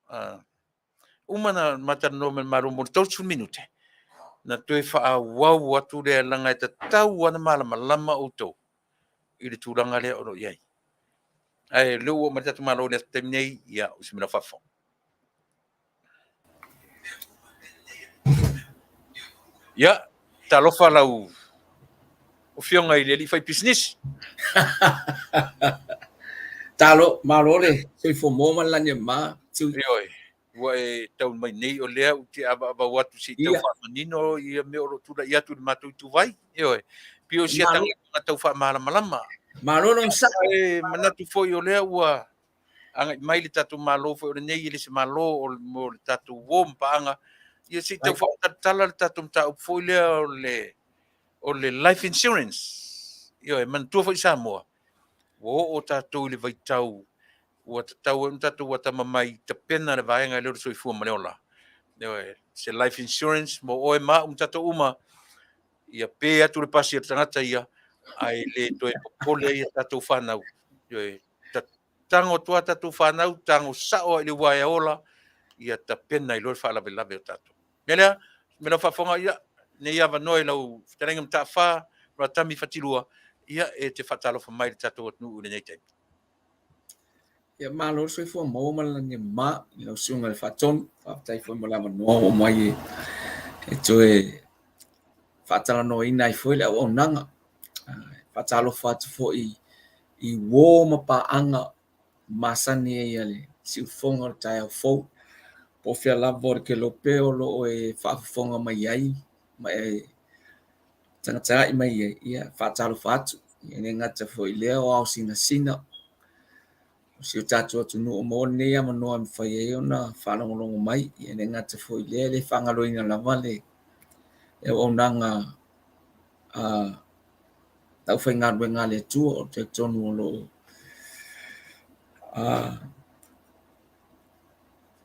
Uma ona ma talanoa ma le Malo mo le 30 minute, na toe faaauau atu lea leaga e tatau lava ona malamalama outou i le tulaga lea o lo o i ai. Ae o lea ua oo mai le tatou Malo i le taimi nei, ia, o se mea faafofoga. Ia, talofa lau afioga i le alii faipisinisi. Talo, malo le soifua maua ma le lagi e mama. Ioe, ua e tau mai nei o lea ou te avaavau atu se i tau faamanino ia mea o lo o tulai atu i le matou ituvai. Ioe, pei o si a tau faamalamalama. Malo le onosai. E manatu foi o lea ua agai mai le tatou Malo foi o lenei e le se Malo o mo le tatou uo ma paaga, ia se i tau faatalatala le tatou mataupu foi lea o le o le life insurance. Ioe, manatua foi Samoa, ua oo tatou i le vaitau ua tatau ai ona tatou atamamai tapena le vaega lea o le soifua ma le ola. Ioe, se life insurance mo oe ma au ma tatou uma, ia pe atu le pasi a le tagata ia, ae le toe popole ai a tatou fanau. Ioe, tago atu a tatou fanau, tago sao lava i le uaea ola, ia tapena ai loa le faalavelave o tatou. Mea lea, me lau faafofoga, ia, nei avanoa i lau fetalaiga Mataafa, Ratami Fatilua, ia, e te faatalofa mai i le tatou atunuu i lenei taimi. Ia malo le soifua maua ma le lagi e mama i lau susuga i le Faatonu. Faafetai foi mo le avanoa ua aumai e toe faatalanoaina ai foi le auaunaga. Faatalofa atu foi i uo ma paaga masani ai a le siufofoga o le taeao fou, po o fea lava o le kelope o lo o e faafofoga mai ai ma e tagatagai mai ai, ia faatalofa atu. E le gata foi i lea o ao sinasina o si o tatou atunuu ua maua lenei avanoa e mafai ai ona faalogologo mai. E le gata foi i lea, e le faagaloina lava le auaunaga a le aufaigaluega a le Atua, ou te talitonu o lo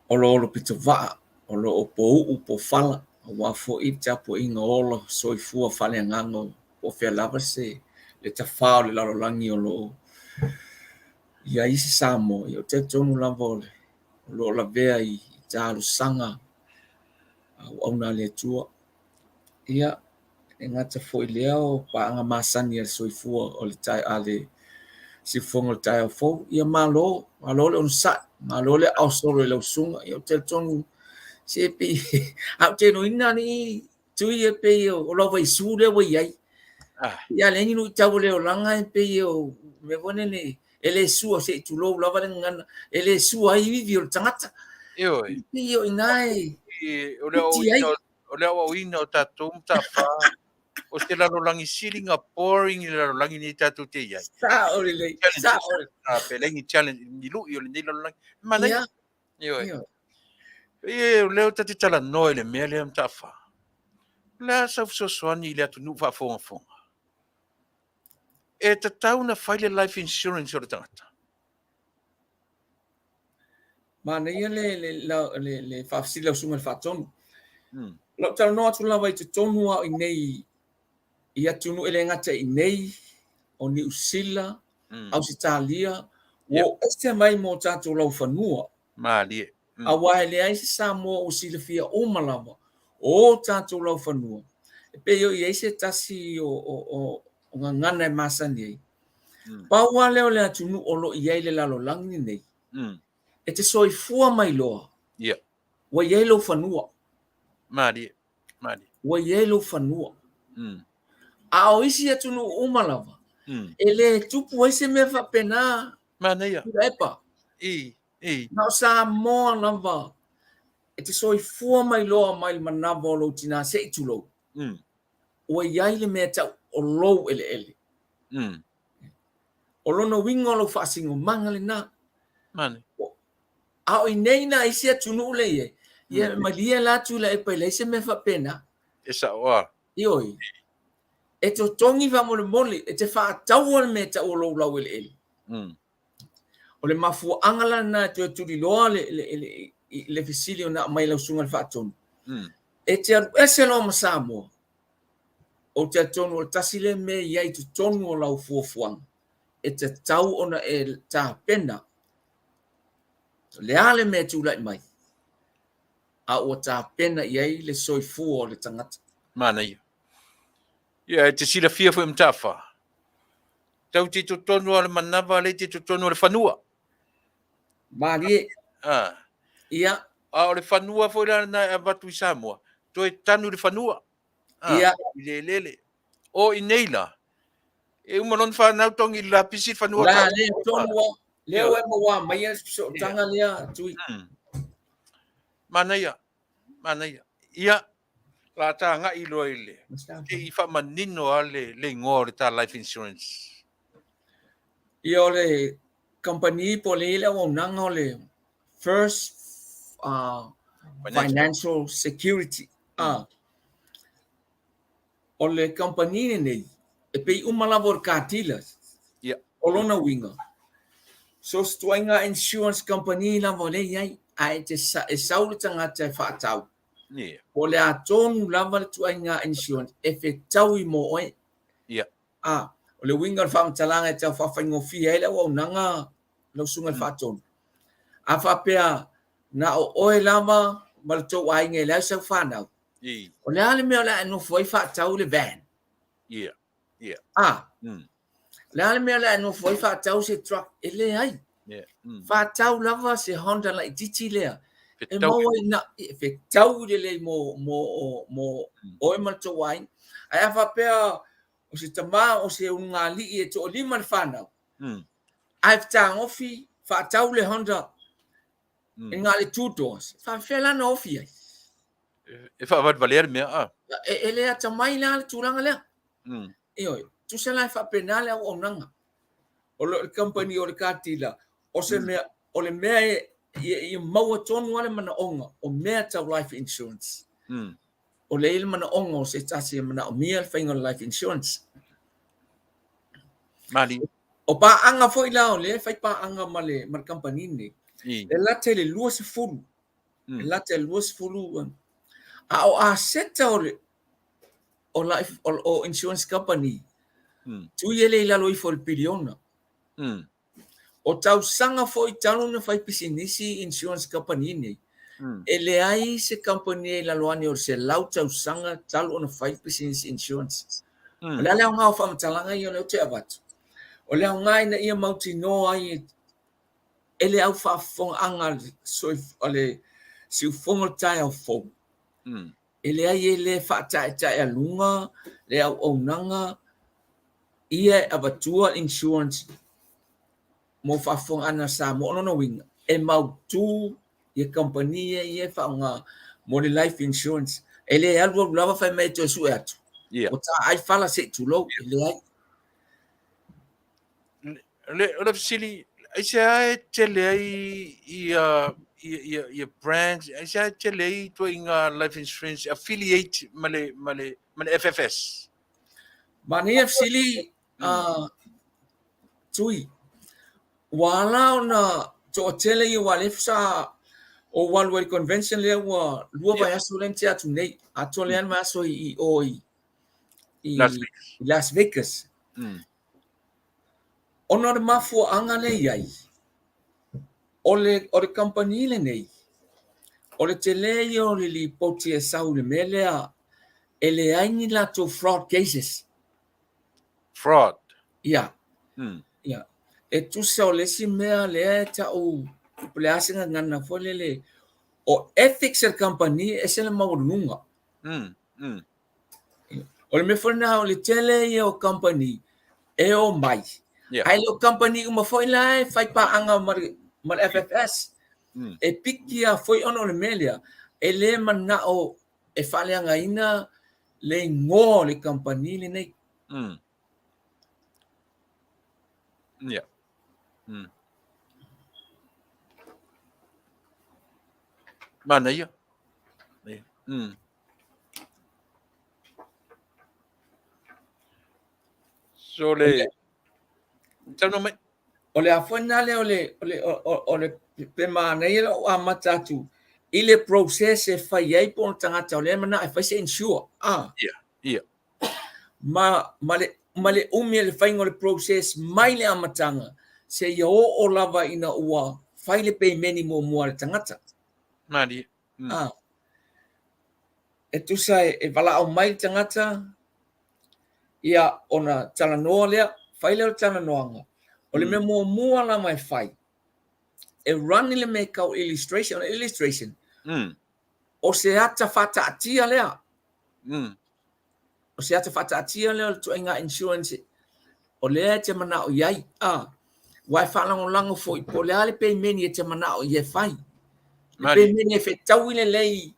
o oloolo pitovaa, o lo o pouu pofala aua foi le tapuaiga ola soifua faaleagaga po o fea lava se le tafa o le lalolagi o lo o i ai se Samoa. Ia ou te talitonu lava o lo o lavea i talosaga a auauna a le Atua. Ia, e gata foi i lea o paaga masani a le soifua o le a le siufofoga o le taeao fou. Ia malo, malo le onosai, malo le aao solo i lau susuga. Ia ou te talitonu se pei a ou te iloaina alii Tui e pei o lau vaisu lea ua i ai. Ia leai ni luitau o le olaga e pei o mea foi lele e le sua se i tulou lava le gagana, e le sua ai ivi o le tagata. Ioe. Pei o i ina e O le o le aoaoina o tatou mataafa o se lalolagi sili na boring i le lalolagi nei tatou te i ai. Sao lelei, sao lelei. A pe leai ni challenge, ni lui o lenei lalolagi. Manaia. Ioe. E o lea ta te talanoa i le mea lea mataafa. O le a sau fesoasoani i le atunuu faafogafoga? E tatau ona fai le life insurance o le tagata. Manaia le, le, le, le faafesili lau susuga i le Faatonu. Lau talanoa atu lava i totonu lava o i inei i atunuu e le gata i inei, o Niu Sila, Ausetalia, ua oo ese mai ma o tatou laufanua. Malie. Aua e leai se Samoa ua silafia uma lava o o tatou laufanua, e pei o i ai se tasi o, o, o, o gagana e masani ai. Pau lava lea o le atunuu o lo o i ai i le lalolagi lenei, e te soifua mai loa, ua i ai lou fanua. Malie, malie. Ua i ai lou fanua. A o isi atunuu uma lava, e le tupu ai se mea faapena. Manaia. Tuilaepa. I, i. Na o Samoa lava e te soifua mai loa mai le manava o lou tina se i tulou. Ua i ai le mea tau o lou eleele. O lona uiga o lou faasinomaga lena. Mane. A o i inei na isi atunuu le i ai, ia malie la Tuilaepa e leai se mea faapena. E sao a. Ioe. E totogi faamolemole, e te faataua le mea e tau o lou laueleele. O le mafuaaga la lena e toe tuliloa le, le, le, le fesili ona aumai lau susuga i le Faatonu. E te alu ese loa ma Samoa, ou te talitonu o le tasi lea mea e i ai i totonu o lau fuafuaga, e tatau ona e tapena le a le mea e tulai mai, a ua tapena i ai le soifua o le tagata. Manaia. Ia, e te silafia foi Mataafa, tau te totonu o le manava lea te totonu o le fanua. Malie. Ah. Ia. A o le fanua foi la lena e avatu i Samoa, toe tanu i le fanua. Ah, Ia. I le eleele. O i nei la, e uma loa ona fanau togi i le lapisi le fanua. La lea tonu lava. Lea ua e maua mai le fesootaga lea, Tui. Manaia, manaia. Ia, la tagai loa i le, se i faamanino lava le, le igoa o le ta life insurance. Ia o le kamupani po o le i ai le auaunaga o le First Financial Security. O le kamupani lenei, e pei uma lava o le car dealers. Yeah. O lona uiga, so se ituaiga insurance company lava o lea e i ai, ae te sa, e sau le tagata e faatau. Yeah. Po o le a tonu lava le ituaiga insurance e fetaui mo oe. Yeah. A, o le uiga o le faamatalaga e tau faafaigofie ai le auaunaga lau susuga i le Faatonu. A faapea na o oe lava ma le tou aiga e leai sau fanau, O le a le mea o le a e nofo ai faatau le van? Yeah. Yeah. A. O le a le mea o le a e nofo ai faatau se truck? E leai. Yeah. Faatau lava se Honda laitiiti lea. E maua ai na, e fetau lelei mo, mo, mo oe ma le tou aiga. Ae a faapea o se tama o se ulugalii e toalima le fanau, ae fetagofi faatau le Honda e na o le two doors, e faapefea la ona ofi ai? E faavalevalea le mea, a? E le atamai la le tulaga lea. Ioe, tusa la e faapena le auaunaga. O le company o le car dealer, o se mea, o le mea e, ia maua tonu lava le manaoga o mea tau life insurance. O lea e i ai le manaoga o se tasi e manaomia le faiga o le life insurance. Malie. O paaga foi la o lea e fai paaga ma le, ma le kamupani lenei, e lata i le 20, e lata i le 20, a o aseta o le, o, life, o, o insurance company, tui e le i lalo ifo o le piliona. O tausaga foi talu ona fai pisinisi insurance company nei, e leai se kamupani e i lalo ane o le 100 tausaga talu ona fai pisinisi insurance. O le a le aoga o faamatalaga ia o lea ou te avatu? O le aoga ina ia mautinoa ai e le au faafofogaaga a le siufofoga o le taeao fou, e leai e le faataetaealuga le auaunaga ia e avatua insurance mo faafofogaaga a Samoa. O lona uiga, e mautu ia kamupani ia ia e faaaoga mo le life insurance. E le alu alu lava fai mai e toe sue atu. Yeah. Ua taai fala se i tulou, e leai. Le, o le fesili, aisea e tele ai ia, ia, ia, ia brands, aisea e tele ai ituaiga life insurance affiliate ma le, ma le, ma le FFS? Manaia fesili, Tui, ua ala ona toatele ia aua lea sa ou alu ai i le convention lea ua lua vaiaso lea na tea atu nei, atoa lea le vaiaso i o i Las Vegas. i Las Vegas. Ona o le mafuaaga lea e i ai, o le, o le kamupani lenei, o le tele ia o le lipoti e sau i le mea lea, e leai ni latou fraud cases. Fraud. Ia. Ia. E tusa o le isi mea lea e tau, po o le a se gagana foi lele, o ethics a le kamupani e ese le maualuluga. O le mea foi lena o le tele ia o kamupani e omai, ae le o kamupani uma foi la e fai paaga ma le, ma le FFS. E piki lava foi ona o le mea lea, e le manao e faaleagaina le igoa o le kamupani lenei. Yeah. Manaia. Yeah. So le saunoa mai. O le a foi lena lea o le, o le, o, le, pe manaia lou amata atu i le process e fai ai po o le tagata o lea e manao e fai se insure. Ah. Yeah, yeah. Ma, ma, le, ma le umi o le faiga o le process mai le amataga seia oo lava ina ua fai le peimeni muamua a le tagata. Malie. Ah. E tusa e, e valaau mai le tagata, ia ona talanoa lea, fai lea o le talanoaga. O le mea muamua lava e fai, e run i le mea e tau illustration, o le illustration, o se ata faataatia lea. O se ata faataatia lea o le ituaiga insurance o lea e te manao i ai. A, aua e faalagolago foi po o le a le pemeni e te manao i ai e fai. Le pemeni e fetaui lelei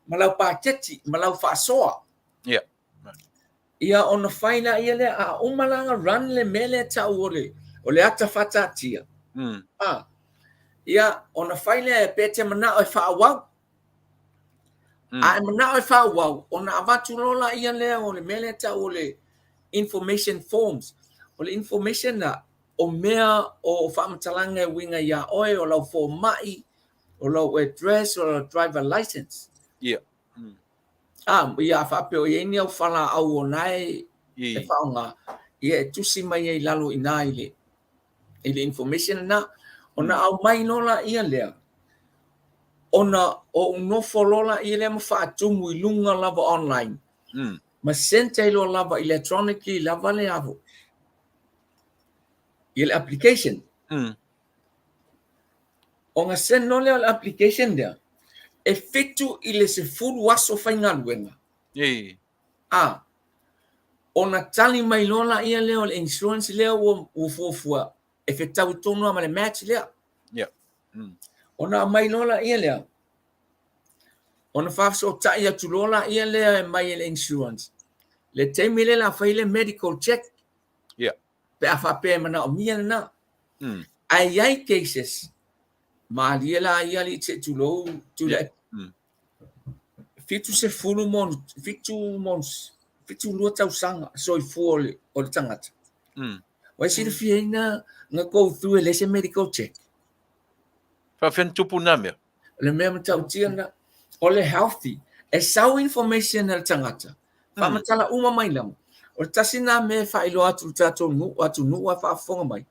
ma lau paketi, ma lau faasoa. Yeah. Ia ona fai laia lea, a uma la ona run le mea lea e tau o le, o le ata faataatia. A, ia ona fai lea pe te manao e faaauau. A e manao e faaauau, ona avatu loa laia lea o le mea lea e tau o le information forms. O le information na, o mea o faamatalaga e uiga ia oe, o lau fomai, o lau address, o lau driver license. Yeah. A, ia a faapea o i ai ni au falaau o na e, e faaaoga, ia e tusi mai ai i lalo i ina i le, i le information lena. Ona aumai loa laia lea, ona ou nofo loa laia lea ma faatumu i luga lava online. Ma send ai loa lava electronically lava le avo i le application. Ona send loa lea o le application lea, e 7 i le 10 aso faigaluega. A, ona tali mai loa laia lea o le insurance lea ua, ua fuafua e fetaui tonu lava ma le match lea. Yeah. Ona aumai loa laia lea, ona faafesootai atu loa laia lea e mai e le insurance. Le taimi lea o le a fai le medical check. Yeah. Pe a faapea e manaomia lena. Ae i ai cases, malie la ia alii se i tulou Tuilaepa. 70 ma ono, 7 ma ono, 72 tausaga soifua o le, o le tagata. Ua e silafia ai na, na go through e leai se medical check. Faafefea ona tupu na mea? O le mea matautia lena, o le healthy, e sau information a le tagata, faamatala uma mai lava. O le tasi lena mea e faailoa atu i le tatou nuu, atunuu a faafofoga mai.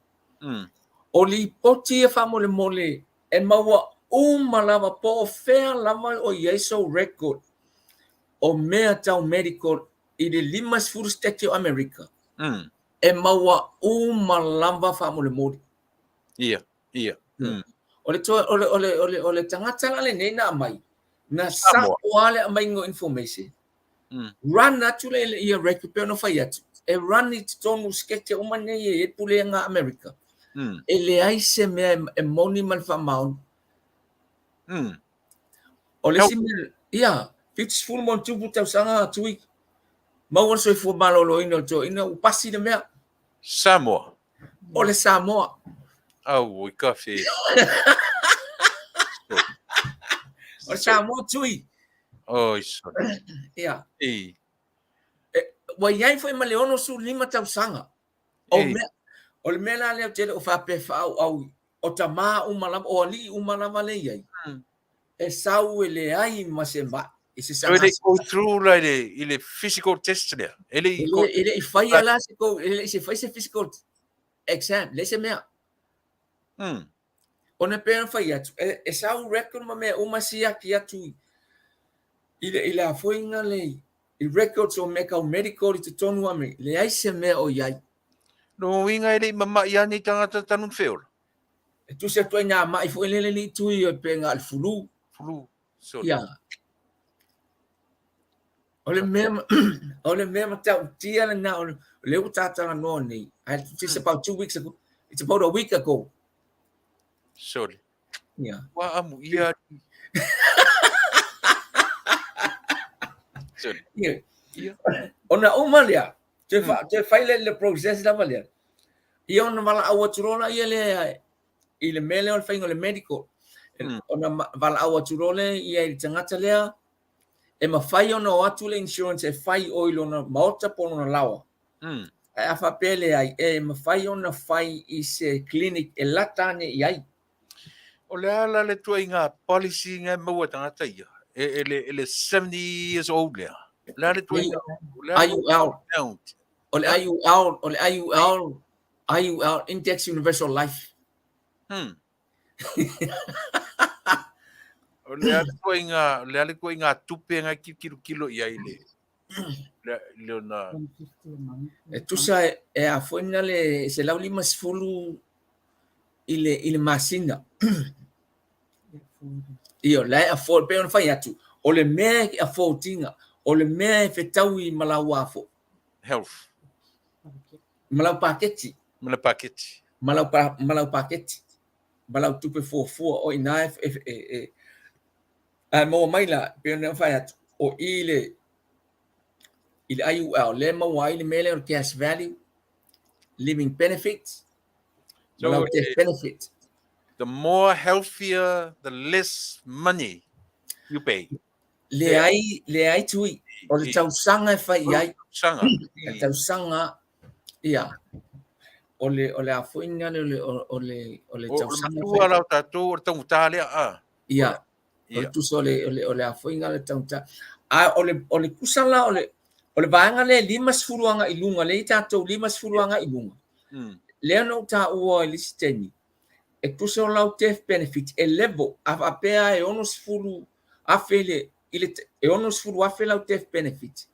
O lipoti ia faamolemole e maua uma lava po o fea lava o i ai sou record o mea tau medical i le 50 Setete o Amerika, e maua uma lava faamolemole. Ia, ia. O le, o le, o le, o le, o le tagata la lenei na aumai, na sao lava le aumaiga o information. Run atu le ia record pei ona fai atu, e run i totonu Setete uma nei e i ai pulega a Amerika. E leai se mea e moni ma le faamaoni. O le isi mea, ia, 70 ma ono tupu tausaga Tui, maua le soifua maloloina o le toeaina, ua pasi le mea. Samoa. O le Samoa. Auoi ka fe. O le Samoa Tui. Oi, sorry. Ia. Ei. Ua i ai foi ma le 65 tausaga. O mea, o le mea la lea ou te le o faapea e faaauau o tama uma lava, o alii uma lava lea e i ai, e sau e leai ma se mai, i se So e le i go through la i le, i le physical test lea? E le i go... E le i faia la se go, e le i se fai se physical exam, leai se mea. Ona e pei ona fai atu, e, e sau record ma mea uma siaki atu i, i le, i le afoina le, i records o mea tau medical i totonu a me, leai se mea o i ai. Lona uiga e le i mama'i lava nei tagata talu ona feola? E tusi atu ai nā ma'i foi lele alii Tui e pei na o le flu. Flu, sorry. Ia. O le mea, o le mea matautia lena, o lea ua ta talanoa nei. It's about 2 weeks ago. It's about a week ago. Sorry. Ia. Ua amu ia. Sorry. Ia. Ia. Ona uma lea, toe, fa, toe fai le, le process lava lea. Ia ona valaau atu loa lea lea i le mea lea o le faiga o le medical. Ona valaau atu loa lea ia i le tagata lea, e mafai ona o atu le insurance e fai o i lona maota po o lona laoa. Ae a faapea e leai, e mafai ona fai i se clinic e lata ane i ai. O le a la le tuaiga policy na e maua e tagata ia? E, e, le, e le 70 years old lea. O le a le tuaiga? IUL. O le IUL, o le IUL, IUL, Index Universal Life. O le a le tuaiga, o le a le tuaiga tupe na e kilokilo i ai le, le, le ona... E tusa e a foi na le 150 i le, i le masina. Ia, la e afford, pei ona fai atu, o le mea e afford ina, o le mea e fetaui ma lau afo. Health. Ma lau paketi. Ma lau paketi. Ma lau, ma lau paketi. Ma lau tupe fuafua, o ina e, e, e, e ae maua mai la, pei ona fai atu, o i le, i le IUL, lea e maua ai le mea lea o le cash value, living benefits, So, ma lau death benefit. The more healthier, the less money you pay. Leai, leai tui. O le tausaga e fai i ai. Tausaga. Le tausaga, ia. O le, o le a foi nale o le, o le, o le tausaga. O le matua la o tatou, o le taugata lea, a. Ia. O le tusa o le, o le, o le a foi nale taugata. A o le, o le tusa la, o le, o le vaega lea e 50 agai i luga, lea i tatou 50 agai i luga. Lea na ou taua i le isi taimi, e tusa o lau death benefit e level, a faapea e 60 afe i le, i le, e 60 afe lau death benefit.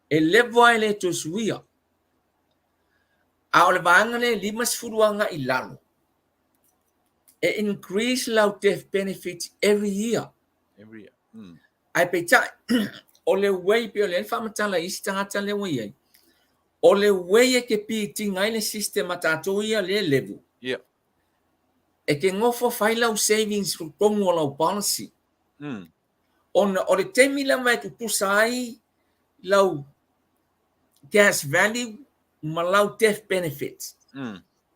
E level lava e le toe suia. A o le vaega lea e 50 agai i lalo, e increase lau death benefit every year. Every year. Ae peitai, o le way pei o lea na faamatala i isi tagata lea ua i ai, o le way e te beat-ina ai le system a tatou ia lea level, e te nofo fai lau savings i totonu o lau policy. Ona o le taimi lava e tutusa ai lau cash value ma lau death benefit,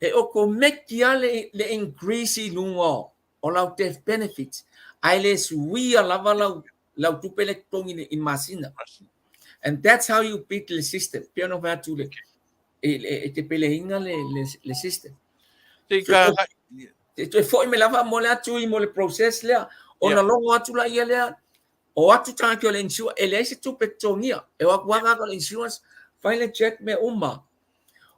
e okomeki lava le increase i luga o lau death benefit, ae le suia lava lau, lau tupe lea e totogi i le masina. And that's how you beat the system. Pei ona fai atu le, e te peleina le, le, le system. Te toe foi mai lava mo le atu i mo le process lea, ona logo atu la ia lea, o atu tagata o le insurance, e leai se tupe totogia. E o atu lava o le insurance, fai le check mea uma.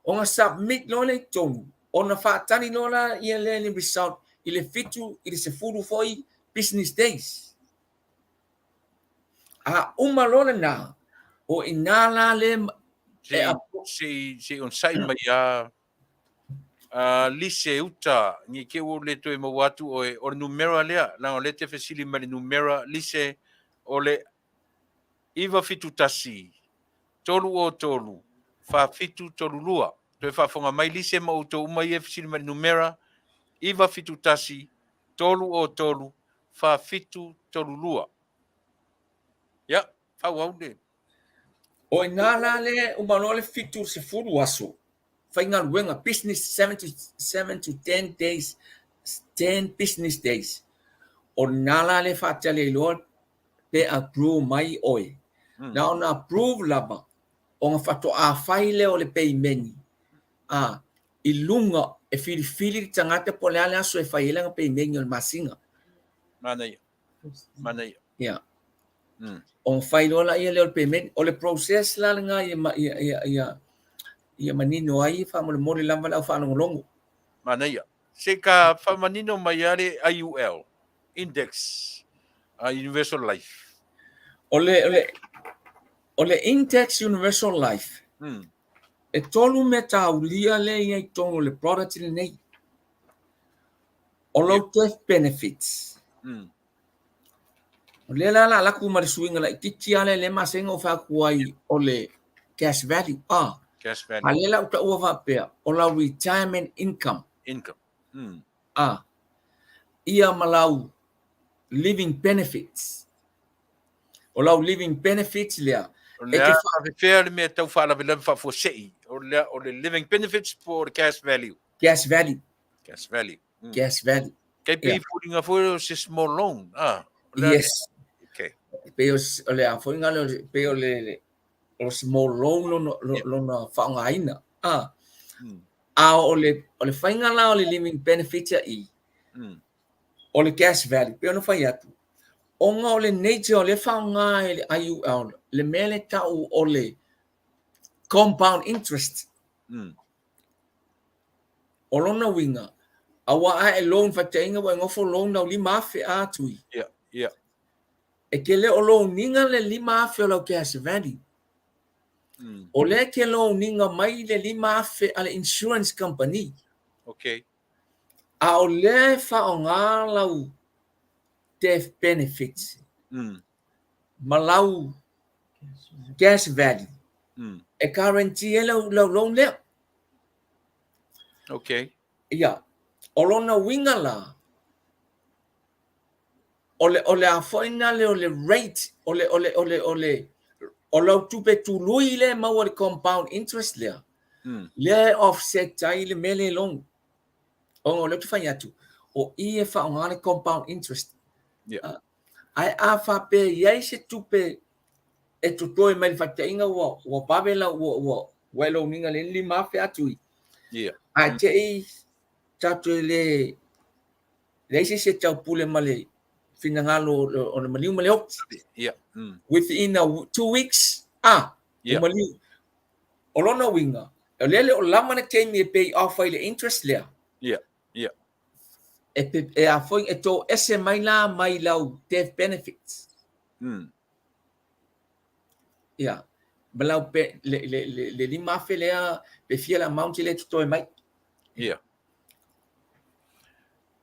Ona submit loa lea i totonu, ona faatali loa la ia lea le result i le 7 i le 10 foi business days. A uma loa lena, o i ina la le Se i onosai mai a Lise uta, nei te i ua ou le toe maua atu oe, o le numera lea, leaga o lea e te fesili mai i le numera, Lise, o le 971 303 4732. Toe faafofoga mai Lise ma outou uma ia e fesili mai i le numera, 971 303 4732. Ia, faaauau le. O i ina la le uma loa le 70 aso faigaluega, business 7 to, 7 to 10 days, 10 business days. O lena la le faatali ai loa pe approve mai oe. Na ona approve lava ona faatoa fai lea o le peimeni a i luga e filifili le tagata po o le a le aso e fai ai lana peimeni o le masina. Manaia. Manaia. Ia. Ona fai loa laia lea o le pemeni. O le process la lena ia, ia, ia, ia, ia manino ai faamolemole lava le au faalogologo. Manaia. Se ka faamanino mai lava le IUL, Index Universal Life. O le, o le, o le Index Universal Life, e tolu mea taulia lea e i ai i totonu o le product lenei. O lou death benefits. O lea la o le a alu atu ma le suiga laitiiti lava lea lea e masani ona ou fai atu ai o le cash value. A, Cash value. a lea la ua taua faapea, o lau retirement income. Income. A, ia ma lau living benefits. O lau living benefits lea. O le a faapefea le mea tau faalavelave faafuasei? O le, o le living benefits po o le cash value? Cash value. Cash value. Cash value. Kei pei foliga foi o se small loan. Ah, Yes. Okay. Pei o le a foi ngale pei o le o small loan lona lona faaaogaina. A, a o le, o le faiga la o le living benefit ia i, o le cash value, pei ona fai atu, ona o le nature o lea e faaaoga e le IUL, le mea lea e tau o le compound interest. O lona uiga, aua a e loan faitaina ua e nofo loan lau 5,000 a Tui. Ia, ia. E te le o loan ina le 5,000 o lau cash value. O lea e te loan ina mai le 5,000 a le insurance company. Okay. A o lea e faaaoga lau death benefits ma lau cash value e guarantee ai lau, lau loan lea. Okay. Ia, o lona uiga la, o le, o le a foi na le o le rate, o le, o le, o le, o le, o lau tupe tului lea e maua i le compound interest lea, lea e offset ai le mea lea e loan. Ona o lea ou te fai atu, o i e faaaoga le compound interest. Yeah. Ae a faapea e i ai se tupe e totoe mai le faataitaiga ua, ua vave lau, ua, ua, ua e loan ina le 5,000 atu i. Yeah. Ae te i tatou e le, leai se isi e taupule ma le finagalo o le maliu ma le oti. Yeah. Within a, 2 weeks, ah, yeah. maliu. O lona uiga, o lea le o lava le taimi e pay off ai le interest lea. Yeah. E, pe, e a foi e tō ese mai la mai lau death benefits. Ia. Ma lau pe, le, le, le, le 5,000 lea, pe fia le amount lea totoe mai. Yeah.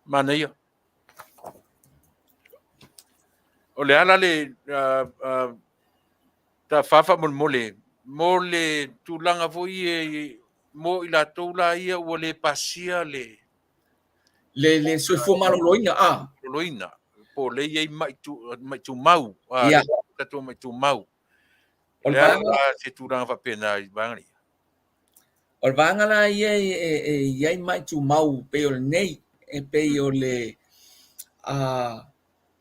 Manaia. O le ala le ta faamolemole mo le tulaga foi e mo i latou la ia ua le pasia le Le soifua maloloina a. Maloloina po o le i ai mai tu, mai tumau a tatou mai tumau. O le Le ala vaega la se tulaga faapena i vaega ia. O le vaega la ia e i ai mai tumau pei o lenei, e pei o le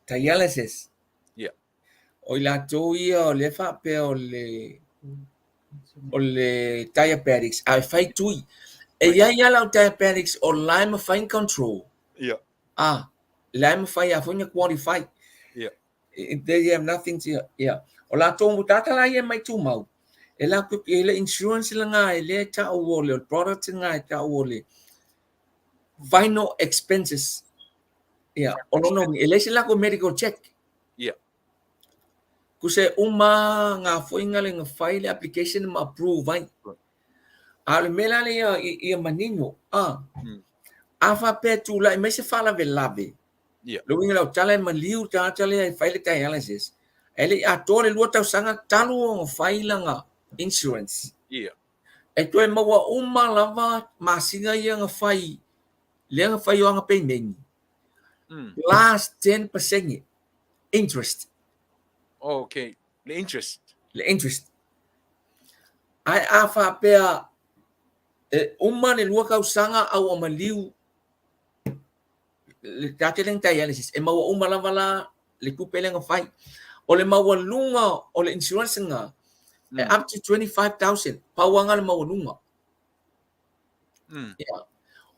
dialysis. O i latou ia o lea faapea o le diabetics, a e fai tui. E i ai lava lau diabetics o la e mafai ona control. Ah, la e mafai lava foi ona qualify. They have nothing to, yeah. O latou tagata la ia mai tumau, e latou e le insurance lena e le tau o le product lena e tau o le final expenses. Yeah, o lona uiga, e leai se latou medical check. Tusa e uma ngā foiga le na fai le application ma approve ai. A o le mea la lea ia manino, a, a faapea e tulai mai se faalavelave, le uiga lau tala e maliu le tagata lea e fai le dialysis, ae le i atoa le 2 tausaga talu ona fai lana insurance. E toe maua uma lava masina ia na fai, lea na fai o ana payment, plus 10% interest. Oh, okay. Le interest. Le interest. Ae a faapea e uma le 2 tausaga au o maliu le tagata lea na dialysis, e maua uma lava la le tupe lea na fai. O le maualuga o le insurance na, e up to 25,000, pau lava le maualuga. Yeah.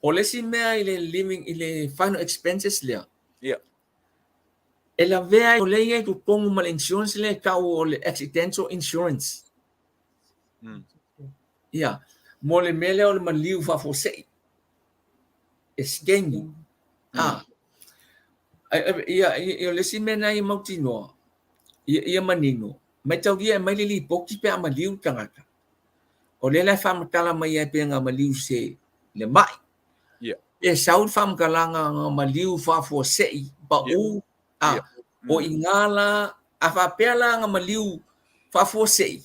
O le isi mea i le living i le final expenses lea. E lavea o lea e i ai totonu ma le insurance lea e tau o le accidental insurance. Ia, mo le mea lea o le maliu faafuasei. E skemi. Ah. Ia, ia, o le isi mea na ia mautinoa, ia manino, mataulia e mai le lipoti pe a maliu le tagata. O lea la e faamatala mai ai pe na maliu se le mai. E sau le faamatalaga na maliu faafuasei pau a o i ngā la a faapea la na maliu faafuasei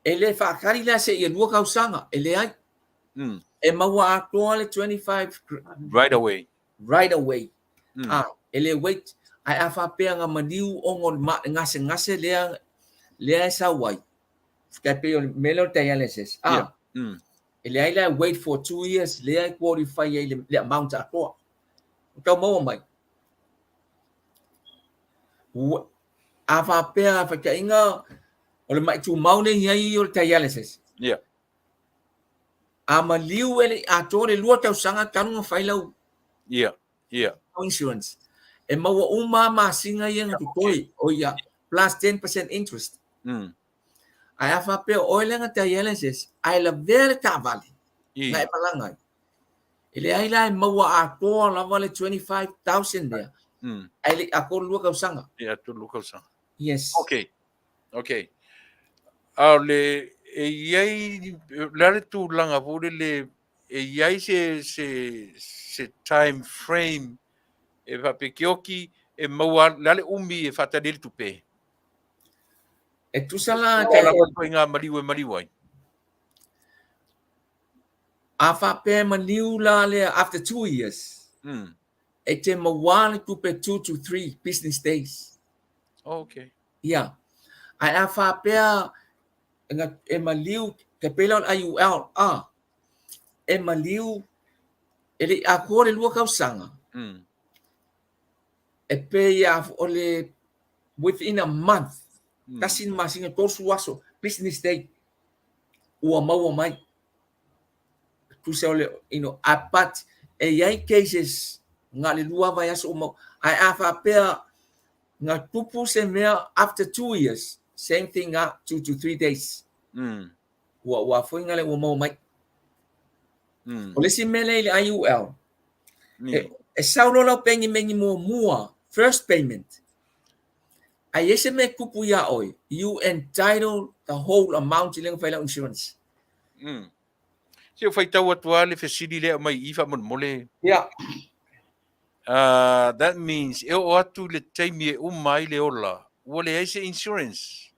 e le faatali la se ia 2 tausaga e leai. E maua atoa le 25 Right away. Right away. A e le wait ae a faapea na maliu ona o le gasegase lea lea e sau ai. Tai pei o le mea lea o le dialysis. A e leai la wait for 2 years lea e qualify ai le amount atoa. O tau maua mai. A faapea faitaiga o le mai tumau lea i ai o le dialysis. A maliu e le i atoa le 2 tausaga talu ona fai lau Ia, ia. insurance, e maua uma lava masina ia na totoe, o ia, plus 10% interest. Ae a faapea o oe lea na dialysis, ae lavea le taavale na e malaga ai, e leai la e maua atoa lava le 25,000 lea, ae le i atoa le 2 tausaga. Le i atoa le 2 tausaga. Yes. Okay. Okay. A o le, e i ai, o le a le tulaga foi lele, e i ai se, se, se time frame e faapea Keoki e maua, o le a le umi e faatali ai le tupe? E tusa la te lava ituaiga maliu e maliu ai. A faapea e maliu la lea after 2 years, e te maua le tupe 2 to 3 business days. Oh, okay. Ia. Ae a faapea e maliu, te pei la o le IUL, a, e maliu e le i atoa le 2 tausaga, e pei a o le within a month, tasi le masina, 30 aso, business day, ua maua mai. Tusa o le, but e i ai cases na o le 2 vaiaso ua maua. Ae a faapea na tupu se mea after 2 years, same thing a, 2 to 3 days. Ua foi na le ua maua mai. O le isi mea lea i le IUL, e sau loa lau penimeni muamua, first payment, ae i ai se mea e tupu ia oe, you entitled the whole amount i le na fai lau insurance. Se o faitau atu lava le fesili lea aumai i i faamolemole. Ia. That means e oo atu i le taimi e uma ai le ola, ua leai se insurance.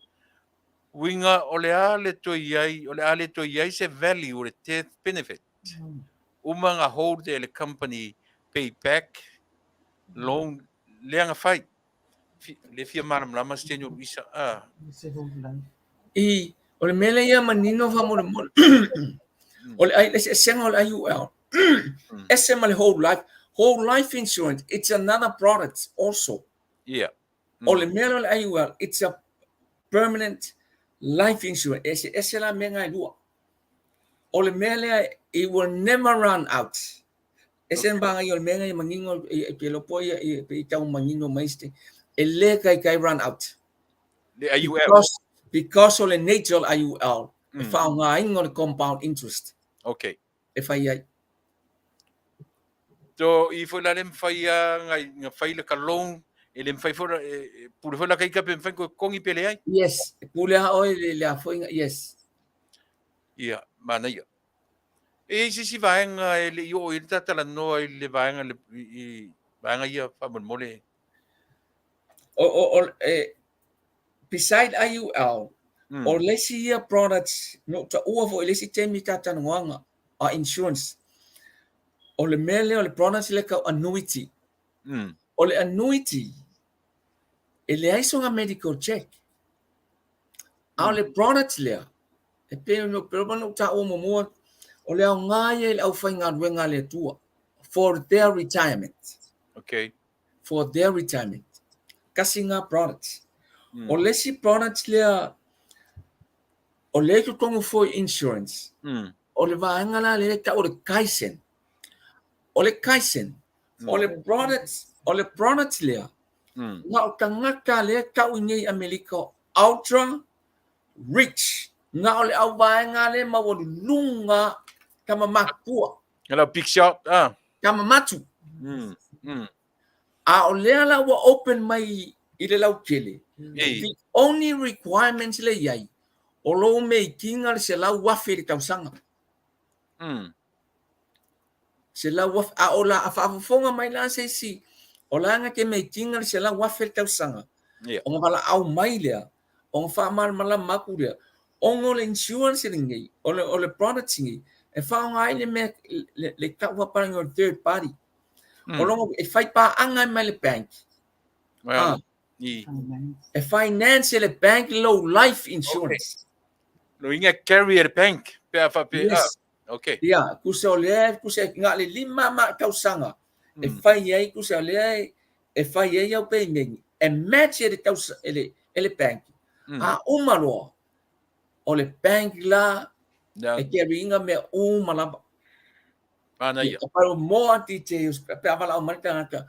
Uiga o le a le toe i ai, o le a le toe i ai se value o le death benefit. Uma na hold e le company pay back loan lea na fai. Le fia malamalama se teni o Luisa. Ah. I, o le mea lea ia manino faamolemole. O le ai, le eseesega o le IUL, ese ma le whole life. Whole life insurance, it's another product also. O le mea lea o le IUL, it's a permanent life insurance. E eseese la mea na e lua. O le mea lea, it will never run out. Ese okay. Vaega ia o le mea na ia manino, e te iloa po ia, pe i tau manino mai se, e le taitai run out. Le IUL. Because o le nature o le IUL, e faaaogaina o le compound interest. E fai ai. So, i foi la le mawhai a nga fai le ka loan, e le mawhai foi, e pule foi la kai ka pe mawhai koe kongi pe le ai? Yes, e pule a oe le le a foi, yes. Ia, manaia. E i se isi vaega e le i oo i le talanoa i le vaega le, i vaega ia faamolemole. O, e, beside IUL, o le isi ia products, na ou taua foi i le isi taimi i ta talanoaga a insurance, o le mea lea o le products lea tau annuity. O le annuity, e leai sona medical check. A o le product lea, e pei ona ou taua muamua, o le aoga ia i le aufaigaluega a le Atua for their retirement. For their retirement. Tasi lena products. O le isi product lea, o lea i totonu foi insurance, o le vaega la lea e tau o le Kaizen. O le Kaizen, o le product lea, na o tagata lea e tau i nei Amerika ultra rich, na o le auvaega lea maualuluga tama matutua. Hello, big shot. Ah. Tama matu. A o lea la ua open mai i le lautele. The only requirements le i ai, o lou meikiga le 100,000 i le tausaga. 100,000. A o la a faafofoga mai la se isi, o la na te meikiga le 100,000 i le tausaga. Ona valaau mai lea, ona faamalamalama atu lea, ona o le insurance lenei, o le product lenei, e faaaoga ai le mea le tau faapalagi o le third party. O lona e fai paaga ai mai le bank. Well, E finance e le bank lou life insurance. Okay. Lo inga carry e le bank pe a faapea. Yes. Ah, okay. Ia, tusa o lea, tusa na o le 5 ma tausaga e fai ai, tusa o lea e fai ai au payment, e match e le tausa, e le bank. A uma loa, o le bank la E carry ina mea uma lava. Manaia. Ia, more details pe a valaau mai le tagata.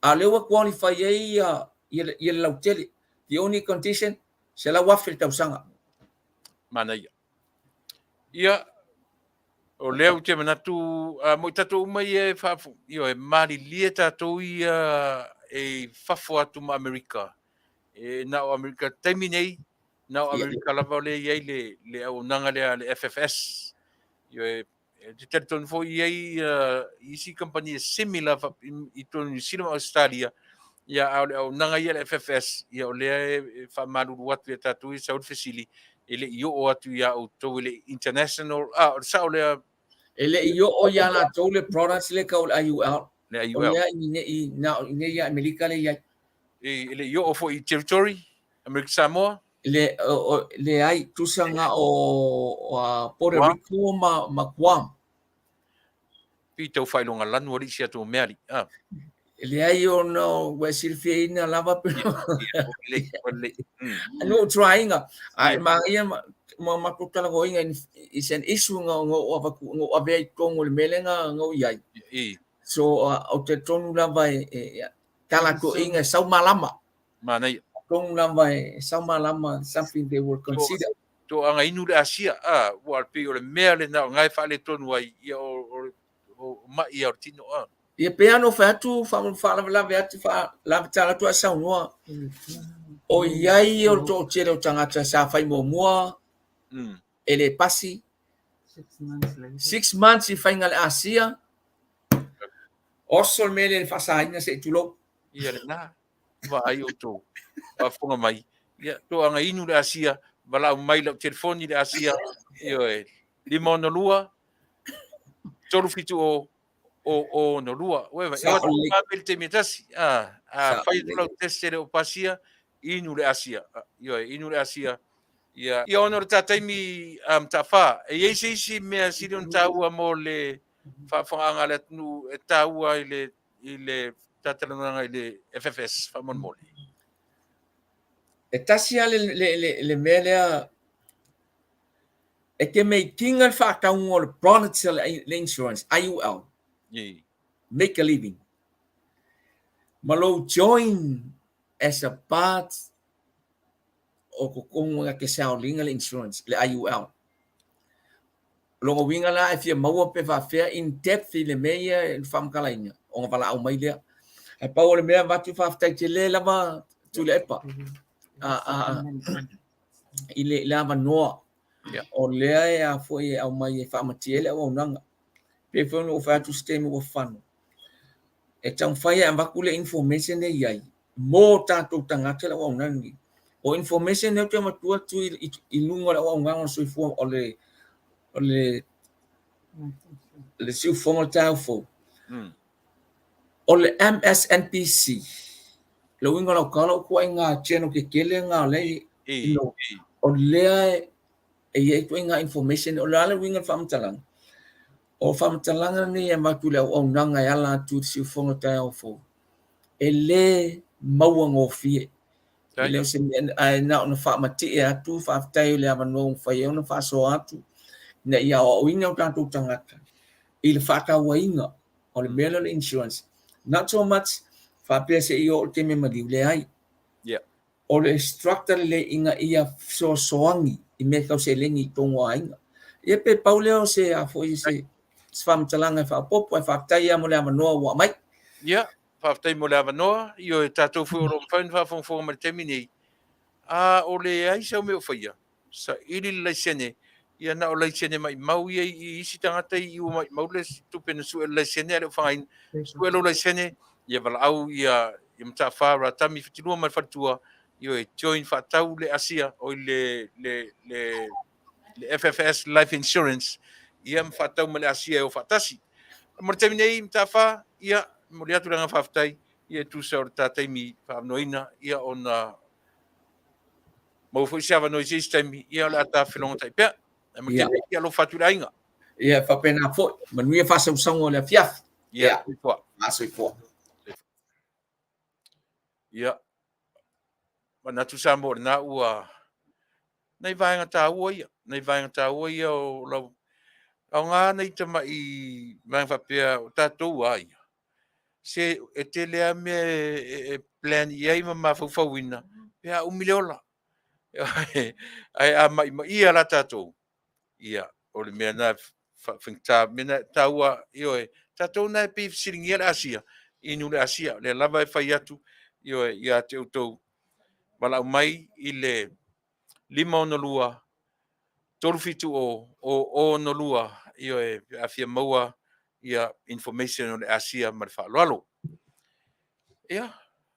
A o lea ua qualify ai ia, ia, ia le lautele. The only condition, 100,000 le tausaga. Manaia. Ia, o lea ou te manatu, a mo i tatou uma ia e faafu, ioe, malilie tatou ia e i fafo atu ma Amerika. E na o Amerika taimi nei, na o Amerika lava o lea e i ai le, le auaunaga lea a le FFS. Ioe, e te talitonu foi i ai uh, isi kamupani e similar i totonu New Zealand ma Australia, ia a o le auaunaga ia le FFS, ia o lea e faamalulu atu ia tatou ia sau le fesili, e le i oo atu ia outou e le international, a o le sao lea. E le i oo ia latou le products le kau le IUL. Le IUL. O lea i nei, na, i nei ia Amerika le i ai. E le i oo foi i territory, Amerika Samoa? Le, o, o, leai, tusa nga o, o Puerto Rico ma, ma Guam. Pi tau whailoga lanu ali si atu mea ali. Ah. Leai ona ua e silifiaina lava pe. No trying a e maia ma matou talagoina is an issue nga nga o avaku nga o avea i totonu o le mea lea nga nga o i ai. So ou te talitonu lava e talatoina e sau malama. Manaia. Tonu lava e sau malama something they will consider. Toaga inu le asia, a, ua pei o le mea lena o na e faaletonu ai, ia o, o, o mai ia o le tino, a. Ia pei lava ona fai atu, faalavelave atu, faalavetala atu ae saunoa, o i ai o le toatele o tagata sa fai muamua, e le pasi, 6 months i faiga le asia, oso le mea lea i le faasaina se i tulou. Ia lena, vaai outou, faafofoga mai, ia, toaga inu le asia, valaau mai lau telefoni le asia, ioe, 562 370 o o no lua. Ue vai, e o te le taimi e tasi. A, a fai atu lau test e le o pasia, inu le asia. Ioe, inu le asia. Ia, ia ona o le tā taimi um, Mataafa, e i ai se isi mea sili ona tāua mo le faafofogaaga a le atunuu e tāua i le, i le talatalanoaga i le FFS faamolemole? E tasi lava le, le, le, le mea lea e te meikiga le faatauga o le products a le insurance, IUL, make a living, ma lou join as a part o totonu e te saoliga le insurance, le IUL. O lona uiga la e fia maua pe faapefea in depth i le mea ia e faamatalaina ona valaau mai lea. Ae pau o le mea avatu faafetai tele lava Tuilaepa a, a, i le, le avanoa o lea e a foi e aumai e faamatie ai le auaunaga. Pei foi ona ou fai atu i se taimi ua fano, e taumafai e avatu le information e i ai mo tatou tagata le auaunaga lenei. O information nei ou te avatua atu i, i, i luga o le auaunaga o le soifua o le o le le siufofoga o le taeao fou. O le MSNBC, le uiga o lau tala o ituaiga channel tetele na o lea you know, o lea e i ai ituaiga information. O le a le uiga o le faamatalaga? O faamatalaga nei e avatu i le auaunaga e ala atu i le siufofoga o le taeao fou, e le maua gofie. E le o se mea, ae na ona faamatie atu, faafetai i le avanoa ua mafai ai ona faasoa atu, ina ia aoaoina o tatou tagata i le faatauaina o le mea lea o le insurance. Not so much faapea se i oo i le taimi e maliu, leai. O le structure lelei ina ia fesoasoani i mea tau seleni i totonu o aiga. Ia pe pau lea o se a foi se se faamatalaga e faaopoopo ae faafetai lava mo le avanoa ua aumai. Ia, faafetai mo le avanoa. Ioe, tatou foi o lo o mafai ona faafogafoga mai i le taimi nei. A o leai sau mea o faia, saili le laisene, ia na o laisene maimau ia i isi tagata i ua maimau le tupe na sue le laisene ae le o fagaina. Sue lou laisene, ia valaau ia ia Mataafa Ratami Fitilua ma le faletua, ioe, join faatau le Asia oi le le le le FFS Life Insurance, ia ma faatau ma le Asia e o faatasi. Mo le taimi nei Mataafa, ia momoli atu le agaga faafetai, ia e tusa o le ta taimi faaavanoaina, ia ona maua foi se avanoa i se isi taimi, ia o le a ta felogotai pea. Ae mo le taimi nei, ia alofa atu i le aiga. Ia, faapena foi. Manuia faasausauga o le afiafi. Ia, soifua. Soifua. Ia, manatu Samoa o lena ua Nai vaega taua ia, nai vaega taua ia o lau aoga nai tamai vaega faapea o tatou a ia. Se e tele lava mea e plan i ai ma mafaufauina pe a umi le ola. Ae a ma'imaʻia la tatou, ia o le mea lena e faafaigata, mea lena e taua, ioe, tatou lena e pei e fesiligia le asia, inu le asia, o lea lava e fai atu, ioe, ia te outou, valaau mai i le 562 370 0062, ioe, pe a fia maua ia information o le asia ma le faaaloalo. Ia,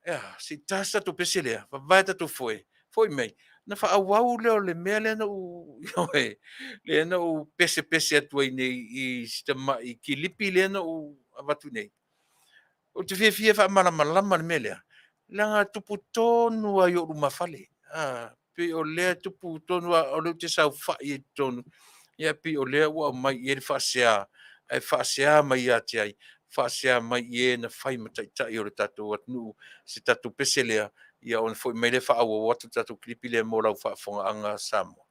ea, se i ta se tatou pese lea, vavae tatou foe, foi mai, ona faaauau lea o le mea lea na ou, ioe, lea na ou pesepese atu ai nei i si tamai kilipi lea na ou avatu nei. Ou te fiafia e faamalamalama le mea lea, leaga e tupu tonu lava i ou lumafale. Pei o lea e tupu tonu lava, o lea ou te saofai ai i totonu, ia pei o lea ua aumai i ai le faasea, ae faasea mai ia te ai? Faasea mai i e na fai ma taitai o le tatou atunuu. Se tatou pese lea, ia ona foi mai lea faaauau atu le tatou kilipi lea mo lau faafofogaaga Samoa.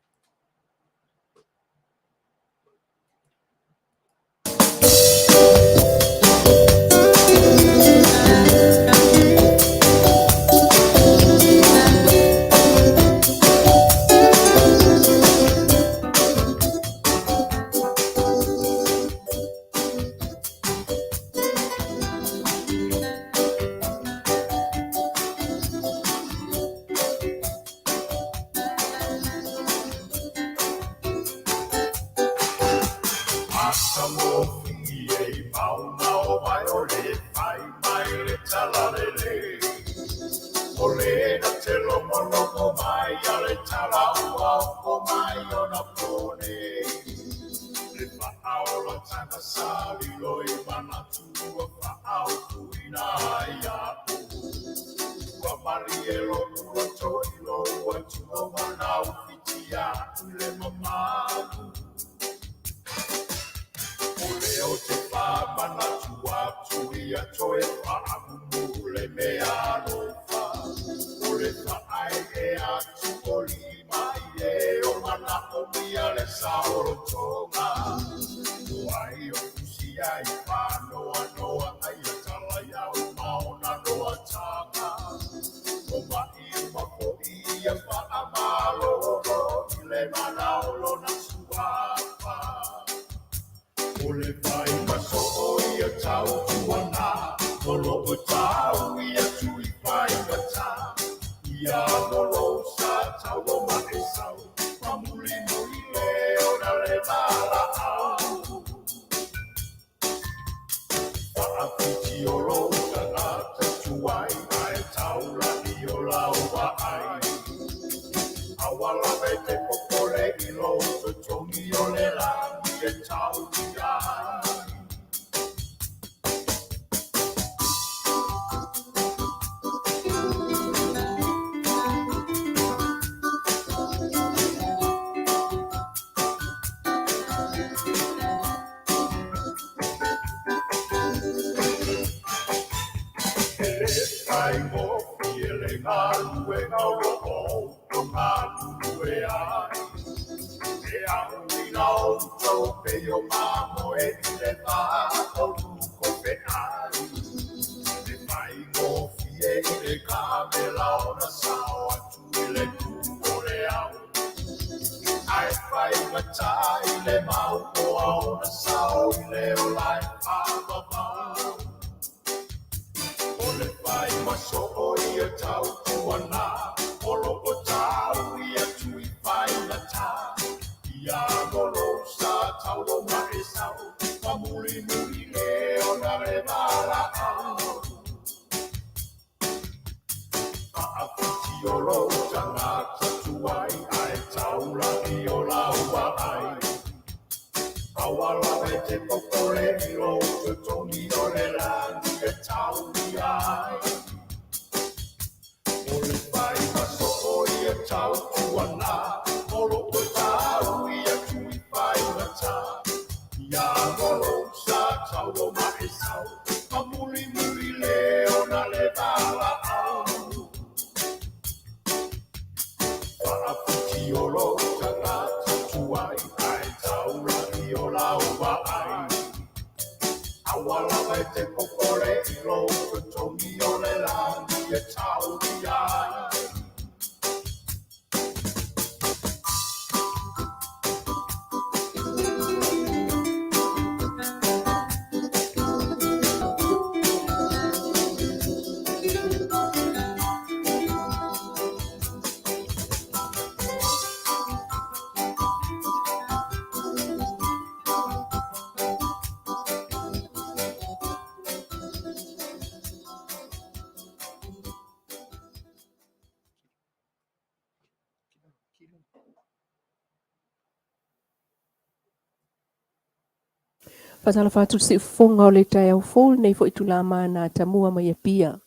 Faatalofa atu le siufofoga o le taeao fou lenei foi itula mana tamua mai Apia.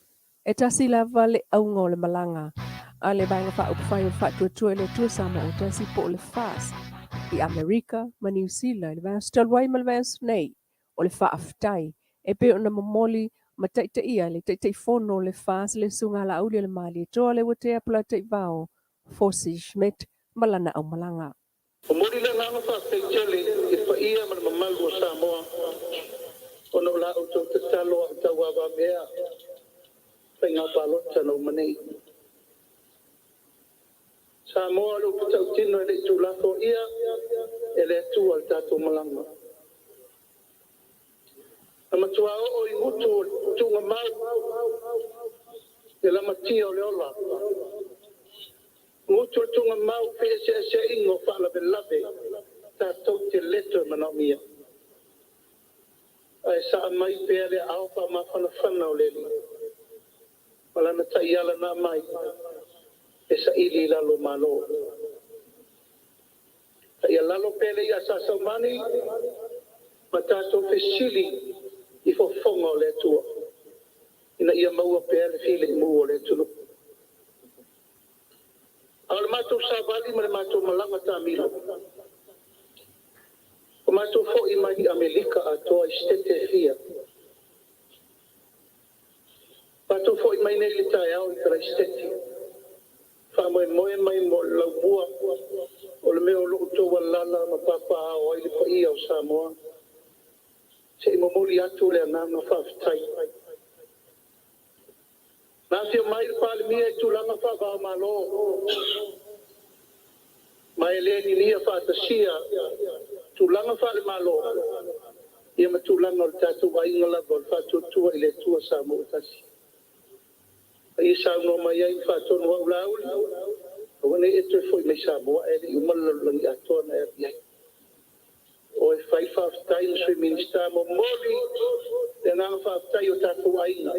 E tasi lava le auga o le malaga a le Vaega Faaupufai o le Faatuatua i le Atua Samoa Autasi po o le FAST i Amerika ma Niu Sila i le vaiaso talu ai ma le vaiaso nei o le faafetai e pei ona momoli ma taitaia e le Taitaifono o le FAST le Susuga Laauli-o-le-Malietoa Leuatea Polataivao Fosi Schmidt ma lana aumalaga. Momoli le agaga faafetai tele i le paia ma le mamalu o Samoa ona o la outou tatalo a o tauavamea faiga palota na uma nei. Samoa o le upu tautino e le i tuulafoaia e le Atua le tatou malaga. Na matua oo i gutu o le tuugamau le lamatia o le ola. Gutu o le tuugamau feeseeseaiga o faalavelave tatou te le toe manaomia. Ae saa mai pea le aao faamafanafana o le Alii ma lana taiala na aumai e saili i lalo o Malo. Taialalo pea le i'a sa saumani ma tatou fesili i fofoga o le Atua ina ia maua pea le filemu o le atunuu. A o le matou savali ma le matou malaga taamilo, ua matou foi mai Amerika atoa i Setete e fia. Matou foi mai nei i le taeao i Karaisiteti, faamoemoe mai mo le laumua o le mea o lo o outou alaala ma papaaao ai le paia o Samoa, se i momoli atu le agaga faafetai. Na afio mai le Palemia i tulaga faava-o-Malo ma e le ninia faatasia tulaga faale-Malo ia ma tulaga o le tatou aiga lava o le Faatuatua i le Atua Samoa ua Tasi. A ia saunoa mai ai ma faatonu au Laauli, aua ne i e toe foi mai Samoa ae le i uma le lalolagi atoa na e alu i ai. O e fai faafetai ma Sui Minisita momoli le agaga faafetai i o tatou aiga.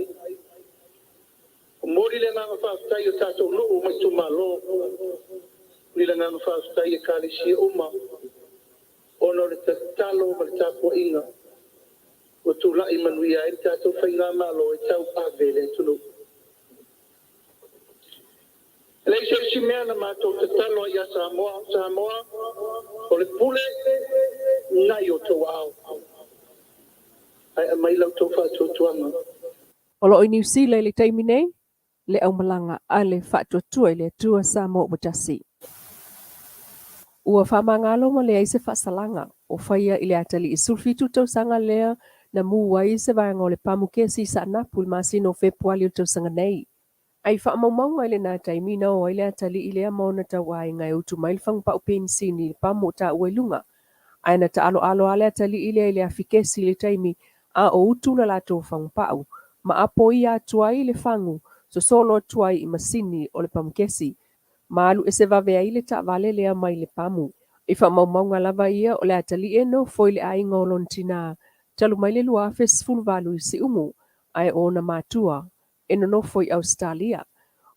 Momoli le agaga faafetai i o tatou nuu ma itumalo. Momoli le agaga faafetai i Ekalesia uma ona o le tatalo ma le tapuaiga ua tulai manuia ai le tatou faigamalo e tauave le atunuu. E leai se isi mea na matou tatalo ai ia Samoa, Samoa, o le pule nai outou aao, ae aumai la outou faatuatuaga. O lo o i Niu Sila i le taimi nei le aumalaga a le Faatuatua i le Atua Samoa ua Tasi. Ua faamagalo ma leai se faasalaga o faia i le atalii 17 tausaga lea na mu ai se vaega o le pamu kesi i Saanapu i le masina o Fepuali o le tausaga nei. A i faamaumauga i lena taimi na o ai le atalii lea ma ona tauaiga e utu mai le fagupau penisini i le pamu o taua i luga. Ae na taaloalo lava le atalii lea i le afi kesi i le taimi a o utu le latou fagupau, ma apoia atu ai le fagu sosolo atu ai i masini o le pamu kesi, ma alu ese vave ai le taavale lea mai le pamu. I faamaumauga lava ia o le atalii e nofo i le aiga o lona tina talu mai le 2018 i Siumu, ae o ona matua e nonofo i Ausetalia.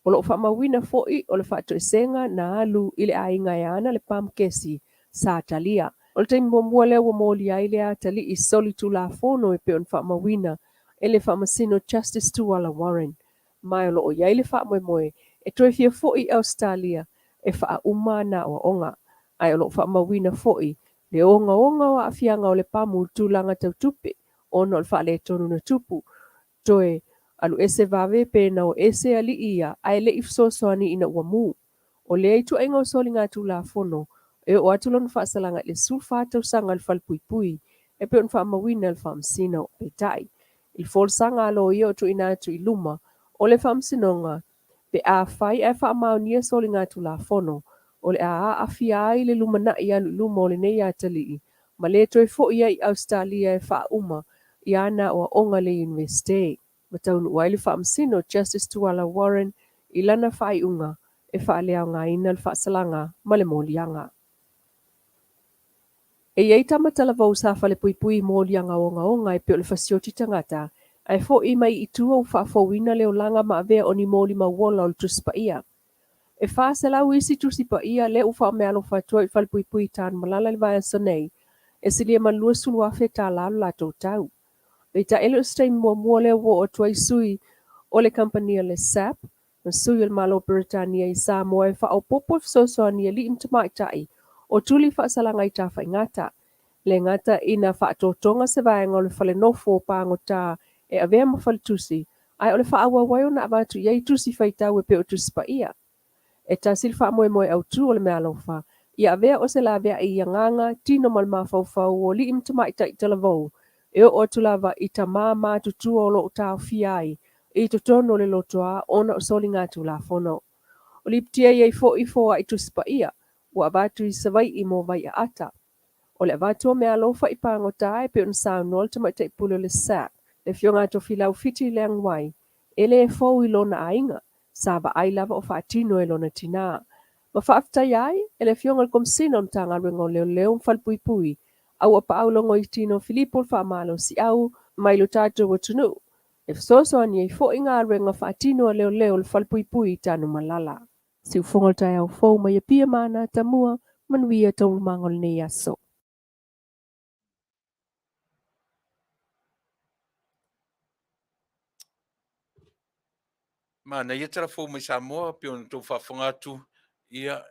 O lo o faamauina foi o le faatoesega na alu i le aiga e ana le pamu kesi sa talia. O le taimi muamua lea ua molia ai le atalii solitulafono e pei ona faamauina e le Faamasino Justice Tuala Warren. Ma o lo o i ai le faamoemoe e toe fia foi i Ausetalia e faauma ana aoaoga. Ae o lo o faamauina foi le ogaoga o aafiaga o le pamu i le tulaga tau tupe ona o le faaletonu na tupu Toe alu ese vave pe na o ese alii ia ae le i fesoasoani ina ua mu. O lea ituaiga o soligatulafono e oo atu lona faasalaga i le 14 tausaga i le falepuipui e pei ona faamauina e le Faamasino. Peitai, i le folasaga a loia o tuuina atu i luma o le Faamasinoga, Pe afai ae faamaonia soligatulafono, o le a aafia ai le lumanai alu i luma o lenei atalii ma le toe foi ai i Ausetalia e faauma i ana aoaoga i le Iunivesite. Ma taunuu ai le Faamasino Justice Tuala Warren i lana faaiuga e faaleaogaina le faasalaga ma le moliaga. E i ai tama talavou sa falepuipui i moliaga ogaoga e pei o le fasioti tagata, ae fo'i mai i tua ua faafouina le olaga ma avea o ni molimau ola o le Tusi Paia. E 400 isi Tusi Paia lea ua faameaalofa atu ai i le falepuipui i Tanumalala i le vaiaso nei, e silia ma le $20,000 tala lo latou tau. Peitai e le o se taimi muamua lea ua oo atu ai sui o le kamupani a le SAP ma sui o le Malo o Peretania i Samoa e faaopoopo le fesoasoani i alii ma tamaitai o tuli faasalaga i tafaigata. Le gata ina faatotoga se vaega o le fale nofo o pagota e avea ma faletusi, ae o le faaauau ai ona avatu i ai tusi faitau e pei o Tusi Paia. E tasi le faamoemoe autu o le meaalofa, ia avea o se laveai i agaga, tino ma le mafaufau o alii ma tamaitai talavou, e oo atu lava i tama matutua o lo o taofia ai i totonu o le lotoa ona o soligatulafono. O lipotia i ai foi foai Tusi Paia ua avatu i Savaii mo Vaiaata. O le avatu o meaalofa i pagota e pei ona saunoa le Tamaitai Pule o le SAP, le Afioga a Tofilau Fiti Leang Wai, e le fou i lona aiga, sa vaai lava o faatino e lona tinā. Ma faafetaia ai e le Afioga i le Komesina o le Matagaluega o Leoleo ma Falepuipui, Auapaau Logoitino Filipo le faamalosiau mai lo tatou atunuu, e fesoasoani ai foi galuega faatino a leoleo i le Falepuipui i Tanumalala. Siufogo o le taeao fou mai Apia ma Anatamua, manuia taualumaga o lenei aso. Manaia tala fou mai Samoa pei ona outou faafofoga atu, ia,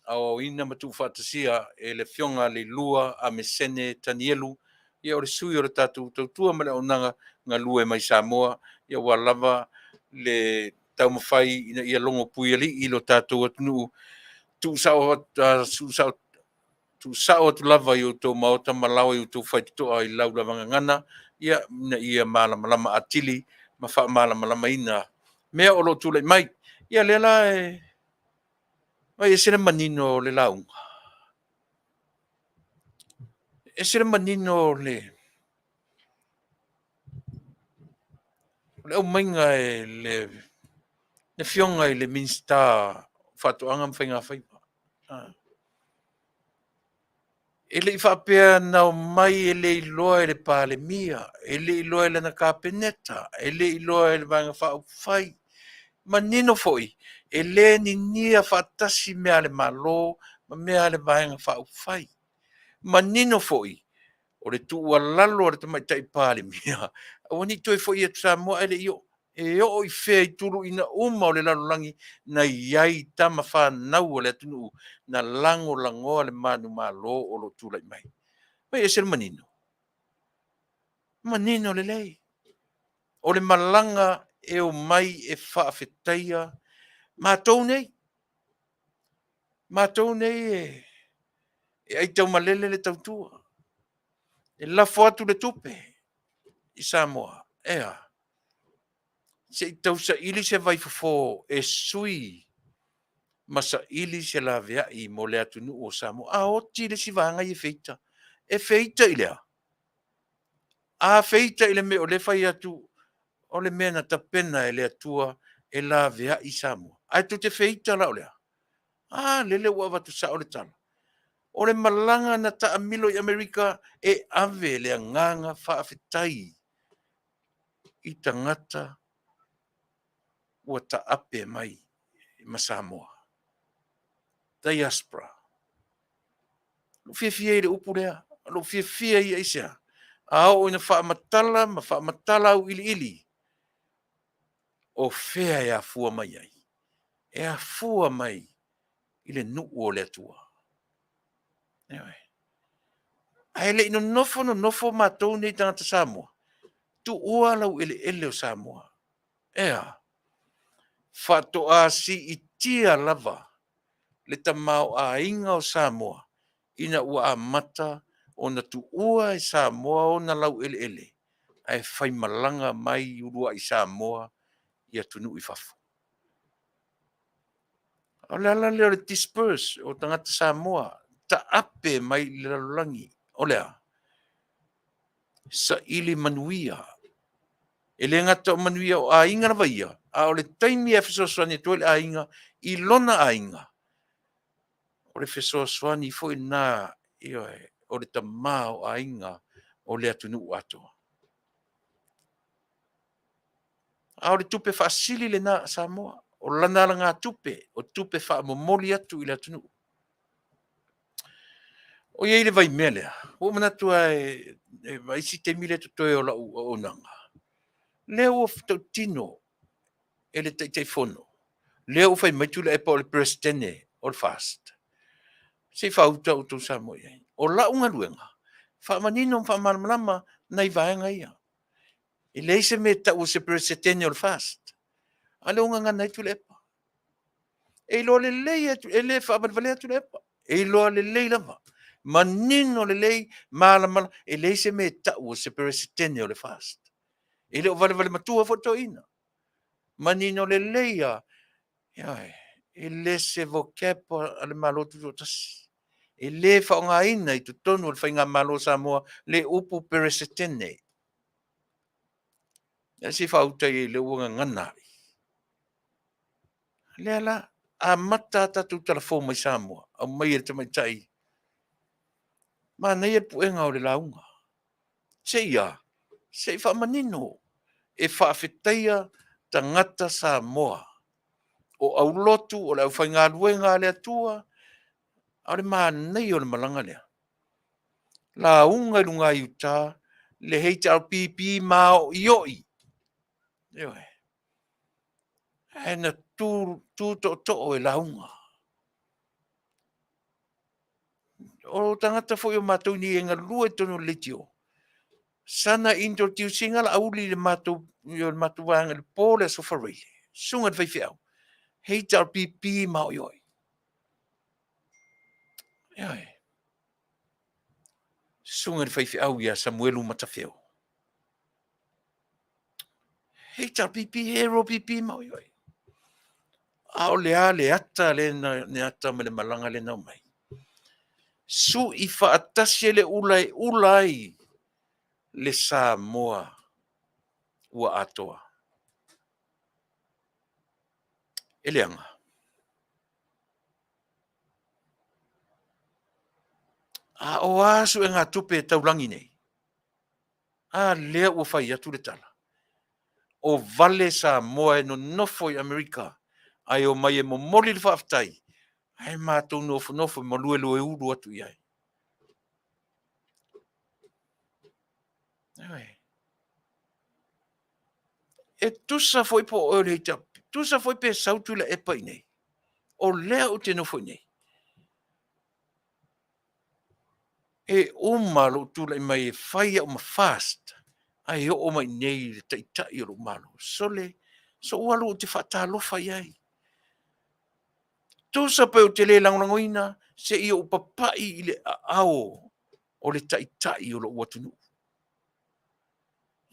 aoaoina ma tuufaatasia e le Afioga a Leilua Amesene Tanielu, ia o le sui o le tatou tautua ma le auaunaga galue mai Samoa, ia ua lava le taumafai ina ia logo puialii lo tatou atunuu, tuusao tuusao atu lava i outou maota ma laoa i outou faitotoa i lau lava gagana, ia, ina ia malamalama atili ma faamalamalamaina mea o lo o tulai mai. Ia lea la e vaai ese le manino o le lauga, ese le manino o le aumaiga e le Afioga i le Minisita o Faatoaga ma Faiga Faiva. E le i faapea na omai e le iloa e le Palemia, e le iloa e lana Kapeneta, e le iloa e le Vaega Faaupufai. Manino foi, e le ninia faatasi mea a le Malo ma mea a le Vaega Faaupufai. Manino foi, o le tuualalo a le Tamaitai Palemia, aua ne i toe foi atu i Samoa ae le i oo. E oo i fea i tuluina uma o le lalolagi na i ai tama fanau a le atunuu na lagolagoa le manumalo o lo o tulai mai. Vaai ese le manino. Manino lelei. O le malaga e omai e faafetaia matou nei. Matou nei e aitaumalele le tautua. E lafo atu le tupe i Samoa. E a? Se i tausaili se vaifofo e sui ma saili se laveai mo le atunuu o Samoa. A oti le isi vaega ia e feita. E feita i le a? A feita i le mea o lea e fai atu o le mea na tapena e le Atua e laveai Samoa. Ae tou te feita la o le a? A lele ua avatu sao le tala. O le malaga na taamilo i Amerika e ave le agaga faafetai i tagata ua taape mai ma Samoa. Diaspora. Lou fiafia i le upu lea. Lou fiafia ia aisea? A oo ina faamatala ma faamatala auiliili, o fea e afua mai ai? E afua mai i le nuu o le Atua. Ae le i nonofo nonofo matou nei tagata Samoa, tuua laueleele o Samoa. E a? Faatoa siitia lava le tamaoaiga o Samoa ina ua amata ona tuua e Samoa ona laueleele ae faimalaga mai uluai Samoa i atunuu i fafo. O le ala lea o le disperse o tagata Samoa, taape mai i le lalolagi. O le a? Saili manuia. E le gata o manuia o aiga lava ia, a o le taimi e fesoasoani atu ai le aiga i lona aiga, o le fesoasoani foi lena, ioe, o le tama o aiga o le atunuu atoa. A o le tupe faasili lena a Samoa, o lana alagatupe, o tupe faamomoli atu i le atunuu. O i ai le vaimea lea, ua ou manatu lava e vaai si taimi lea e totoe o lau auaunaga, lea ua tautino e le Taitaifono, lea ua fai mai Tuilaepa o le Peresetene o le FAST, se i faauta outou Samoa i ai. O lau galuega, faamanino ma faamalamalama nai vaega ia. E leai se mea e tau o se Peresetene o le FAST, a lea ua gagana ai Tuilaepa. E iloa lelei e, e le faavalevalea Tuilaepa, e iloa lelei lava, manino lelei, malamalama, e leai se mea e tau o se Peresetene o le FAST. E le o valevale matua foi le toeaina. Manino lelei lava, ioe, e le se vocab a le Malo Tutoatasi. E le faaaogaina i totonu o le Faigamalo a Samoa le upu Peresetene. Ae se i faauta i ai o lea ua gagana ai. O lea la, amata a tatou tala fou mai Samoa, aumai e le tamaitai, manaia le puega o le lauga. Se i a? Se i faamanino, e faafetaia tagata Samoa o aulotu, o le aufaigaluega a le Atua. A o le manaia o le malaga lea, lauga i luga i uta le HRPP maoioi, ioe, ae na tu tootoo e lauga. O tagata foi o matou nei e galue i totonu o le leitio, sana introduce ina Laauli i le matou vaega i le po o le Aso Faraile, susuga i le faifeau, HRPP maoioi. Ioe. Susuga i le faifeau ia Samuelu Matafeo. HRPP, HRPP maoioi. A o le a le ata lea na ata mai le malaga lea na omai? Sui faatasi e le ula e ula ai le Samoa ua atoa. E leaga. A o a suegatupe e taulagi nei? A lea ua fai atu le tala, o vale Samoa e nonofo i Amerika ae omai e momoli le faafetai, ae matou nofonofo ma luelueulu atu i ai. E tusa foi po o oe o le HRPP, tusa foi pe sau Tuilaepa i inei, o lea ou te nofo i inei, e uma lou tulai mai e fai au ma FAST, ae oo mai i inei le taitai o lou Malo. Sole, sou alu ou te faatalofa i ai. Tusa pe ou te le lagolagoina, se i ou papai i le aao o le taitai o lou atunuu.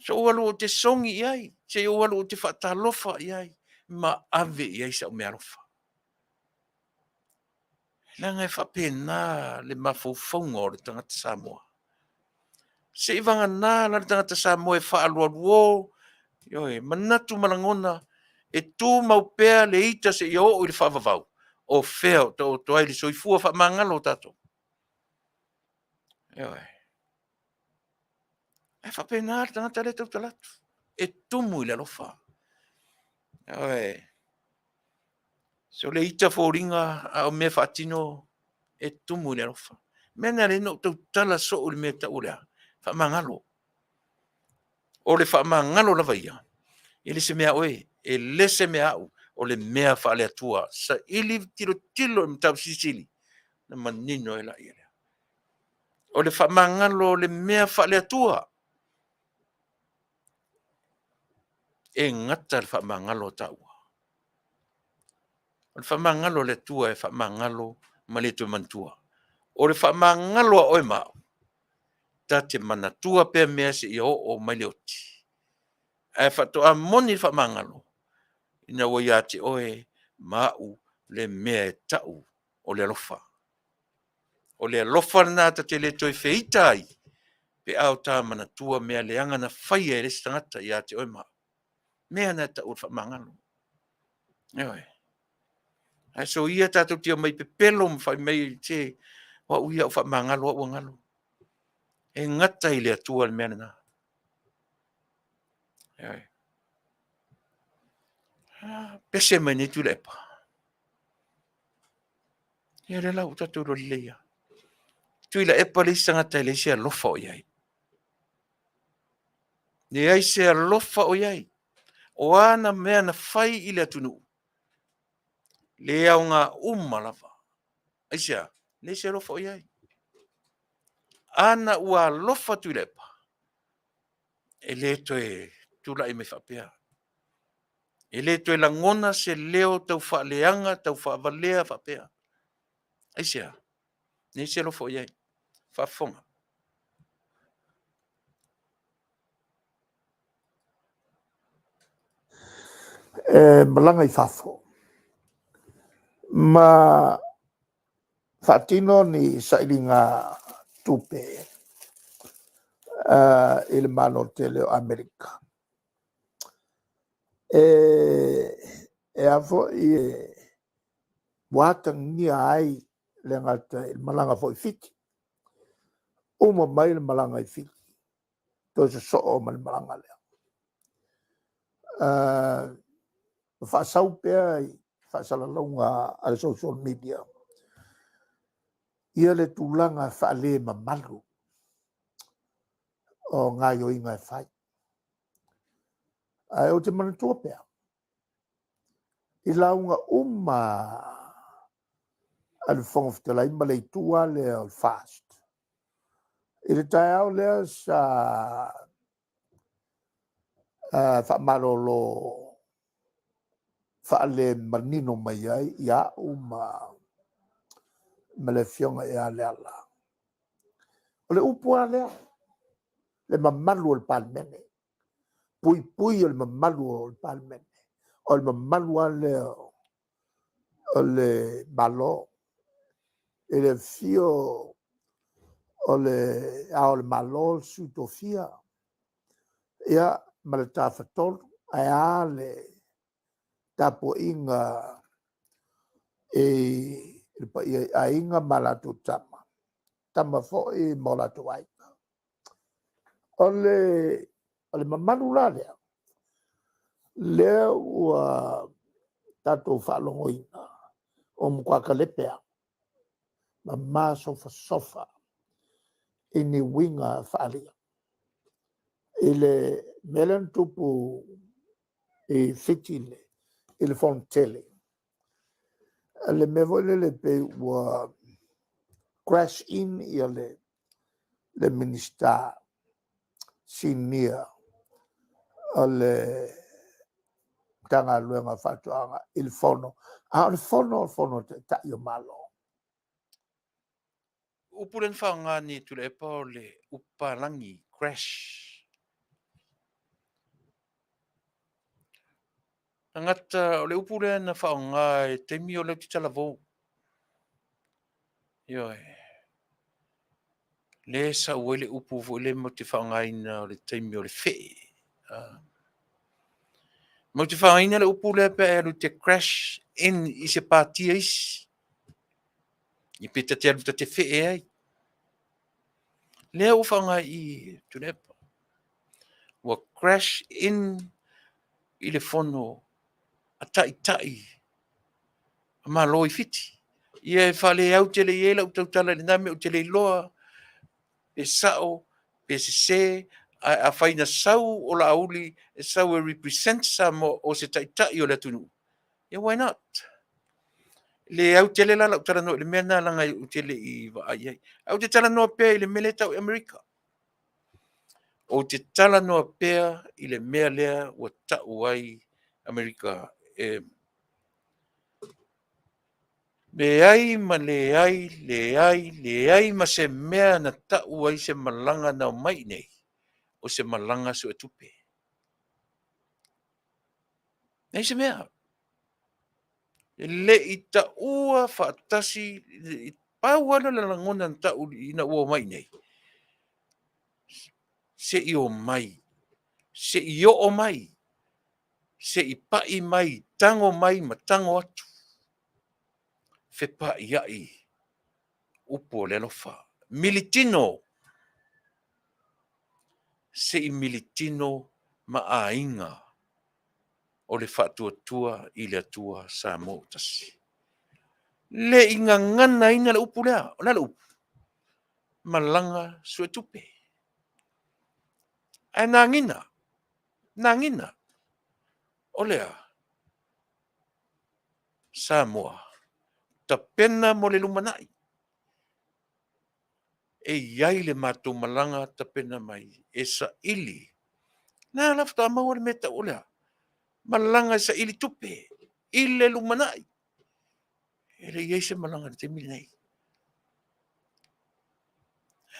Se i ou alu ou te sogi i ai, se i ou alu ou te faatalofa i ai, ma ave i ai sau meaalofa. Leaga e faapena le mafaufauga o le tagata Samoa. Seivagana la le tagata Samoa e faaalualuo, ioe, manatu ma lagona e tumau pea le ita seia oo i le faavavau, o fea o taoto ai le soifua faamagalo o tatou. Ioe. Ae faapena le tagata lea e tautala atu, e tumu i le alofa. Ioe. So le ita foliga a o mea faatino e tumu i le alofa. Mea na lea na ou tautala soo i le mea tau o le a? Faamagalo. O le faamagalo lava ia, e le se mea a oe, e le se mea a au, o le mea faale-Atua. Saili tilotilo i le Mataupu Silisili, ona manino ai lea. O le faamagalo o le mea faale-Atua. E gata le faamagalo a taua. O le faamagalo a le Atua e faamagalo ma le toe manatua. O le faamagalo a oe ma au, ta te manatua pea mea seia oo mai le oti. Ae faatoa moni le faamagalo ina ua ia te oe ma au. Le mea e tau o le alofa. O le alofa lena ta te le toe feita ai pe a o ta manatua mea leaga na faia e le isi tagata ia te oe ma au. Mea na e tau o le faamagalo. Ioe. Ae soia tatou te omai pepelo ma fai mai se o au ia o faamagalo au ua galo. E gata i le Atua le mea lena. Ioe. Ah, pese mai nei Tuilaepa. Ia lea la ua tatou iloa lelei lava. Tuilaepa le isi tagata e leai se alofa o i ai. Leai se alofa o i ai. O a na mea na fai i le atunuu, le aoga uma lava. Aisea? Leai se alofa o i ai. Ana ua alofa Tuilaepa, e le toe tulai mai faapea. E le toe lagona se leo tau faaleaga, tau faavalea faapea. Aisea? Leai se alofa o i ai. Faafofoga. E malaga i fafo ma faatino ni sailiga tupe i le Malo tele o Amerika. E a foi e ua atagia ai le gata i le malaga foi i Fiti, uma mai le malaga i Fiti, toe sosoo ma le malaga lea. Ma faasau pea i faasalalauga a le social media ia le tulaga faalemamalu o gaoioiga e fai. Ae ou te manatua pea, i lauga uma a le Fofoga Fetalai ma le itu lava lea o le FAST, i le taeao lea sa faamalolo faalemanino mai ai ia au ma le Afioga ia Leala. O le upu lava lea, le mamalu o le Palemene, puipui o le mamalu o le Palemene, o le mamalu lava lea o le Malo, i le afio o le Ao o le Malo, le Sui Tofia, ia ma le Tafatolu, ae a le tapuaiga i le paia i Aiga ma latou Tama, Tama foi ma o latou Aiga. O le mamalu la lea, lea ua tatou faalogoina, ua matua kalepe lava ma masofasofa i ni uiga faaalia i le mea lea na tupu i Fiti i le Fonotele. Le mea foi lele pei ua crash in ia le Minisita Sinia o le Matagaluega o Faatoaga i le Fono, a o le Fono o le Fono a Taitai o Malo. Upu lea na faaaoga nei e Tuilaepa o le upu palagi, crash. Tagata, o le upu lea na faaaoga i taimi o Leuti Talavou. Ioe. Lea e sau ai le upu foi lea matou te faaaogaina o le taimi o le fee. Matou te faaaogaina le upu lea pe a e alu e te crash in i se pātia isi. I pe ta te alu ta te fee ai. Lea ua faaaoga i i Tuilaepa. Ua crash in i le fono a taitai a Malo i Fiti. Ia e faaleau tele i ai lau tautala i lena mea ou te le iloa pe sao pe sese, ae afai na sau o Laauli e sau e represent Samoa o se taitai o le atunuu, ia why not? Le au tele la lau talanoa i le mea lena leaga ou te le i vaai i ai. Ae ou te talanoa pea i le mea lea e tau i Amerika. Ou te talanoa pea i le mea lea ua tau ai Amerika e leai ma leai, leai, leai ma se mea na tau ai se malaga na omai i inei, o se malaga suetupe. Leai se mea. E le i taua faatasi, pau lava lea o le lagona na tau ina ua omai i inei, se i omai, se i oo mai, se i pai mai, tago mai ma tago atu, fepaiai upu o le alofa. Militino, se i militino ma aiga o le Faatuatua i le Atua Samoa ua Tasi. Le i gaganaina le upu lea. O le a le upu? Malaga suetupe. Ae nagina, nagina. O le a? Samoa, tapena mo le lumanai. E i ai le matou malaga tapena mai e saili. Na la faatoa maua le mea tau o le a? Malaga e saili tupe i le lumanai. E le i i ai se malaga i le taimi lenei.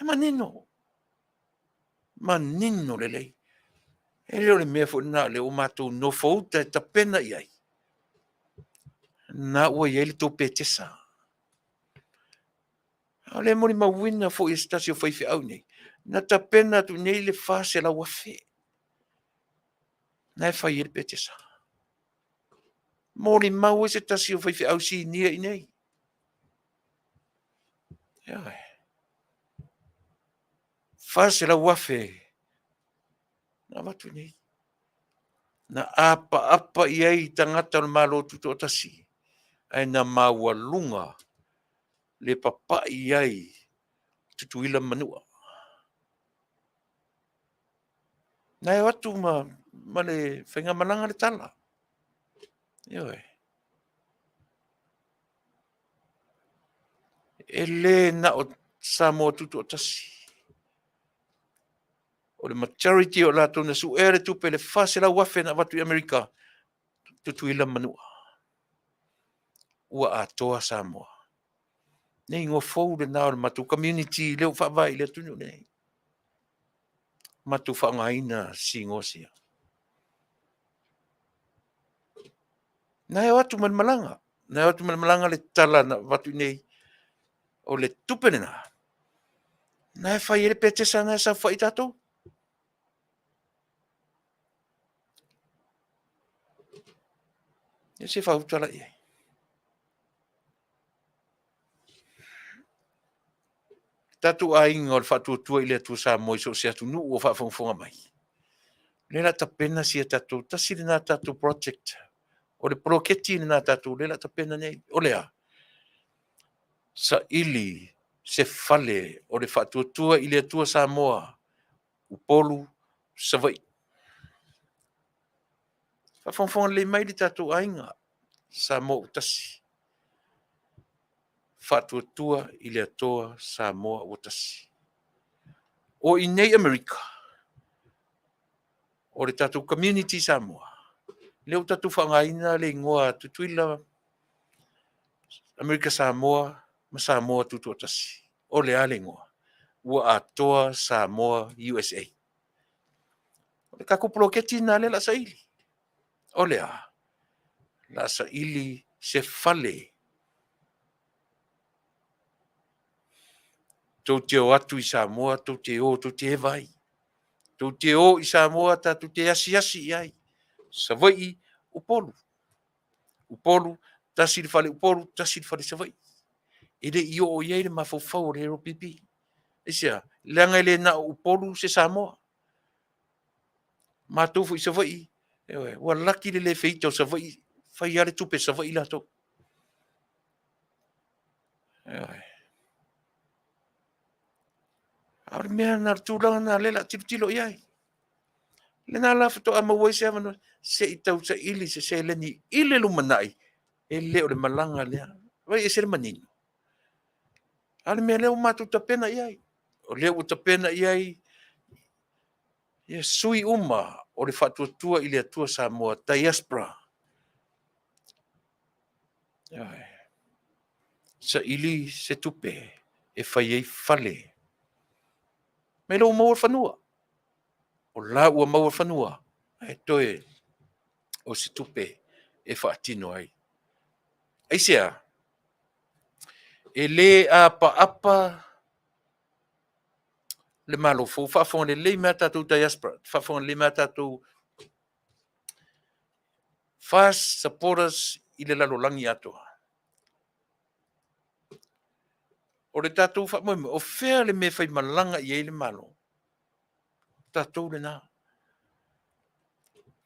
E manino, manino lelei. E le o le mea foi lena o lea ua matou nofouta e tapena i ai. Na ua i ai le tou petesa. A o lea e molimauina foi e se tasi o faifeau i inei, na tapena atu i inei le $400,000 na e fai ai le petesa. Molimau ai se tasi o faifeau sinia i inei. Ioe. $400,000 na avatu i inei. Na apaapa i ai tagata o le Malo Tutoatasi, ae na maualuga le papai i ai Tutuila ma Manua. Na e o atu ma, ma le faigamalaga le tala. Ioe. E le na o Samoa Tutoatasi. O le majority o latou na suea le tupe le 400,000 na avatu i Amerika, Tutuila ma Manua. Ua atoa Samoa. Le igoa fou lena o le matou community lea ua faavae i le atunuu lenei. Matou faaaogaina sigoa sia. Na e o atu ma le malaga. Na e o atu ma le malaga le tala na avatu i nei. O le tupe lena. Na e fai ai le petesa na e saofai tatou. E se fauta la i ai. Tatou aiga o le Faatuatua i le Atua Samoa i so o se atunuu o faafogafoga mai. O lea o le a tapena si a tatou, tasi lena tatou project. O le poloketi lena a tatou lea o le a tapena nei. O le a? Saili se fale o le Faatuatua i le Atua Samoa, Upolu, Savaii. Faafogafoga lelei mai le tatou aiga, Samoa ua tasi. Faatuatua i le Atoa Samoa ua tasi. O i inei Amerika, o le tatou community Samoa, lea ua tatou faaaogaina le igoa Tutuila, Amerika Samoa ma Samoa Tutoatasi. O le a le igoa? Ua atoa Samoa USA. O le tatou poloketi lena lea o le a saili. O le a? O le a saili se fale tou te o atu i Samoa, tou te o tou te eva ai. Tou te o i Samoa tatou te asiasi i ai. Savaii, Upolu. Upolu, tasi le fale Upolu, tasi le fale Savaii. E le i oo i ai le mafaufau o le LPP. Aisea? Leaga e le na o Upolu se Samoa. Matou foi i Savaii, ua laki le le feita o Savaii, fai lava le tupe Savaii latou. A o le mea lena, o le tulaga lena o lea o le a tilotilo i ai. Lena la faatoa maua ai se avanoa se i tausaili se seleni i le lumanai, e le o le malaga lea. Vaai e ese le manino. A o le mea lea ua matou tapena i ai, o lea ua tapena i ai ia sui uma o le Faatuatua i le Atua Samoa, Diaspora. Saili se tupe e fai ai fale. Mai lea ua maua le fanua. O la ua maua le fanua, ae toe o se tupe e faatino ai. Aisea? E lē apaapa le Malo fou. Faafofoga lelei mai a tatou diaspora, faafofoga lelei mai a tatou FAST supporters i le lalolagi atoa. O le tatou faamoemoe, o fea le mea e faimalaga i ai le Malo? O tatou lena.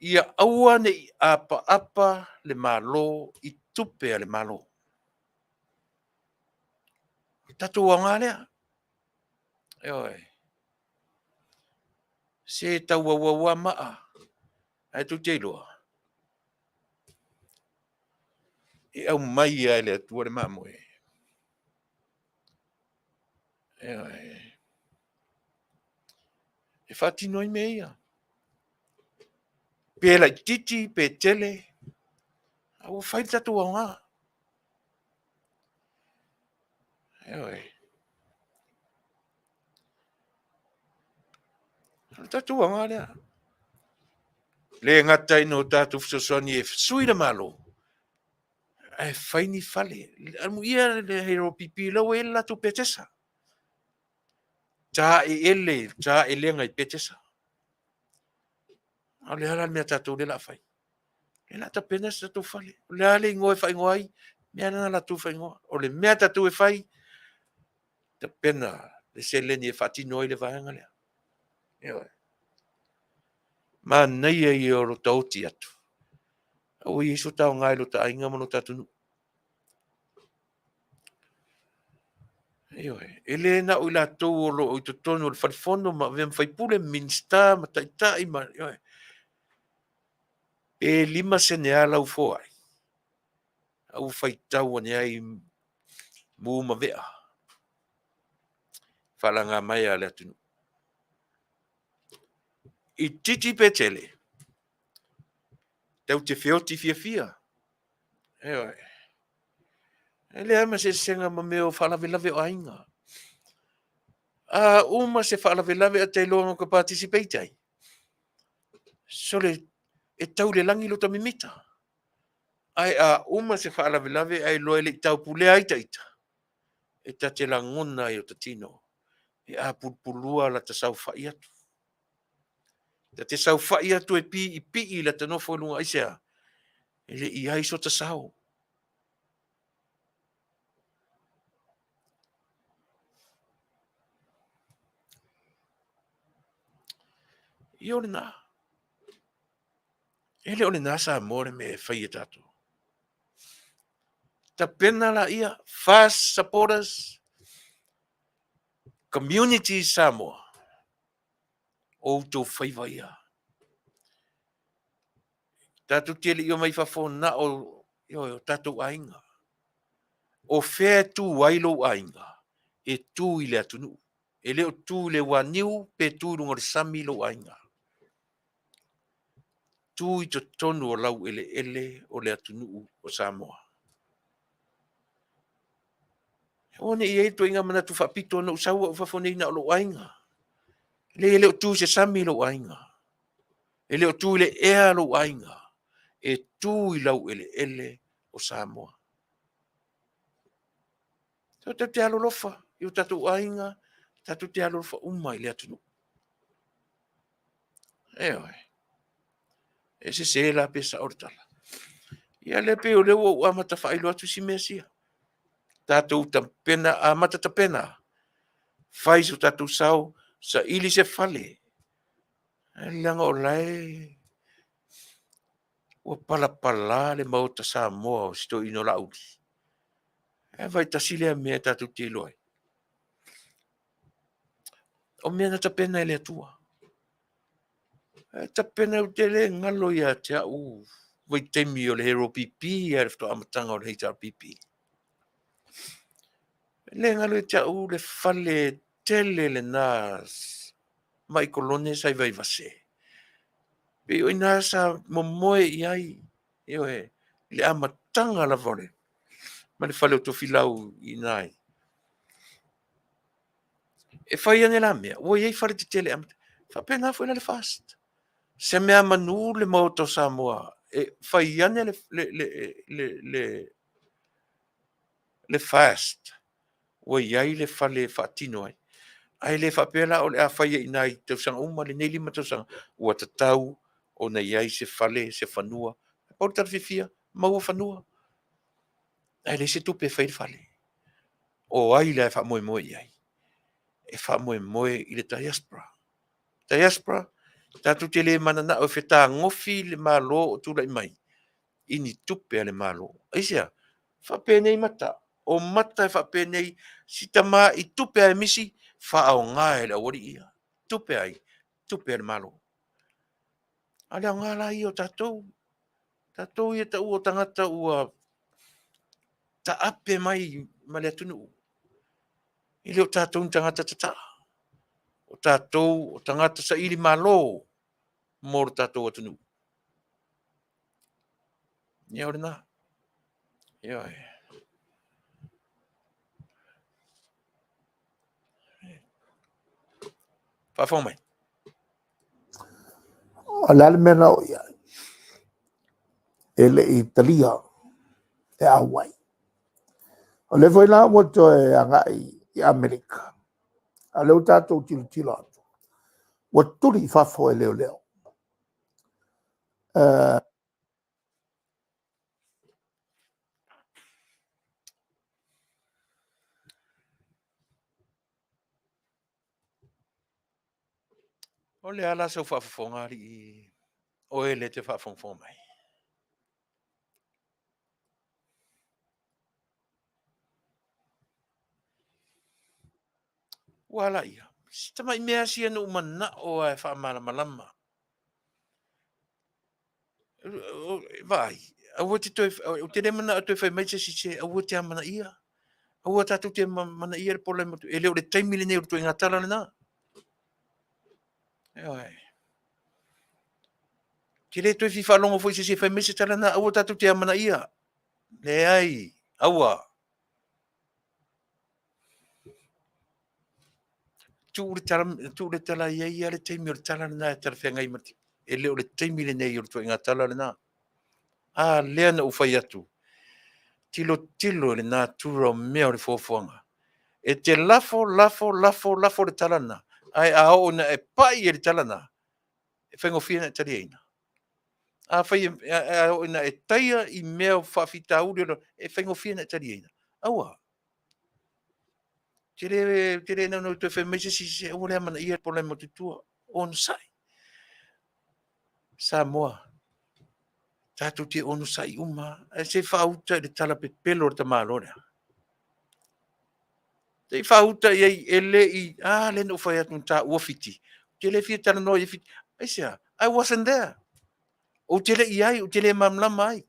Ia aua ne i apaapa le Malo i tupe a le Malo. O le tatou aoga lea. Ioe. Se tau auau lava maa, ae tou te iloa, e aumai lava e le Atua le mamoe. Ioe. E faatino ai mea ia. Pe laititi, pe tele, a ua fai le tatou aoga. Ioe. O le tatou aoga lea. Le gata ina o tatou fesoasoani e sui le Malo, ae fai ni fale. Amuia le HRPP la ua i ai le latou Petesa. Taeele, taelega i Petesa. A o le a la le mea a tatou lea o le a fai? O lea o le a tapena se tatou fale. O le a le igoa e faaigoa ai? Mea lena a latou e faaigoa. O le mea a tatou e fai, tapena le seleni e faatino ai le vaega lea. Ioe. Manaia ia o lo taoti atu. A ua i ai so ta aoga i lo ta aiga ma lo ta atunuu. Ioe. E le na o i latou o lo o i totonu o le fale fono ma avea ma faipule, Minisita ma taitai ma, ioe. Pe 5 sene lava lau foai, a ua faitau ane ai mu ma vea faalaga mai a le atunuu. I titi pe tele, tau te feoti fiafia. Ioe. E leai ma se eseesega ma mea o faalavelave o aiga. A uma se faalavelave a te iloa ka participate ai. Sole, e tau i le lagi lo ta mimita. Ae a uma se faalavelave ae iloa e le i taupulea ai taita, e ta te lagona ai o ta tino e apulupulua la ta saofai atu. Ta te saofai atu e piipii la ta nofo i luga aisea, e le i ai so ta sao. Ia o lena. E le o lena Samoa le mea e fai e tatou. Tapena laia, FAST supporters, community Samoa, o outou faiva ia. Tatou te le i omai i fafo na o, ioe, o tatou aiga. O fea e tu ai lou aiga? E tu i le atunuu. E le o tu i le uaniu pe tu i luga o le sami lou aiga. Tu i totonu o laueleele o le atunuu o Samoa. Aua ne i i ai le ituaiga manatu faapito na ou sau au i fafo nei na o lou aiga. Leai, e le o tu i se sami lou aiga. E le o tu i le ea lou aiga. E tu i laueleele o Samoa. Tatou te alolofa i o tatou aiga, tatou te alolofa uma i le atunuu. Ioe. E sese la pe sao le tala. Ia lea pei o lea ua ou amata faailoa atu si mea sia. Tatou tapena, amata tapena. Fai so tatou sao, saili se fale. Leaga o la e ua palapala le Maota Samoa o si toeaina o Laauli. E vaai tasi lea mea tatou te iloa ai. O mea na tapena e le Atua. E tapena ou te le galo ia te au vaitaimi o le HRPP a le faatoa amataga o le HRPP. E le galo ia te au le fale tele lena mai kolone sa i Vaivase. Pei o i ina sa momoe i ai, ioe, i le amataga lava o le ma le fale o Tofilau i ina ai. E fai ane la mea, ua i ai fale tetele amata. Faapena foi la le FAST. Se mea manu le Maota o Samoa, e fai ane le, le, le, le, le. le FAST, ua i ai le fale e faatino ai. Ae le faapea la o le a fai ai i ina i tausaga uma, lenei 5 tausaga, ua tatau ona i ai se fale, se fanua. Pau le tala fiafia, maua fanua, ae leai se tupe e fai ai le fale. O ai la e faamoemoe i ai? E faamoemoe i le diaspora. Diaspora, tatou te le mananao e fetagofi le Malo o tulai mai i ni tupe a le Malo. Aisea? Faapenei mata. O mata e faapenei si tama i tupe a e misi, faaaoga e le aualii ia. Tupe ai, tupe a le Malo. A o le aoga la ia o tatou, tatou ia taua o tagata ua taape mai ma le atunuu. E le o tatou ni tagata tataa. O tatou o tagata saili malo mo lo tatou atunuu. Ia o lena. Ioe. Faafofoga mai. O le a le mea na oo i ai? E le i talia e auai. O lea foi la ua toe agai i Amerika, a o lea ua tatou tilotilo atu, ua tuli i fafo e leoleo. O le a la sau faafofoga alii oe lea e te faafogafoga mai? Ua a laia? Si tamai mea lava sia na ou manao lava e faamalamalama. Vaai, aua te toe, ou te le manao e toe fai mai se isi, se aua te amanaia. Aua tatou te manaia le pola e le o le taimi lenei o le ituaiga tala lena. Ioe. Te le toe fia faalogo foi i se isi e fai mai se tala lena, aua tatou te amanaia. Leai, aua. Tuu le tala, tuu le tala e i ai lava le taimi o le tala lena e talafeagai ma te, e le o le taimi lenei o le ituaiga tala lena. A lea na ou fai atu, tilotilo i le natura o mea o le fuafuaga. E te lafo, lafo, lafo, lafo le tala lena, ae a oo ina e pai i le tala lena, e faigofie ona e taliaina. Afai e oo ina e taia i mea o faafitauli, e faigofie ona e taliaina. Aua. Te le, te le naunau toe fai mai se isi, se aua le amanaia le pola e motu i tua. Onosai. Samoa, tatou te onosai uma, ae se faauta i le tala pepelo o le tamaloa lea. Se i faauta i ai, e le i, a lea na ou fai atu na taua Fiti. Ou te le fia talanoa i Fiti. Aisea? I wasn't there. Ou te le i ai, ou te le malamalama ai.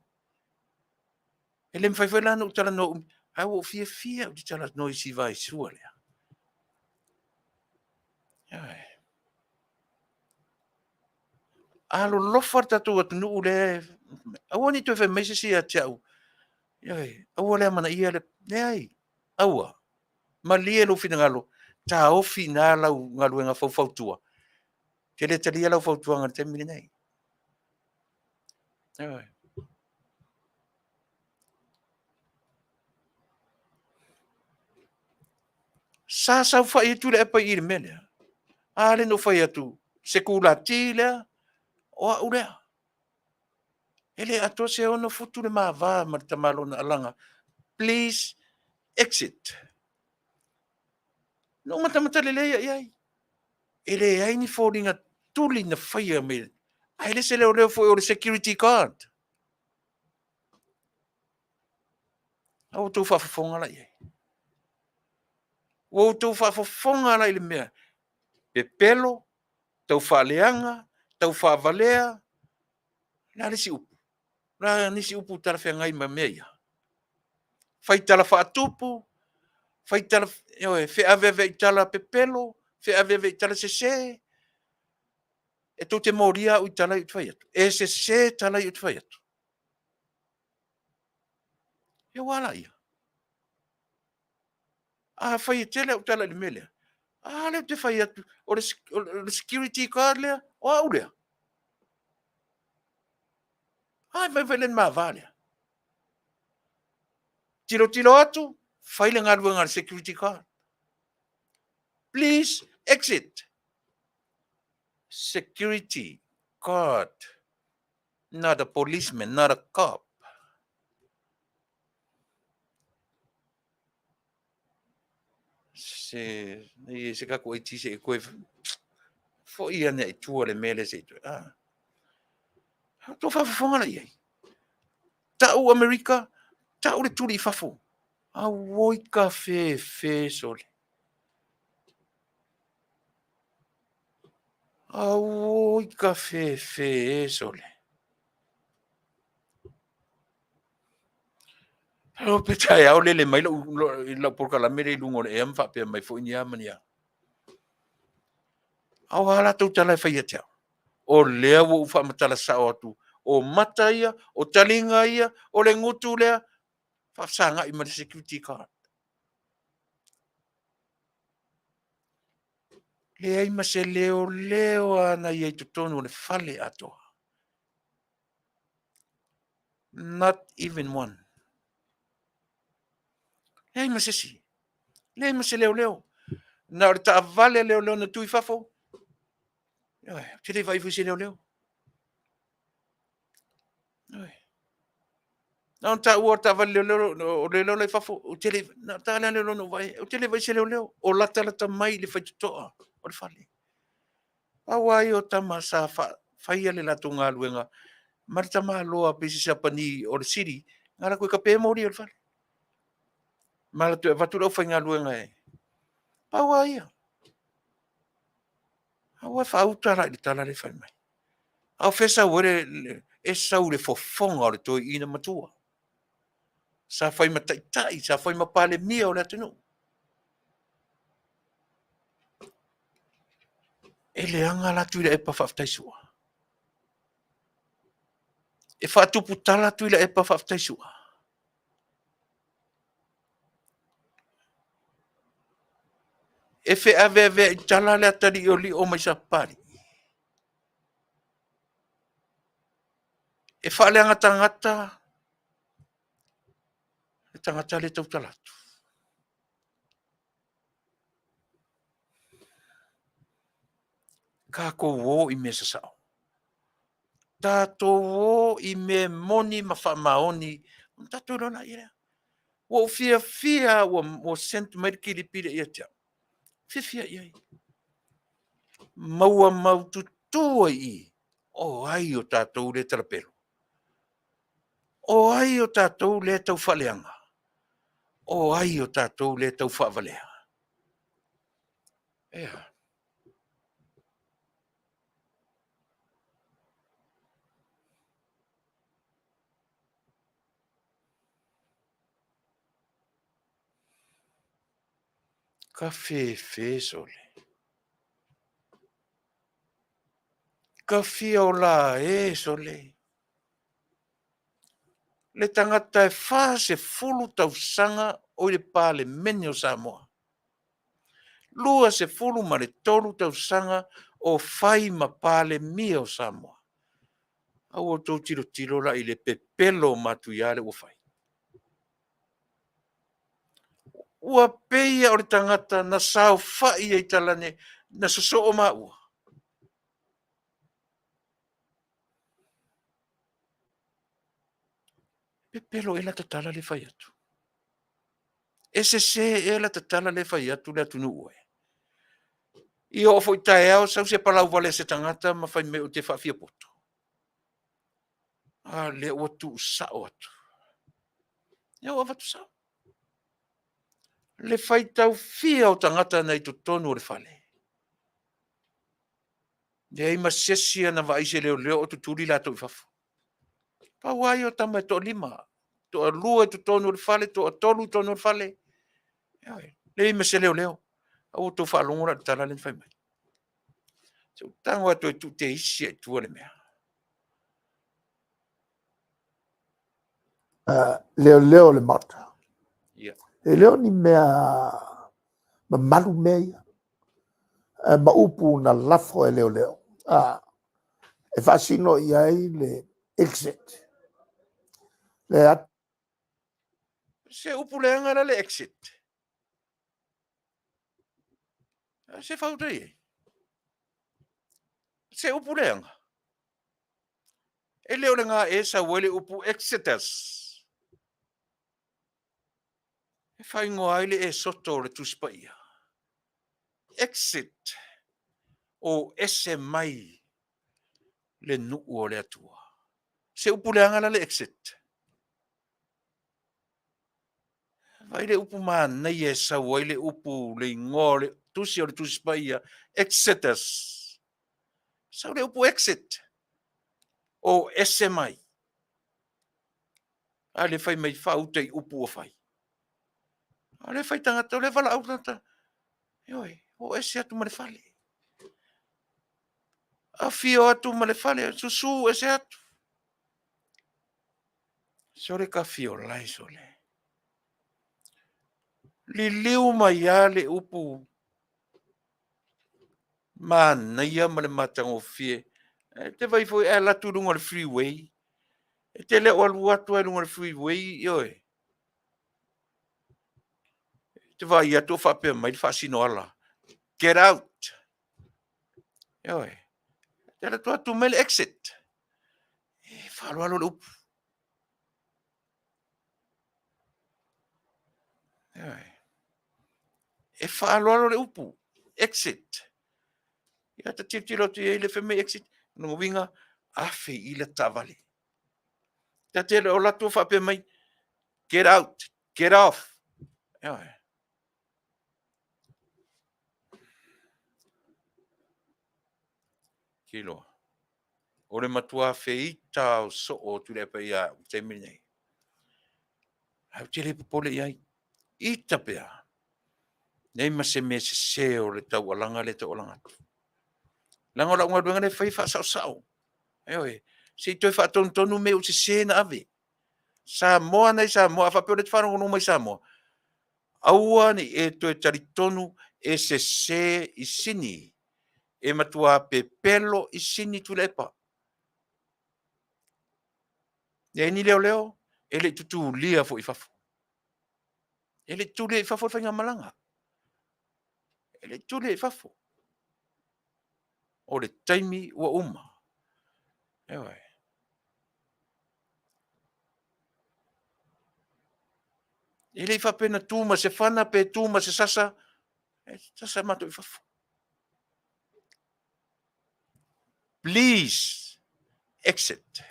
E le mafai foi la ona ou talanoa umi, ae ua ou fiafia ou te talanoa i si vaisua lea. Ioe. Alolofa le tatou atunuu lea, aua ne i toe fai mai se isi ia te au, ioe, aua le amanaia le, leai, aua. Malie lou finagalo, taofi i ina lau galuega faufautua. Ou te le talia lau fautuaga i le taimi lenei. Ioe. Sa saofai atu le apa i i le mea lea. A lea na ou fai atu, se kulati lea, o au lea. E le atoa se 6 futu le ma va ma le tamaloa na alaga. Please exit. Na ou matamata lelei i ai. E leai ni foliga tuli na faia mai. Ae le se leoleo foi o le security guard. A ua outou faafofoga la i ai? Ua outou faafofoga la i le mea? Pepelo, taufaaleaga, taufaavalea, le a le isi upu? O le a nisi upu talafeagai ma mea ia? Fai tala faatupu, fai tala, ioe, feaveaveai tala pepelo, feaveaveai tala sese. E tou te molia au i tala ia ou te fai atu. E sese tala ia ou te fai atu. Ia ua a laia? Afai e tele au tala i le mea lea, a lea ou te fai atu, o le security guard lea, o au lea. A e vaivai le ma va lea. Tilotilo atu, Fai le galuega a le security guard. Please exit. Security guard. Not a policeman, not a cop. Se, nei e se kako e tise e koe fo ia ne i tua le mele se i toe. Ah. Tō whawhawhanga la iai. Ta'u Amerika, ta'u le tuli i fafo. Auoi ka whēwhē sole. Auoi ka whēwhē e sole. Alo pe taeao lele mai lau, lau polokalame le i luga o le ea ma faapea mai foi ni a ma ni a. A o a latou tala e fai ia te au? O lea ua ou faamatala sao atu, o mata ia, o taliga ia, o le gutu lea, faafesagai ma le security guard. Leai ma se leoleo a na ia i totonu o le fale atoa. Not even one. Leai ma se isi. Leai ma se leoleo. Na o le taavale a leoleo na tu i fafo. Ioe, ou te le vaai foi i se leoleo. Ioe. Na ona taua o le taavale leoleo, o leoleo la i fafo, ou te le, na o le taavale leoleo na ou vaai, ou te le vaai i se leoleo. O latalata mai i le faitotoa o le fale. Pau lava ia o tama sa faia le latou galuega ma le tamaloa pei se Siapani o le sili, na latou e tape moli o le fale. Ma latou e avatu le aufaigaluega e pau lava ia. Aua e faauta la i le tala lea e fai mai. A o fea e sau ai le, e sau i le fofoga o le toeaina matua. Sa fai ma taitai, sa fai ma Palemia o le atunuu. E leaga la Tuilaepa faafetai Su'a. E faatupu tala Tuilaepa faafetai Su'a. E feaveaveai tala le atalii o mai Sapapalii. E faaleaga tagata le tagata lea e tautala atu. Tatou o i mea sasao. Tatou o i mea moni ma faamaoni ona tatou iloa laia lea. Ua ou fiafia ua, ua sent mai le kilipi lea ia te au. Fiafia i ai. Maua maututu ai i i, o ai o tatou lea talapelo? O ai o tatou lea tau faaleaga? O ai o tatou lea tau faavalea? Ea. Ka fefe sole. Ka fia ola e sole. Le tagata e 40 tausaga o i le Palemene o Samoa. 23 tausaga o fai ma Palemia o Samoa. A ua outou tilotilo la i le pepelo matuia lea ua fai. Ua pei o le tagata na saofai ai talane, na sosoo maua. Pepelo ea lata tala lea e fai atu. E sese ea lata tala lea e fai atu le atunuu e. I oo foi taeao sau se palau vale a se tagata ma fai mai ou te faafiapoto. A lea ua tuu sao atu. Lea ua avatu sao. Le faitau fia o tagata na i totonu o le fale. Leai ma se isi na vaai se leoleo o tutuli latou i fafo. Pau lava ia o tama e toalima, toalua i totonu o le fale, toatolu i totonu o le fale. Leai ma se leoleo. A ua outou faalogo la i le tala lea na fai mai. Se i ou tago atu e tuu teisi ai i tua le mea. Leoleo o le Maota. Yeah. E le o ni mea mamalu mea ia. Ma upu na lafo e leoleo. E faasino i ai le exit. Le Se upu leaga la le exit. Se fauta i ai. Se upu leaga. E le o le gā e sau ai le upu Exodus. E faaigoa ai le Esoto o le Tusi Paia. Exit, o ese mai le nuu o le Atua. Se upu leaga la le exit. Vaai le upu manaia e sau ai le upu le igoa o le tusi o le Tusi Paia, Exodus. Sau le upu exit, o ese mai. A le fai mai faauta i upu ua fai. A le fai tagata, o le valaau tagata. Ioe, o ese atu ma le fale. Afio atu ma le fale, susu ese atu. Sole ka fio lai sole. Liliu mai a le upu manaia ma le matagofie. E te vai foi e alu atu i luga o le freeway. E te le o alu atu ai i luga o le freeway, ioe. E te vaai atu o faapea mai le faasino ala. Get out. Ioe. E te alu atu atu mai le exit. E faaaloalo le upu. Ioe. E faaaloalo le upu, exit. Ia ta tilotilo atu i ai le fai mai exit, lona uiga, afe i le taavale. Ta te le o latou faapea mai, get out, get off. Ioe. Kiloa. O le matua feita o soo o Tuilaepa ia au i le taimi lenei. Ae ou te le popole i ai. Ita pea. Nei ma se mea sese o le taualaga lea e taualaga atu. Leaga o lau galuega lea e fai e faasaosao. Ioe, se i toe faatonutonu mea ua sese na ave. Samoa nei Samoa, a faapea o lea e te faalogologo mai Samoa, aua ne i e toe talitonu e sese i Sini, e matua pepelo i Sini Tuilaepa. Leai ni leoleo, e le i tutulia foi i fafo. E le i tutulia i fafo le faigamalaga. E le i tutulia i fafo. O le taimi ua uma. Ioe. E le i faapea na tu ma se fana pe tu ma se sasa, e sasa matou i fafo. Please exit.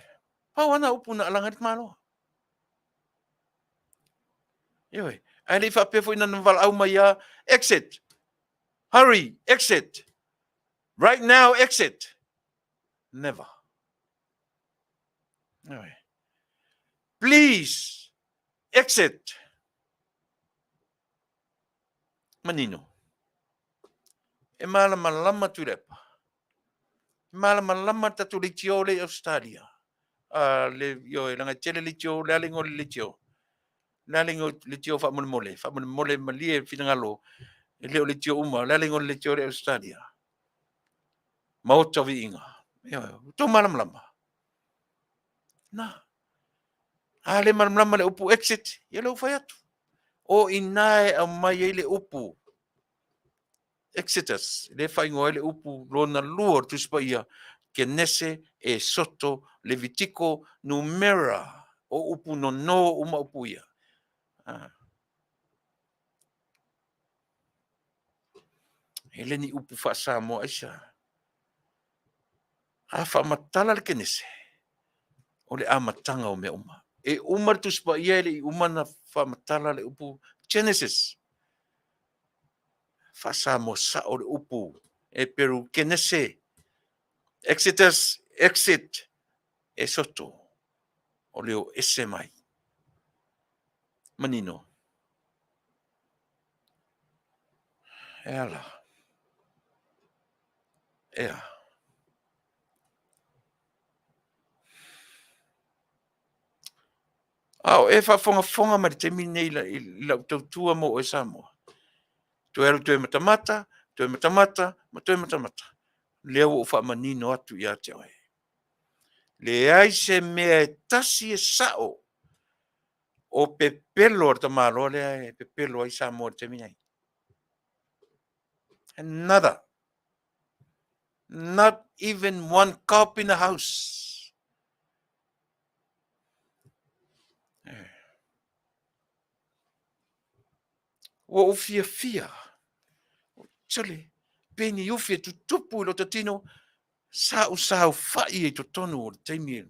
Pau ana upu na alaga i le tamaloa. Ioe, ae le i faapea foi na valaau mai a exit. Hurry, exit. Right now, exit. Never. Ioe. Please, exit. Manino. E malamalama Tuilaepa. E malamalama tatou leitio le i Australia. Uh, le, ioe, leaga e tele leitio, le a le igoa o le leitio? Le a le igoa o le leitio faamolemole? Faamolemole malie finagalo, e le o leitio uma, le a le igoa o le leitio le Australia? Maota o Viiga. Ioe, ua outou malamalama. Na. A le malamalama le upu exit, ia lea ua fai atu. O i ina e aumai ai le upu Exodus, lea e faaigoa ai le upu lona lua o le Tusi Paia, Kenese, Esoto, Levitiko, Numera, o upu nono uma upu ia. Ah. E le ni upu faa-Samoa aisa. A faamatala le Kenese, o le amataga o mea uma. E uma le Tusi Paia e le i uma na faamatala le upu Genesis. Faa-Samoa sao le upu Eperu Kenese, Exodus, Exit, Esoto, o le o ese mai. Manino. E ala. Ea. A o e faafogafoga mai le taimi lenei i lau tautua mo oe Samoa, toe alu toe matamata, toe matamata ma toe matamata. Lea ua ou faamanino atu ia te oe. Leai se mea e tasi e sao. O pepelo a le tamaloa lea e pepelo ai Samoa i le taimi nei. Another. Not even one cop in the house. Eh. Ua ou fiafia. Sole, peni ufi e tutupu i lota tino, sa u saofai ai totonu o le taimi,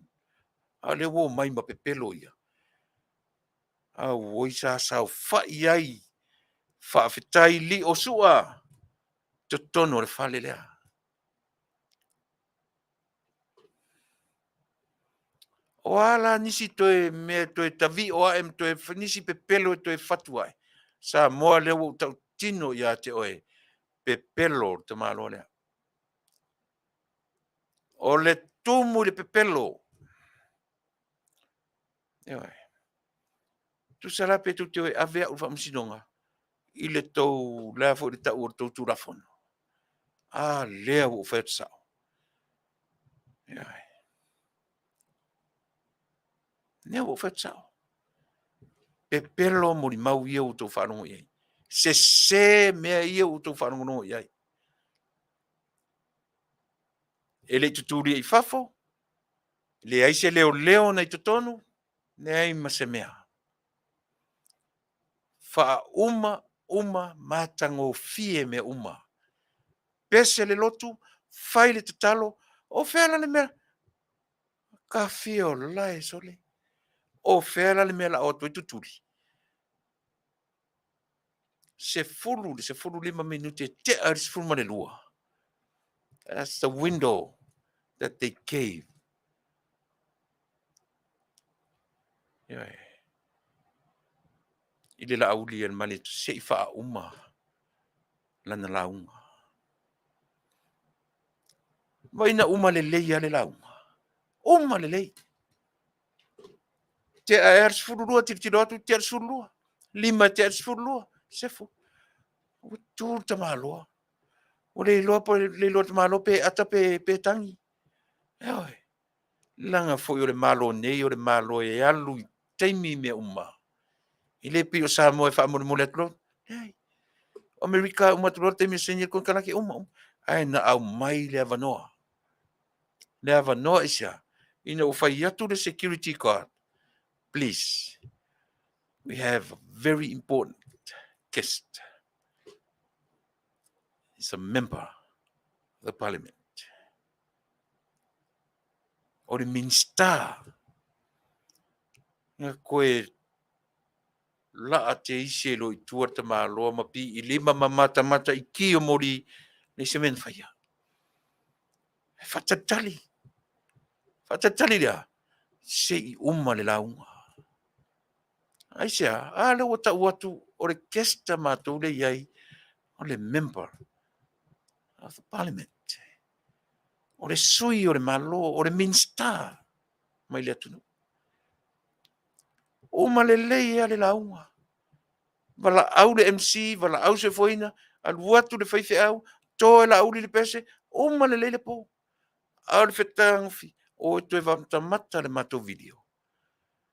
a o lea ua omai ma pepelo ia. Auoi sa saofai ai, faafetai lio sua, totonu o le fale lea. O a la nisi toe mea toe tavio ae ma toe nisi pepelo e toe fatu ae. Samoa lea ua ou tautino ia te oe, pepelo le tamaloa lea. O le tumu i le pepelo. Ioe. Tusa la pe tou te o e ave au i le faamasinoga i le tou, le a foi le tau o le tou Tulafono. A lea ua ou fai atu sao. Ioe. Lea ua ou fai atu sao. Pepelo molimau ia ua outou faalogo i ai. Sese mea ia ua outou faalogologo i ai. E le i tutulia i fafo, leai se leoleo na i totonu, leai ma se mea. Faauma uma matagofie mea uma. Pese le lotu, fai le tatalo, o fea la le mea? Kafia o lae sole. O fea la le mea la o atu ai tutuli? 10 le 15 minute e tea le 12. That's the window that they gave. Ioe. I le Laauli e le male se i faauma lana lauga. Vai na uma lelei lava le lauga. Uma lelei. Tea ea le 12, tilotilo atu, tea le 12. 5 tea le 12, sefu. Ua tu le tamaloa. Ua le iloa po le iloa le tamaloa pe ata pe, pe tangi. Ioe. Leaga foi o le Malo nei o le Malo e alu i taimi mea uma. E le pei o Samoa e faamolemole atu loa. Leai. O Amerika uma atu loa le taimi e saini le konekarate uma uma. Ae na aumai le avanoa. Le avanoa aisea? Ina ua fai atu le security guard, please, we have a very important guest. He's a member of the parliament. O le Minista nga koe laa te isi e lo i tua tamaloa ma pi i lima ma matamata i ki o moli nei se mea na faia. E faatalitali. Faatalitali lea, se i uma le lauga. Aisea? A lea ua tau atu o le guest a matou lea i ai, o le member of the parliament. O le sui o le Malo, o le Minista mai le atunuu. Uma lelei lava le lauga. Valaau le MC, valaau le soifuaina, alu atu le faifeau, to e Laauli le pese, uma lelei le po. A o le fetagofi, o e toe matamata le matou video.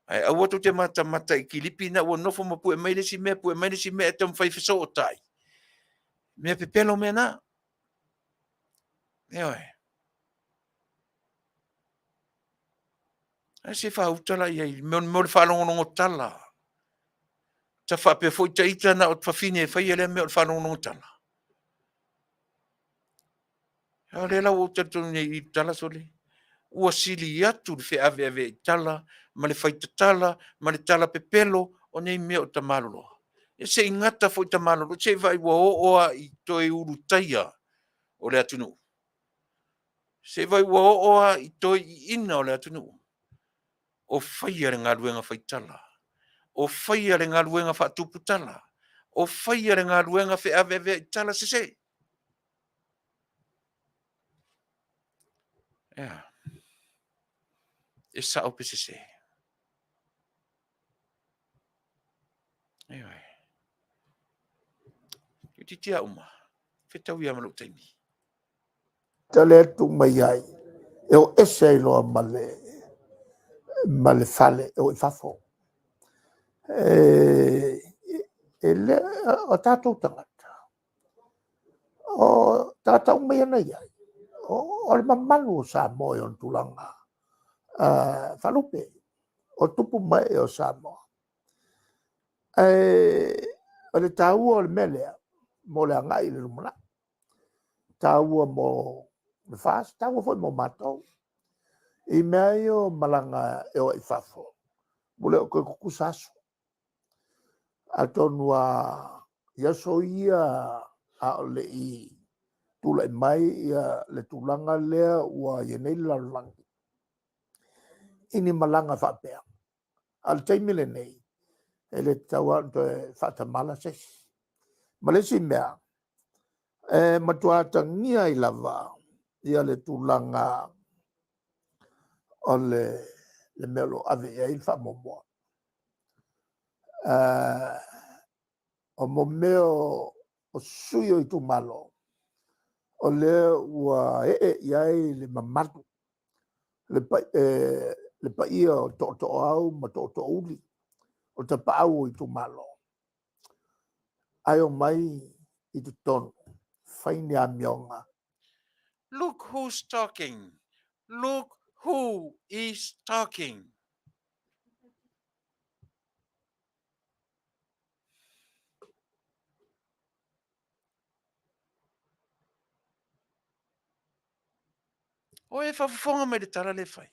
Ae aua tou te matamata i kilipi na ua nofo ma pue mai le isi mea, pue mai le isi mea e taumafai e fesootai. Mea pepelo mea na. Ioe. Ae se faauta la i ai, mo le faalogologo tala. Ta faapea foi ta ita na o fafine e faia lea mea o le faalogologo tala. A o lea la ua ou talitonu nei i tala sole. Ua sili atu le feaveaveai tala ma le faitatala ma le tala pepelo o nei mea o tamaloloa. Ia se i gata foi tamaloloa, se i vaai ua oo lava i toe ulutaia o le atunuu. Se i vaai ua oo lava i toe iina o le atunuu. O faia le galuega faitala, o faia le galuega faatuputala, o faia le galuega feaveaveai tala sese. Ea. E sao pe sese. Ioe. Toeitiiti lava uma, fetaui lava ma lou taimi. Tale atu mai ai, e o ese ai loa ma le, ma le fale e o i fafo. E le, o tatou tagata, o tagata uma ia na i ai, o le mamalu o Samoa i ona tulaga faalupe, o tupu ma ee o Samoa. Ae o le taua o le mea lea mo le agai i le lumanai, taua mo le FAST, taua foi mo matou. I mea ia o malaga e o ai i fafo, ua le o toe tutusa aso. Atonu lava i aso ia a o le i tulai mai le tulaga lea ua i ai nei le lalolagi i ni malaga faapea. A o le taimi lenei, e le tatau lava ona toe faatamala se isi. Ma le isi mea, e matua atagia ai lava ia le tulaga o le mea o lo o ave i ai le faamuamua. O mo mea o sui o itumalo, o lea ua ee i ai le mamalu, le paia o tootooau ma tootoouli, o tapaau o itumalo, ae omai i totonu fai ni amioga. Look who's talking! Look who is talking! O e faafofoga mai le tala le fai.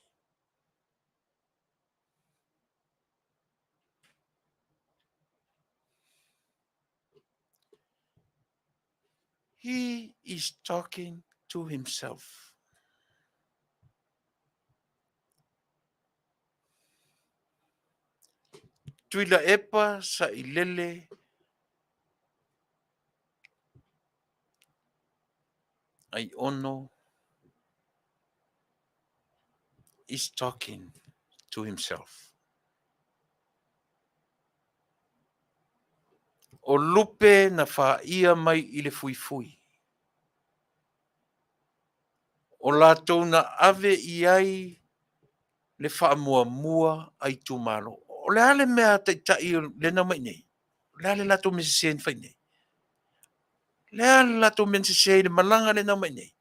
He is talking to himself. Tuilaepa Sailele Aiono is talking to himself. O lupe na faia mai i le fuifui. O latou na ave i ai le faamuamua a itumalo. O le a le mea a taitai lea na omai i inei? O le a le latou mea sese na fai i inei? O le a le latou mea na sese i le malaga lea na omai i inei?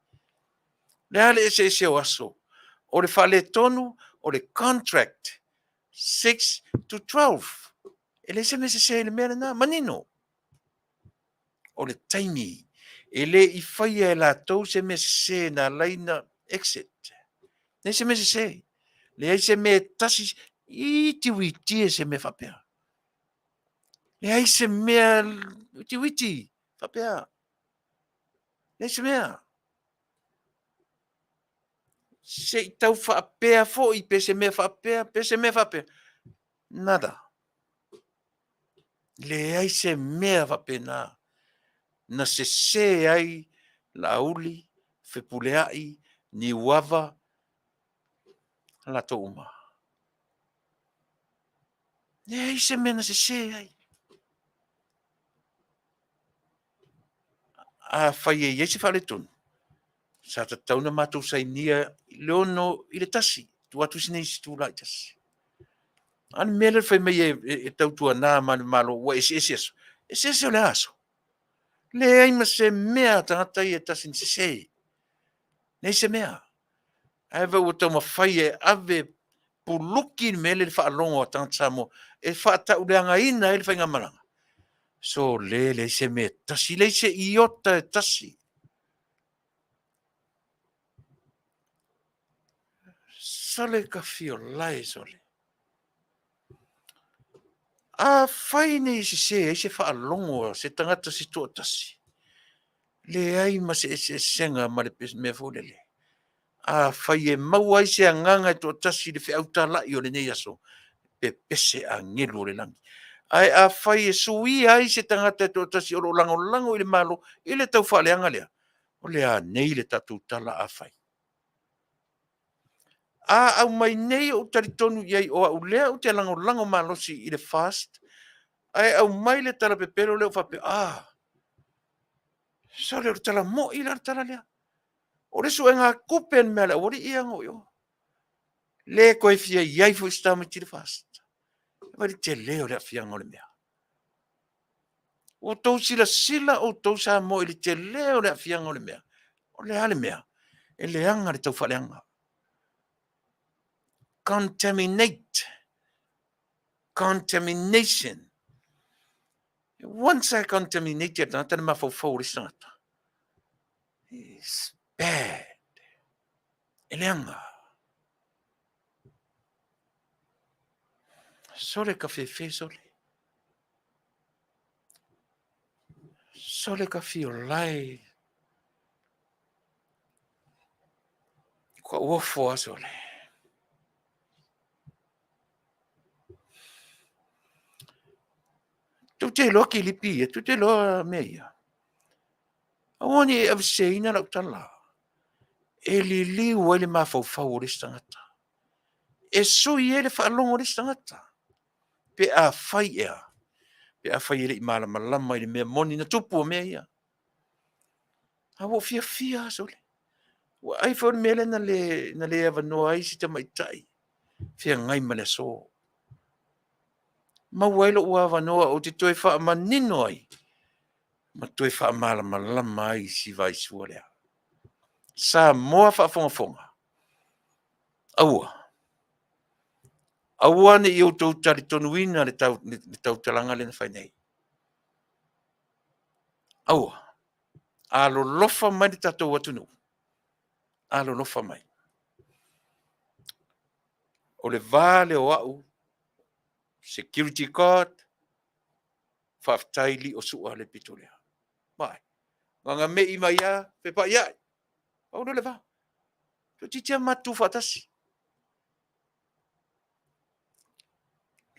O le a le eseese o aso? O le faaletonu o le contract 6 to 12. E leai se mea sese i le mea lena, manino. O le taimi, e le i faia e latou se mea sese na ala ai ona exit. Leai se mea sese. Leai se mea e tasi, itiiti e se mea faapea. Leai se mea itiiti faapea. Leai se mea. Se i tau faapea foi pe se mea faapea, pe se mea faapea. Nada. Leai se mea faapena na sese ai Laauli, Fepuleai, Niuava, latou uma. Leai se mea na sese ai. Afai e i ai se faaletonu, sa tatau ona matou sainia i le 6 i le 1, tuu atu isi nei itula e tasi. A o le mea lea fai mai e tautuana ma le Malo ua eseese aso. Eseese o le a aso? Leai ma se mea a tagata ia e tasi na sese. Leai se mea. Ae vaai ua taumafai e ave puluki le mea lea i le faalogo a tagata Samoa e faatauleagaina ai le faigamalaga. Sole, leai se mea e tasi, leai se iota e tasi. Sole kafiolae sole. Afai nei e sese ai se faalogo a se tagata se toatasi, leai ma se eseesega ma le mea foi lele. Afai e maua ai se agaga e toatasi i le feau talai o lenei aso, pepese agelu o le lagi. Ae afai e suia ai se tagata e toatasi o lo o lagolago i le Malo i le taufaaleaga lea, o le a nei le tatou tala afai? A aumai nei ou talitonu i ai o au lea ou te lagolago malosi i le FAST, ae aumai le tala pepelo lea ou faapea, ah, sole o le tala moi la le tala lea. O le suega tupe le mea a le aualii ia na o i o. Le toe fia i ai foi se tamaiti i le FAST. Vaai le tele o le aafiaga o le mea. Ua outou silasila outou Samoa i le tele o le aafiaga o le mea. O le a le mea? E leaga le taufaaleaga. Contaminate. Contamination. Once I contaminate le tagata le mafaufau o le isi tagata, it's bad. E leaga. Sole ka fefe sole. Sole ka fiolai. Kua uofo a sole. Tou te iloa kilipi ia, tou te iloa mea ia. Aua ne i e aveseseina lau tala. E liliu ai le mafaufau o le isi tagata. E sui ai le faalogo o le isi tagata. Pe afai ea, pe afai e le i malamalama i le mea moni na tupu o mea ia. A ua ou fiafia lava sole. Ua ai foi o le mea lea na le avanoa ai si tamaitai feagai ma le aso. Maua ai lou avanoa ou te toe faamanino ai ma toe faamalamalama ai si vaisua lea. Samoa faafogafoga, aua, aua ne i outou talitonuina le tautalaga lea na fai nei. Aua, alolofa mai le tatou atunuu, alolofa mai. O le va lea o au, security guard, faafetai lio sua le pito lea. Vaai, gagamei mai a, fepaiai, pau lea o le va. Toeitiiti lava matou tutu faatasi.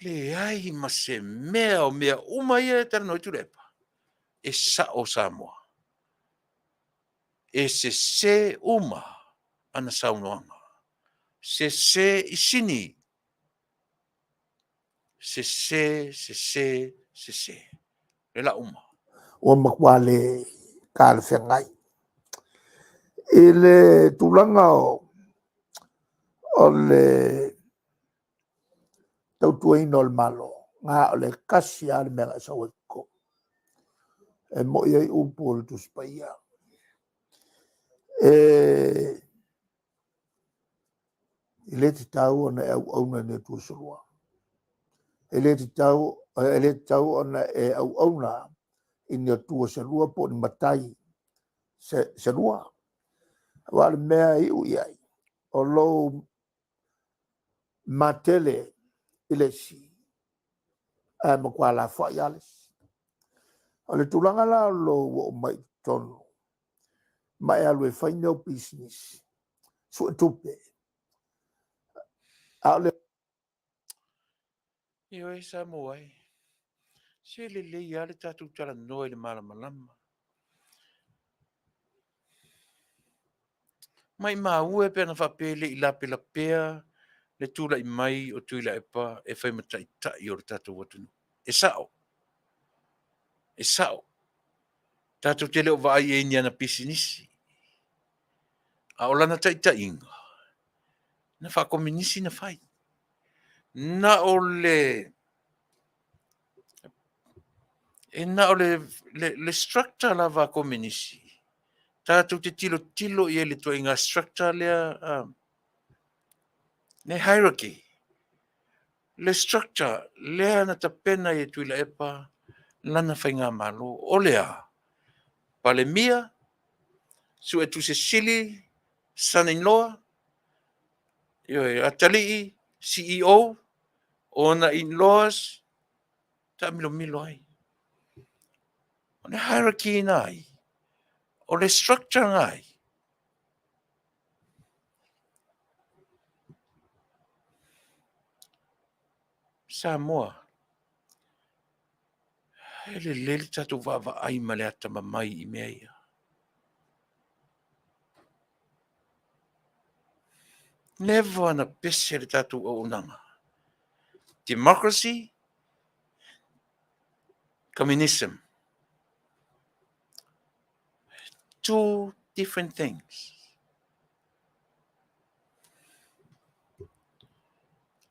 Leai ma se mea o mea uma ia e talanoa ai Tuilaepa, e sao Samoa. E sese uma ana saunoaga. Sese i sini. Sese, sese, sese. Le la uma. Ua matua le talafeagai. I le tulaga o le tautuaina o le Malo, na o le tasi lava le mea na e sau ai i totonu, e moi ai upu o le Tusi Paia. E le tatau ona e auauna i ni Atua se lua. E le tatau ona e auauna i ni Atua se lua po o ni matai se lua. Aua o le mea e iu i ai, o lou matele i le isi, ae matua lafoai lava le isi. O le tulaga la o lou oo mai i totonu ma e alu e fai ni au pisinisi, suetupe, a o le Ioe Samoa e, se lelei lava le tatou talanoa i le malamalama. Maimau e pe ana faapea e le i lapelapea le tulai mai o Tuilaepa e fai ma taitai o le tatou atunuu. E sao. E sao. Tatou te le o vaai i ai i ni ana pisinisi. A o lana taitaiga, na faakominisi na fai. Na o le e na o le, le, le structure lava a kominisi tatou te tilotilo i ai i le ituaiga structure lea, le hierarchy, le structure lea na tapena e Tuilaepa lana faigamalo. O le a? Palemia, Suetusi Sili, son-in-law, ioe, atalii, CEO, ona in-laws, taamilomilo ai. O le hierarchy na ai, o le structure na ai. Samoa, e lelei le tatou vaavaai ma le atamamai i mea ia. Leva na pese le tatou auaunaga. Democracy, communism. Two different things.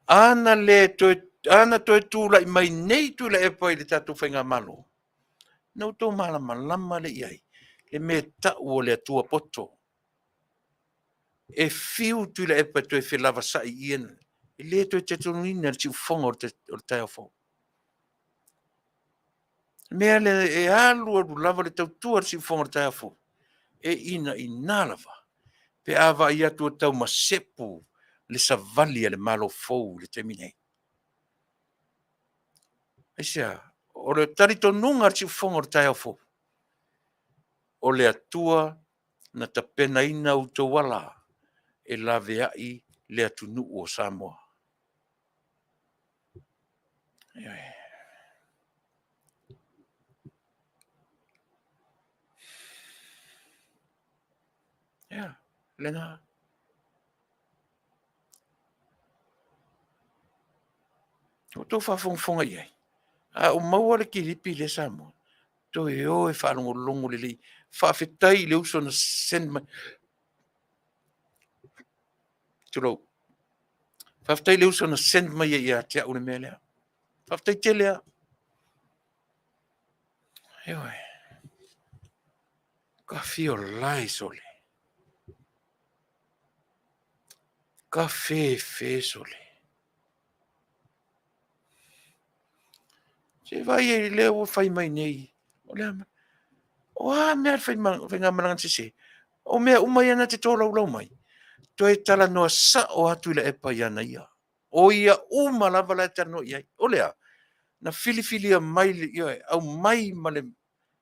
Ana le toe Ana toe tulai mai nei Tuilaepa i le tatou faigamalo, na outou malamalama lea i ai le mea e tau o le Atua poto. E fiu Tuilaepa e toe felavasai i ia, e le toe talitonuina le siufofoga o le taeao fou. O le mea lea e alu alu lava le tautua a le siufofoga o le taeao fou, e inaina lava pe a vaai atu ua tau masepu le savali a le Malo fou i le taimi nei. Aisea? O le talitonuga a le siufofoga o le taeao fou, o le Atua na tapenaina outou ala e laveai le atunuu o Samoa. Ioe. Ia, lena. Ua outou faafogafoga i ai, a ou maua le kilipi lea Samoa, toe o e faalogologo lelei. Faafetai i le uso na send mai. Tulou. Faafetai i le uso na send mai ia te au le mea lea. Faafetai tele lava. Ioe. Ka fia lae sole. Ka fefe sole. Se vaai ai lea ua fai mai nei. O le a O a mea le faigamalaga sese? O mea uma ia na te tolaulau mai, toe talanoa sao atu i Tuilaepa i ana ia. O ia uma lava la e talanoa i ai. O le a? Na filifilia mai, ioe, aumai ma le,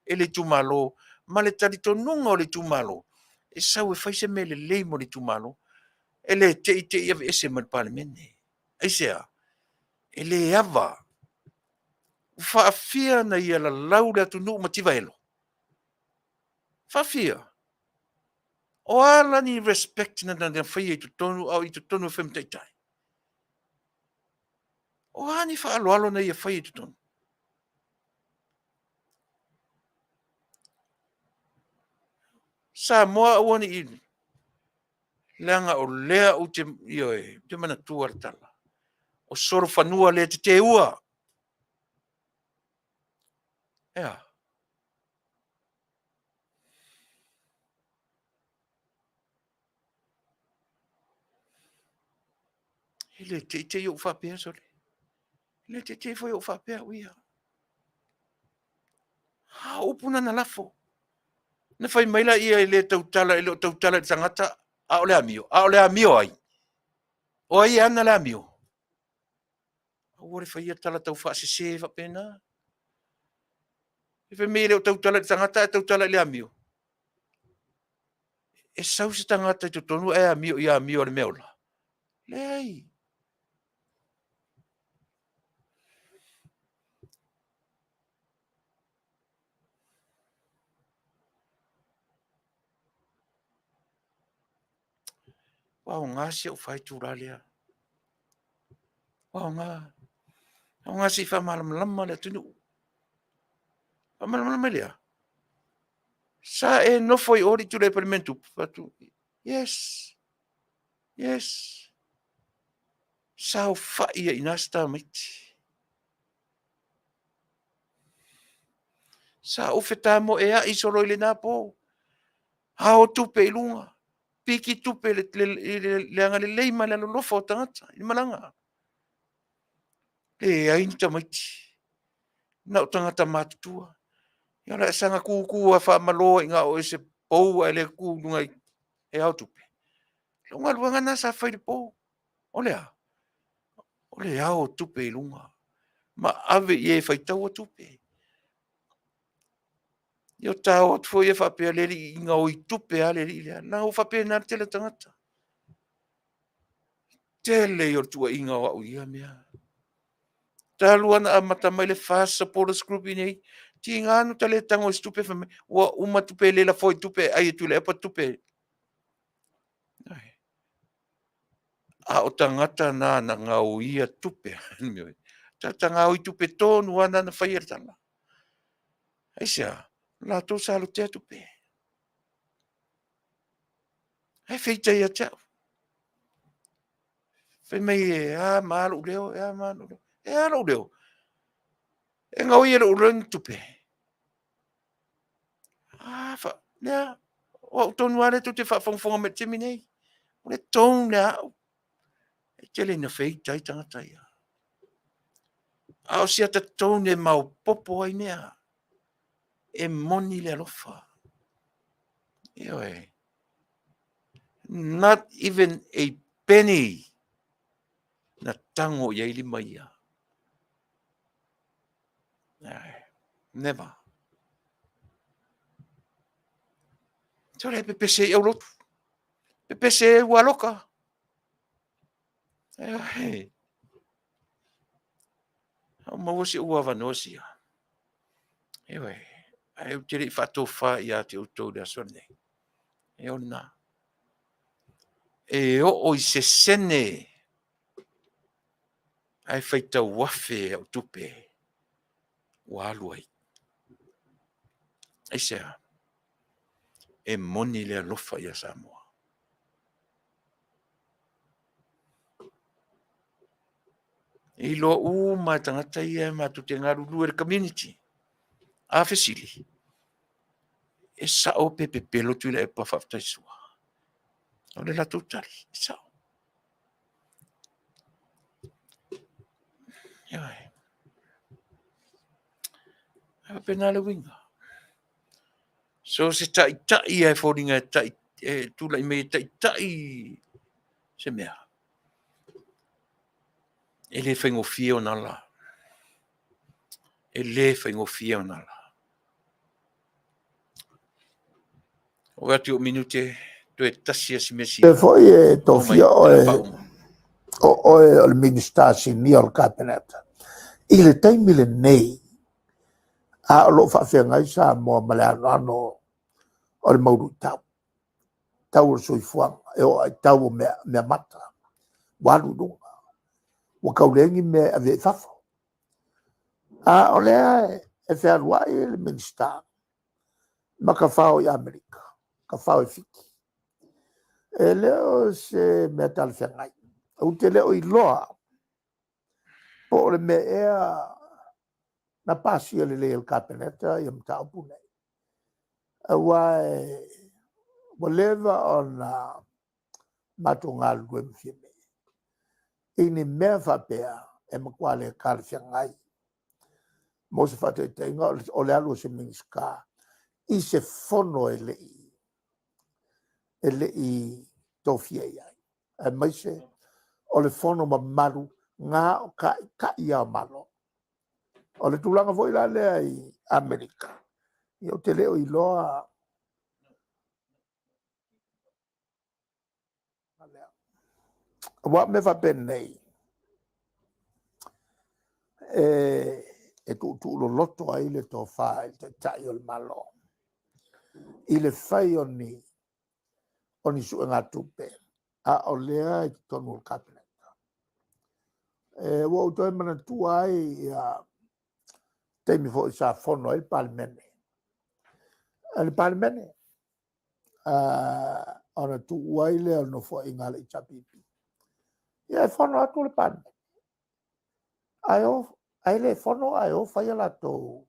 e le itumalo, ma le talitonuga o le itumalo, e sau e fai se mea lelei mo le itumalo. E le te i te i aveese mai le Palemene. Aisea? E le ava. Ua faafia ona ia lalau le atunuu mativa elo? Faafia? O a la ni respect na na faia i totonu a o i totonu e fai ma taitai? O a ni faaaloalo na ia faia i totonu? Samoa aua ne i leaga o lea ou te, ioe, ou te manatua le tala, o solofanua le teteua. E a? E le te i te i ou faapea, sole. E le te i te i foi ou faapea au ia. A o upu na na lafo. Na fai mai laia e le tautala, e le o tautala i le tagata, a o le amio. A o le amio ai? O ai e ana le amio? Aua le faia tala tau faasese faapena. E fai mai e le o tautala i le tagata ae tautala i le amio. E sau se tagata i totonu ae amio i amio a le meaola? Leai. Ua aoga si au faaitula lea. Ua aoga. Aoga se i faamalamalama le atunuu. Faamalamalama mai lea. Sa e nofo i o le Tuilaepa i le mea na tupu? Fai atu, yes, yes. Saofai ai i ina si tamaiti. Sa ou fetamoeai solo i lena po. Ao tupe i luga, piki tupe i le agalelei ma le alolofa o tagata i le malaga. Leai ni tamaiti, na o tagata matutua. Ia o le a e saga tutu lava faamalo ai i ina o oe o se pou ae le tu i luga e ao tupe. Lau galuega lena sa fai i le po. O le a? O le ao o tupe i luga ma ave i e faitaua tupe. Ia o tao atu foi ia faapea le alii i gaoi tupe lava le alii lea. Na ua faapena le tele o tagata. Tele ia o le tuuaiga o au i ia mea. Talu lava ona amata mai le FAST Supporters Group i inei, tiga ona ta le tago i se tupe fai mai, ua uma tupe e le lafoa i tupe e ai e Tuilaepa tupe. A o tagata na na gaoia tupe. Tagata gaoi tupe tonu lava na na faia le tala. Aisea? Latou sa lotea tupe. Ae feita ia te au. Fai mai e a ma lou leo, e a ma lou leo. E a lou leo? E gaoi e lou leo ni tupe. A, fa, lea, o au tonu lava lea tou te faafogafoga mai i le taimi nei. O le tone lea au. E tele ina feita ai tagata ia. A o si ata tone e maopoopo ai mea. E moni le alofa. Ioe. Not even a penny na tango i ai lima ia. Never. So le pepese i au lotu. Pepese e ua loka. Ioe. Au maua si ou avanoa sia. Ioe. Ae ou te le i faatofa ia te outou i le aso lenei. E o lena. E oo i se sene ae faitau afe au tupe ua alu ai. Aisea? E moni le alofa ia Samoa. E iloa uma e tagata ia e matou te galulue i le community. A fesili, e sao pe pepelo Tuilaepa faafetai sua? O le latou tali, e sao. Ioe. E faapena le uiga. So se taitai e foliga e, tai, e tulai mai e taitai se mea. E le faigofie ona ala. E le faigofie ona ala. O atu i o minute, toe tasi asi mea sia. foi e tofia oe, o oe o le Minista Sinia o le Kapeneta. I le taimi lenei, a o lo o faafeagai Samoa ma le anoano o le mau luitau, tau o le soifuaga, e oo i tau o mea, mea mata, ua alu i luga, ua tau leai ni mea e ave i fafo. A o lea e fealuai le Minista ma tafao i Amerika, tafao i Fiti. E le o se mea talafeagai. Ou te le o iloa po o le mea ea na pasia lelei e le Kapeneta ia mataupu nei. Aua ua leva ona matou galulue ma Fiame i ni mea faapea e matua le talafeagai. Mo se faataitaiga, o le alu o se Minisita i se fono e le i e le i tofia i ai, aemaise o le fono mamalu na o taitai lava o Malo. O le tulaga foi la lea i Amerika, ia ou te le o iloa aua o mea faapenei, e tuutuu loloto ai le tofa i le Taitai o le Malo i le fai o ni o ni suegatupe, a o lea i totonu o le Kapeneta. E, ua ou toe manatua ai ia taimi foi sa fono ai le Palemene. Le Palemene, ona tuu ai lea o le nofoaiga a le HRPP. Ia e fono atu le Palemene, ae, o, ae le fono ae o fai a latou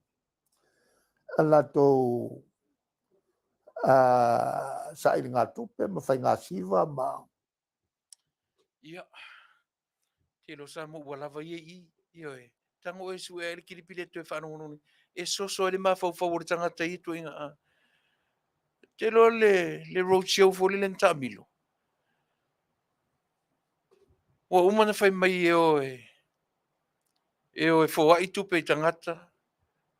a latou sailigatupe ma faigasiva ma Ia, tele o Samoa ua lava ia i i, ioe. Tago e sue ai le kilipi lea toe faalogologo e soso ai le mafaufau o le tagata i ia ituaiga. A. Te iloa le road show foi lele na taamilo. Ua uma ona fai mai e o e, e o e foai tupe i tagata,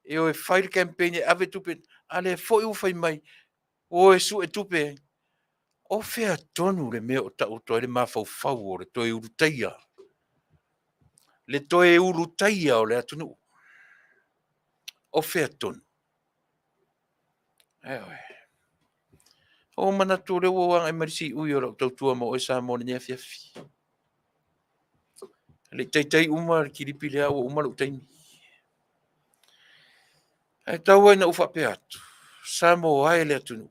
e o e fai le campaign e ave tupe, a lea foi ua fai mai, o e sue tupe. O fea tonu le mea o taoto ai le mafaufau o le toe ulutaia, le toe ulutaia o le atunuu? O fea tonu? Ioe. O manatu o lea ua agai mai le siui o lau tautua ma oe Samoa i lenei afiafi. E le i taitai uma le kilipi lea ua uma lou taimi. Ae tau ai ina ou faapea atu, Samoa e le atunuu.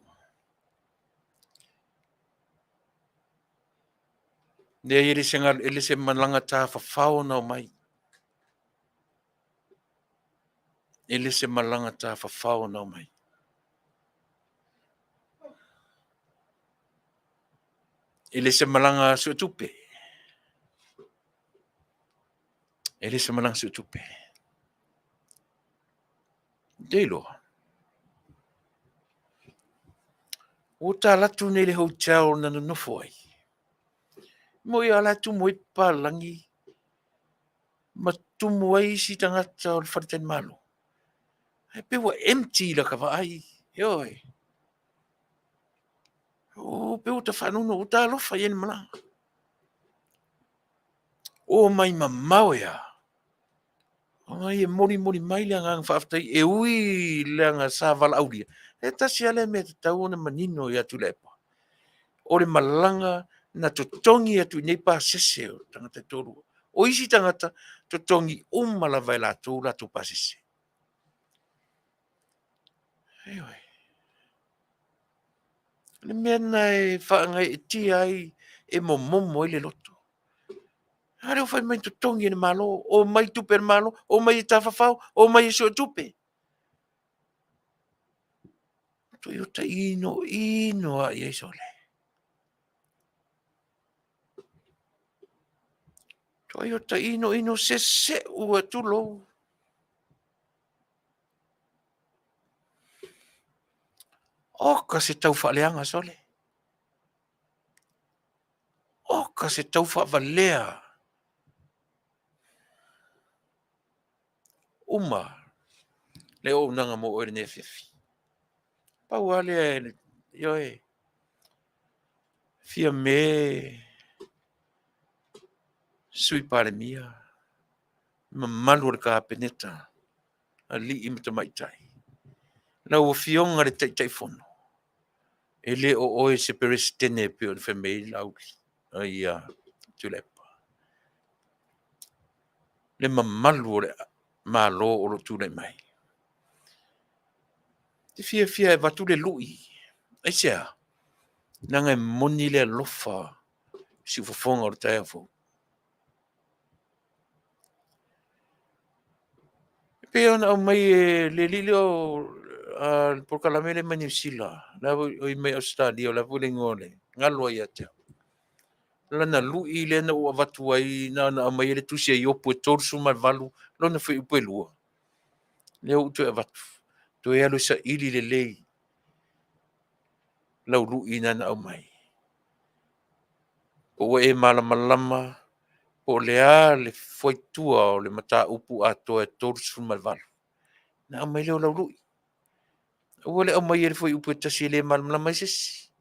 Leai, e le se, e le se malaga tafafao na omai. E le se malaga tafafao na omai. E le se malaga suetupe. E le se malaga suetupe. Te iloa. Ua ta alu atu nei i le hotel na nonofo ai. Mo ia la tumu ai papalagi ma tumu ai isi tagata o le faletalimalo. Ae pei ua empty laka vaai. Ioe. O, pei ua ta faanono, ua ta alofa i ai i le malaga. O mai mamao e a. Ai e molimoli mai le agaga faafetai e ui leaga sa valaaulia. E tasi lava lea mea e tatau ona manino ia Tuilaepa. O le malaga na totogi atu i nei pasese o tagata e toalua. O isi tagata, totogi uma lava e latou latou pasese. Ioe. O le mea lena e faagaeetia ai, e momomo ai le loto. A lea ua fai mai totogi e le Malo, omai tupe a le Malo, omai e tafafao, omai e suetupe. Toyota ino ino a i ai sole. Toyota ino ino se seu e tulou. Oka se tau faaleaga sole. Oka se tau faavalea. Uma le auaunaga mo oe i lenei afiafi. Pau lava lea, ioe, Fiame Sui Palemia, mamalu o le Kapeneta, alii ma tamaitai, lau Afioga i le Taitaifono, e le o oe se Peresetene e pei ona fai mai ai Laauli, ai a Tuilaepa. Le mamalu o le Malo o lo o tulai mai. Te fiafia e avatu le lui. Aisea? Leaga e moni le alofa i siufofoga o le taeao fou. E pei ona aumai e le alii lea o le polokalame lea mai Niu Sila, la foi mai Ausetalia, o le a foi le igoa o le galo ai ia te au. Lana lui lea na ou avatu ai, na ona aumai ai le tusi a Iopu e 38, lona fuaiupu e 2. Lea ua ou toe avatu, toe alu e saili lelei lau lui na na aumai. Po ua e malamalama, po o le a le fuaitua o le mataupu atoa e 38. Na aumai lea o lau lui. Aua le aumaia le fuaiupu e tasi e le malamalama ai se isi.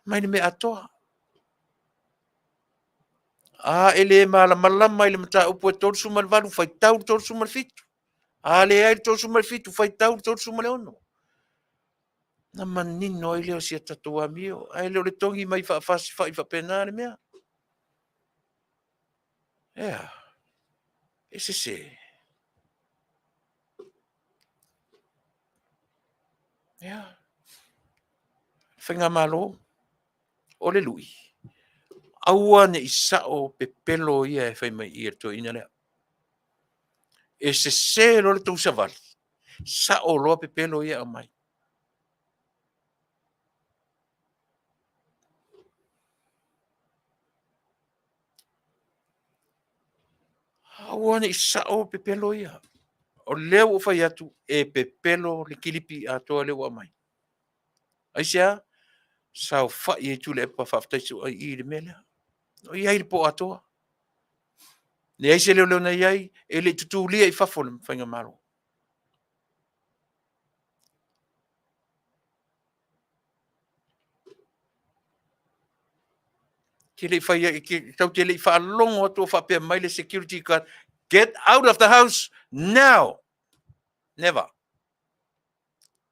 Mai le mea atoa. A e le malamalama i le mataupu e 38, faitau le 37. A leai le 37, faitau le 36. Na manino ai lea o si a tatou amio, ae le o le togi mai faafasifai faapena le mea. Ea, e sese. Ea, Faigamalo, o le lui, aua ne i sao pepelo ia e fai mai i le toeaina lea. E sese loa le tou savali, sao loa pepelo ia e aumai. Aua ne i sao pepelo ia. O lea ua ou fai atu, e pepelo le kilipi atoa lea ua aumai. Aisea? Saofai ai Tuilaepa faafetai soo i i le mea lea. O i ai le po atoa. Leai se leoleo na i ai, e le i tutulia i fafo le faigamalo. Te le i fai ai, tau te le i faalogo atu o faapea mai le security guard, get out of the house now! Never.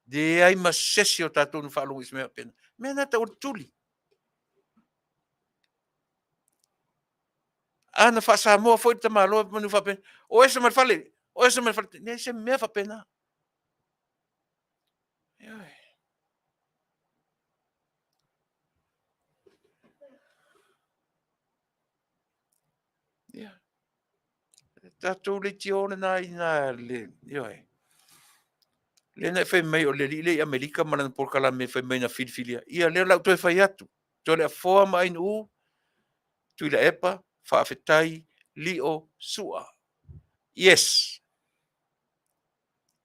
Leai ma sesi o tatou na faalogo i se mea faapena. Mea na tau o le tuli. A na faa-Samoa foi le tamaloa manu faapena, o ese ma le fale, o ese ma le fale. Leai se mea faapena. Ioe. Ia. Tatou leitio lena i ina le, ioe. Lea na e fai mai o le alii lea i Amerika ma lana polokalame fai mai na filifilia. Ia lea o le a ou toe fai atu. Toleafoa ma Ainuu, Tuilaepa, faafetai, Lio, Sua. Yes!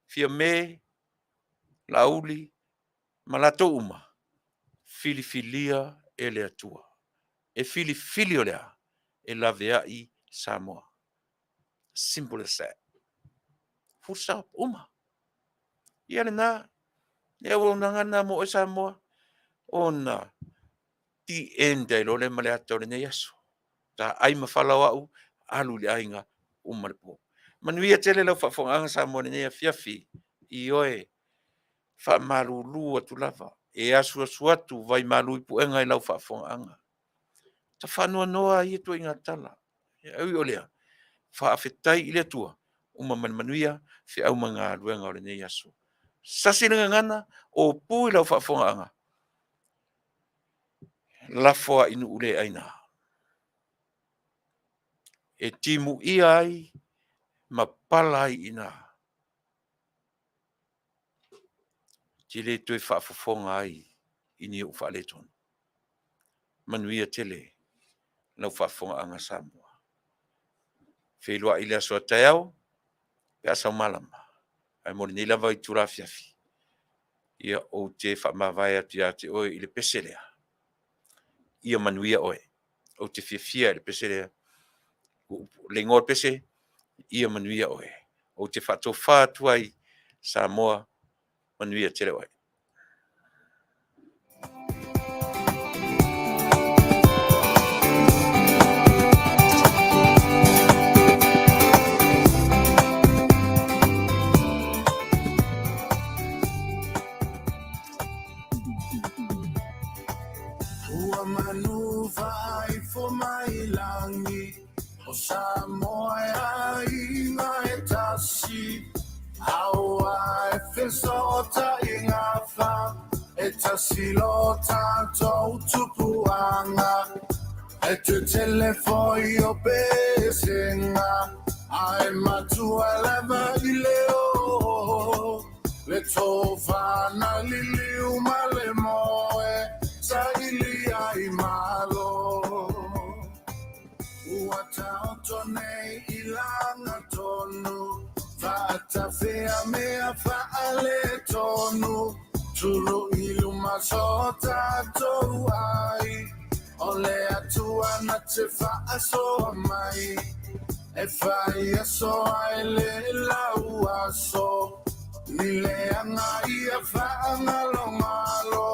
Fiame, Laauli ma latou uma, filifilia e le Atua. E filifili o le a? E laveai Samoa. Simple as that. Full stop. Uma. Ia lena. Le auaunaga lena mo oe Samoa. Ona the end ai loa lea ma le ata o lenei aso. Taai ma fala o au, alu i le aiga, uma le po. Manuia tele lau faafofogaaga Samoa i lenei afiafi. Ioe, faamalulu atu lava, e asuasu atu vaimalu i puega i lau faafofogaaga. Ta faanoanoa i ia ituaiga tala. Ae ui o lea, faafetai i le Atua, uma ma le manuia feau ma galuega o lenei aso. Sasi le gagana, opu i lau faafofogaaga, lafo lava i nuu le aina e timuia ai ma pala ai i ina. E te le toe faafofoga ai i ni ou faaletonu. Manuia tele lau faafofogaaga Samoa. Feiloai i le aso a taeao pe a sau malama, ae mo lenei lava itula afiafi, ia ou te faamavae atu ia te oe i le pese lea. Ia manuia oe. Ou te fiafia i le pese lea. Le igoa o le pese, Ia manuia oe. Ou te faatofa atu ai Samoa, manuia tele oe. Ua manu faaifo mai lagi O Samoa e aiga e tasi Aua e fesootaiga fa E tasi lo tatou tupuaga E tetele foi o pesega Ae matua lava i le o Le tofa na liliu ma le moe Saili ai malo Ua taoto nei i lagatonu Faatafea mea faaletonu Tulu i luma so tatou ai O le Atua na te faasoa mai E fai aso ae le lau aso Ni leaga ia faagalogalo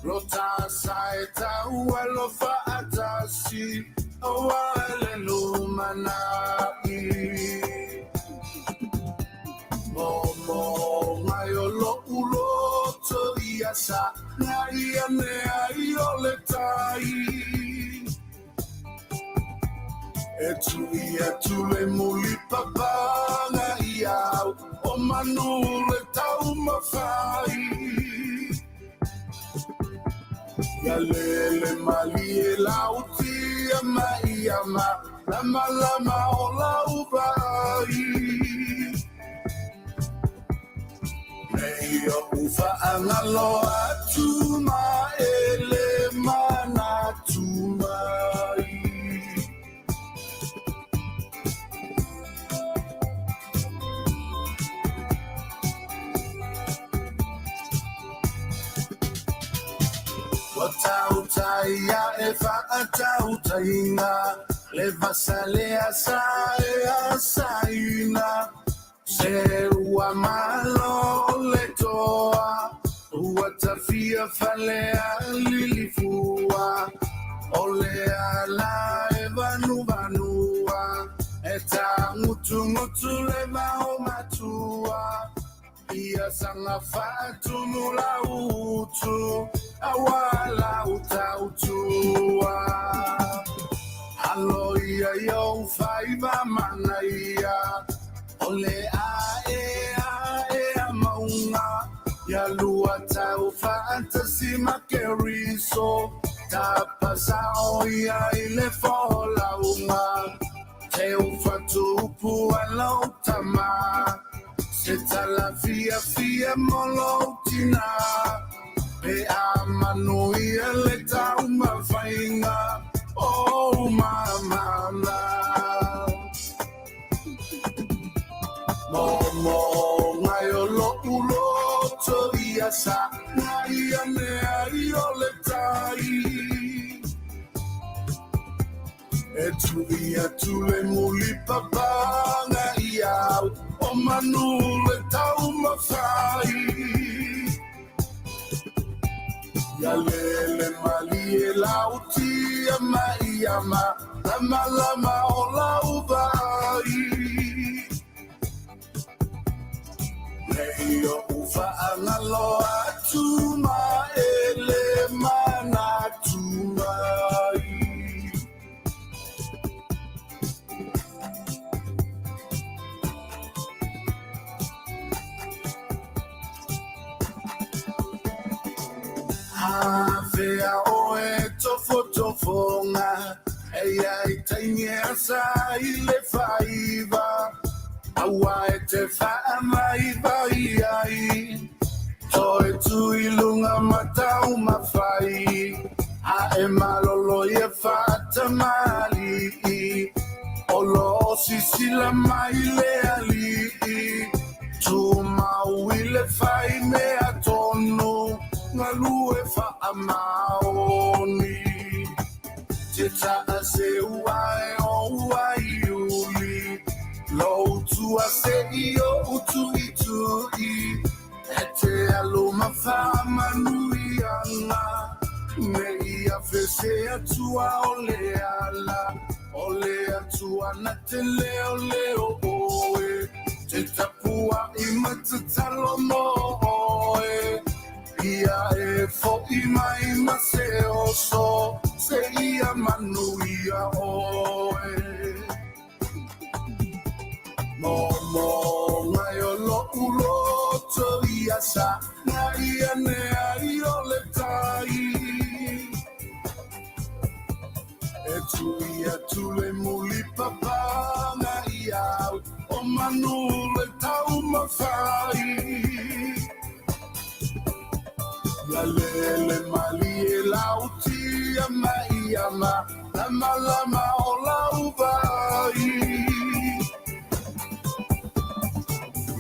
Lo ta sa e taua lo faatasi Aua le lumanai Momo mai o lo'u loto ia sa Ngai ane ai o le tai E tui atu le mulipapaga i au O manu le taumafai Ia lele malie lautia ma ia ma Lamalama o lau vaai Nei oʻu faagalo atu ma e le manatu mai. Ua tautai ae faatautaiga le vasa le asa e asaina Se ua malo le toa ua tafia fale a lilifua O le ala e vanuvanua e tagutugutu le vao matua Ia saga faatumu lau utu aua lau tautua Alo ia i ou faiva manaia O le ae ae a mauga Ia lua tau faatasi ma Keriso Tapa sao ia i le folauga. Te ufatupu a lau tama, se tala fiafia mo lou tina. Pe a manuia le taumafaiga o mamana. Momoga e o lo'u loto ia sa ia mea i o le tai. E tui atu le mulipapaga ia au o manu le taumafai. Ia lele malie lautia ma ia ma lamalama o lau vaai. Nei oʻu faagalo atu ma e lē manatu mai. Afea oe tofotofoga e ia i taimi e asa ai le faiva aua e te faavaivai ai toe tu i luga ma taumafai ae malolo ia faatamali'i o lo o sisila mai le ali'i tumau i le faimea tonu galue faamaoni. Te taaseu ae o uaiuli lou tua se'i o utu'itu'i e te alu ma faamanuiaga me i afese atua o le ala o le Atua na te leoleo oe te tapua'i ma tatalo mo oe ia e fo'i mai ma se oso seia manuia oe. Momoga e o lo'u loto ia sagai ane ai o le tai. E tui atu le mulipapaga ia au o manu le taumafai. Ia lele malie lautia ma ia ma lamalama o lau vaai.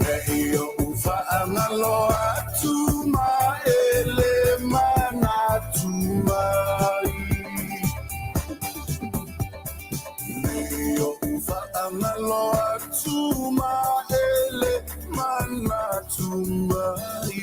Nei oʻu faagalo atu ma e lē manatu mai. Nei oʻu faagalo atu ma e lē manatu mai.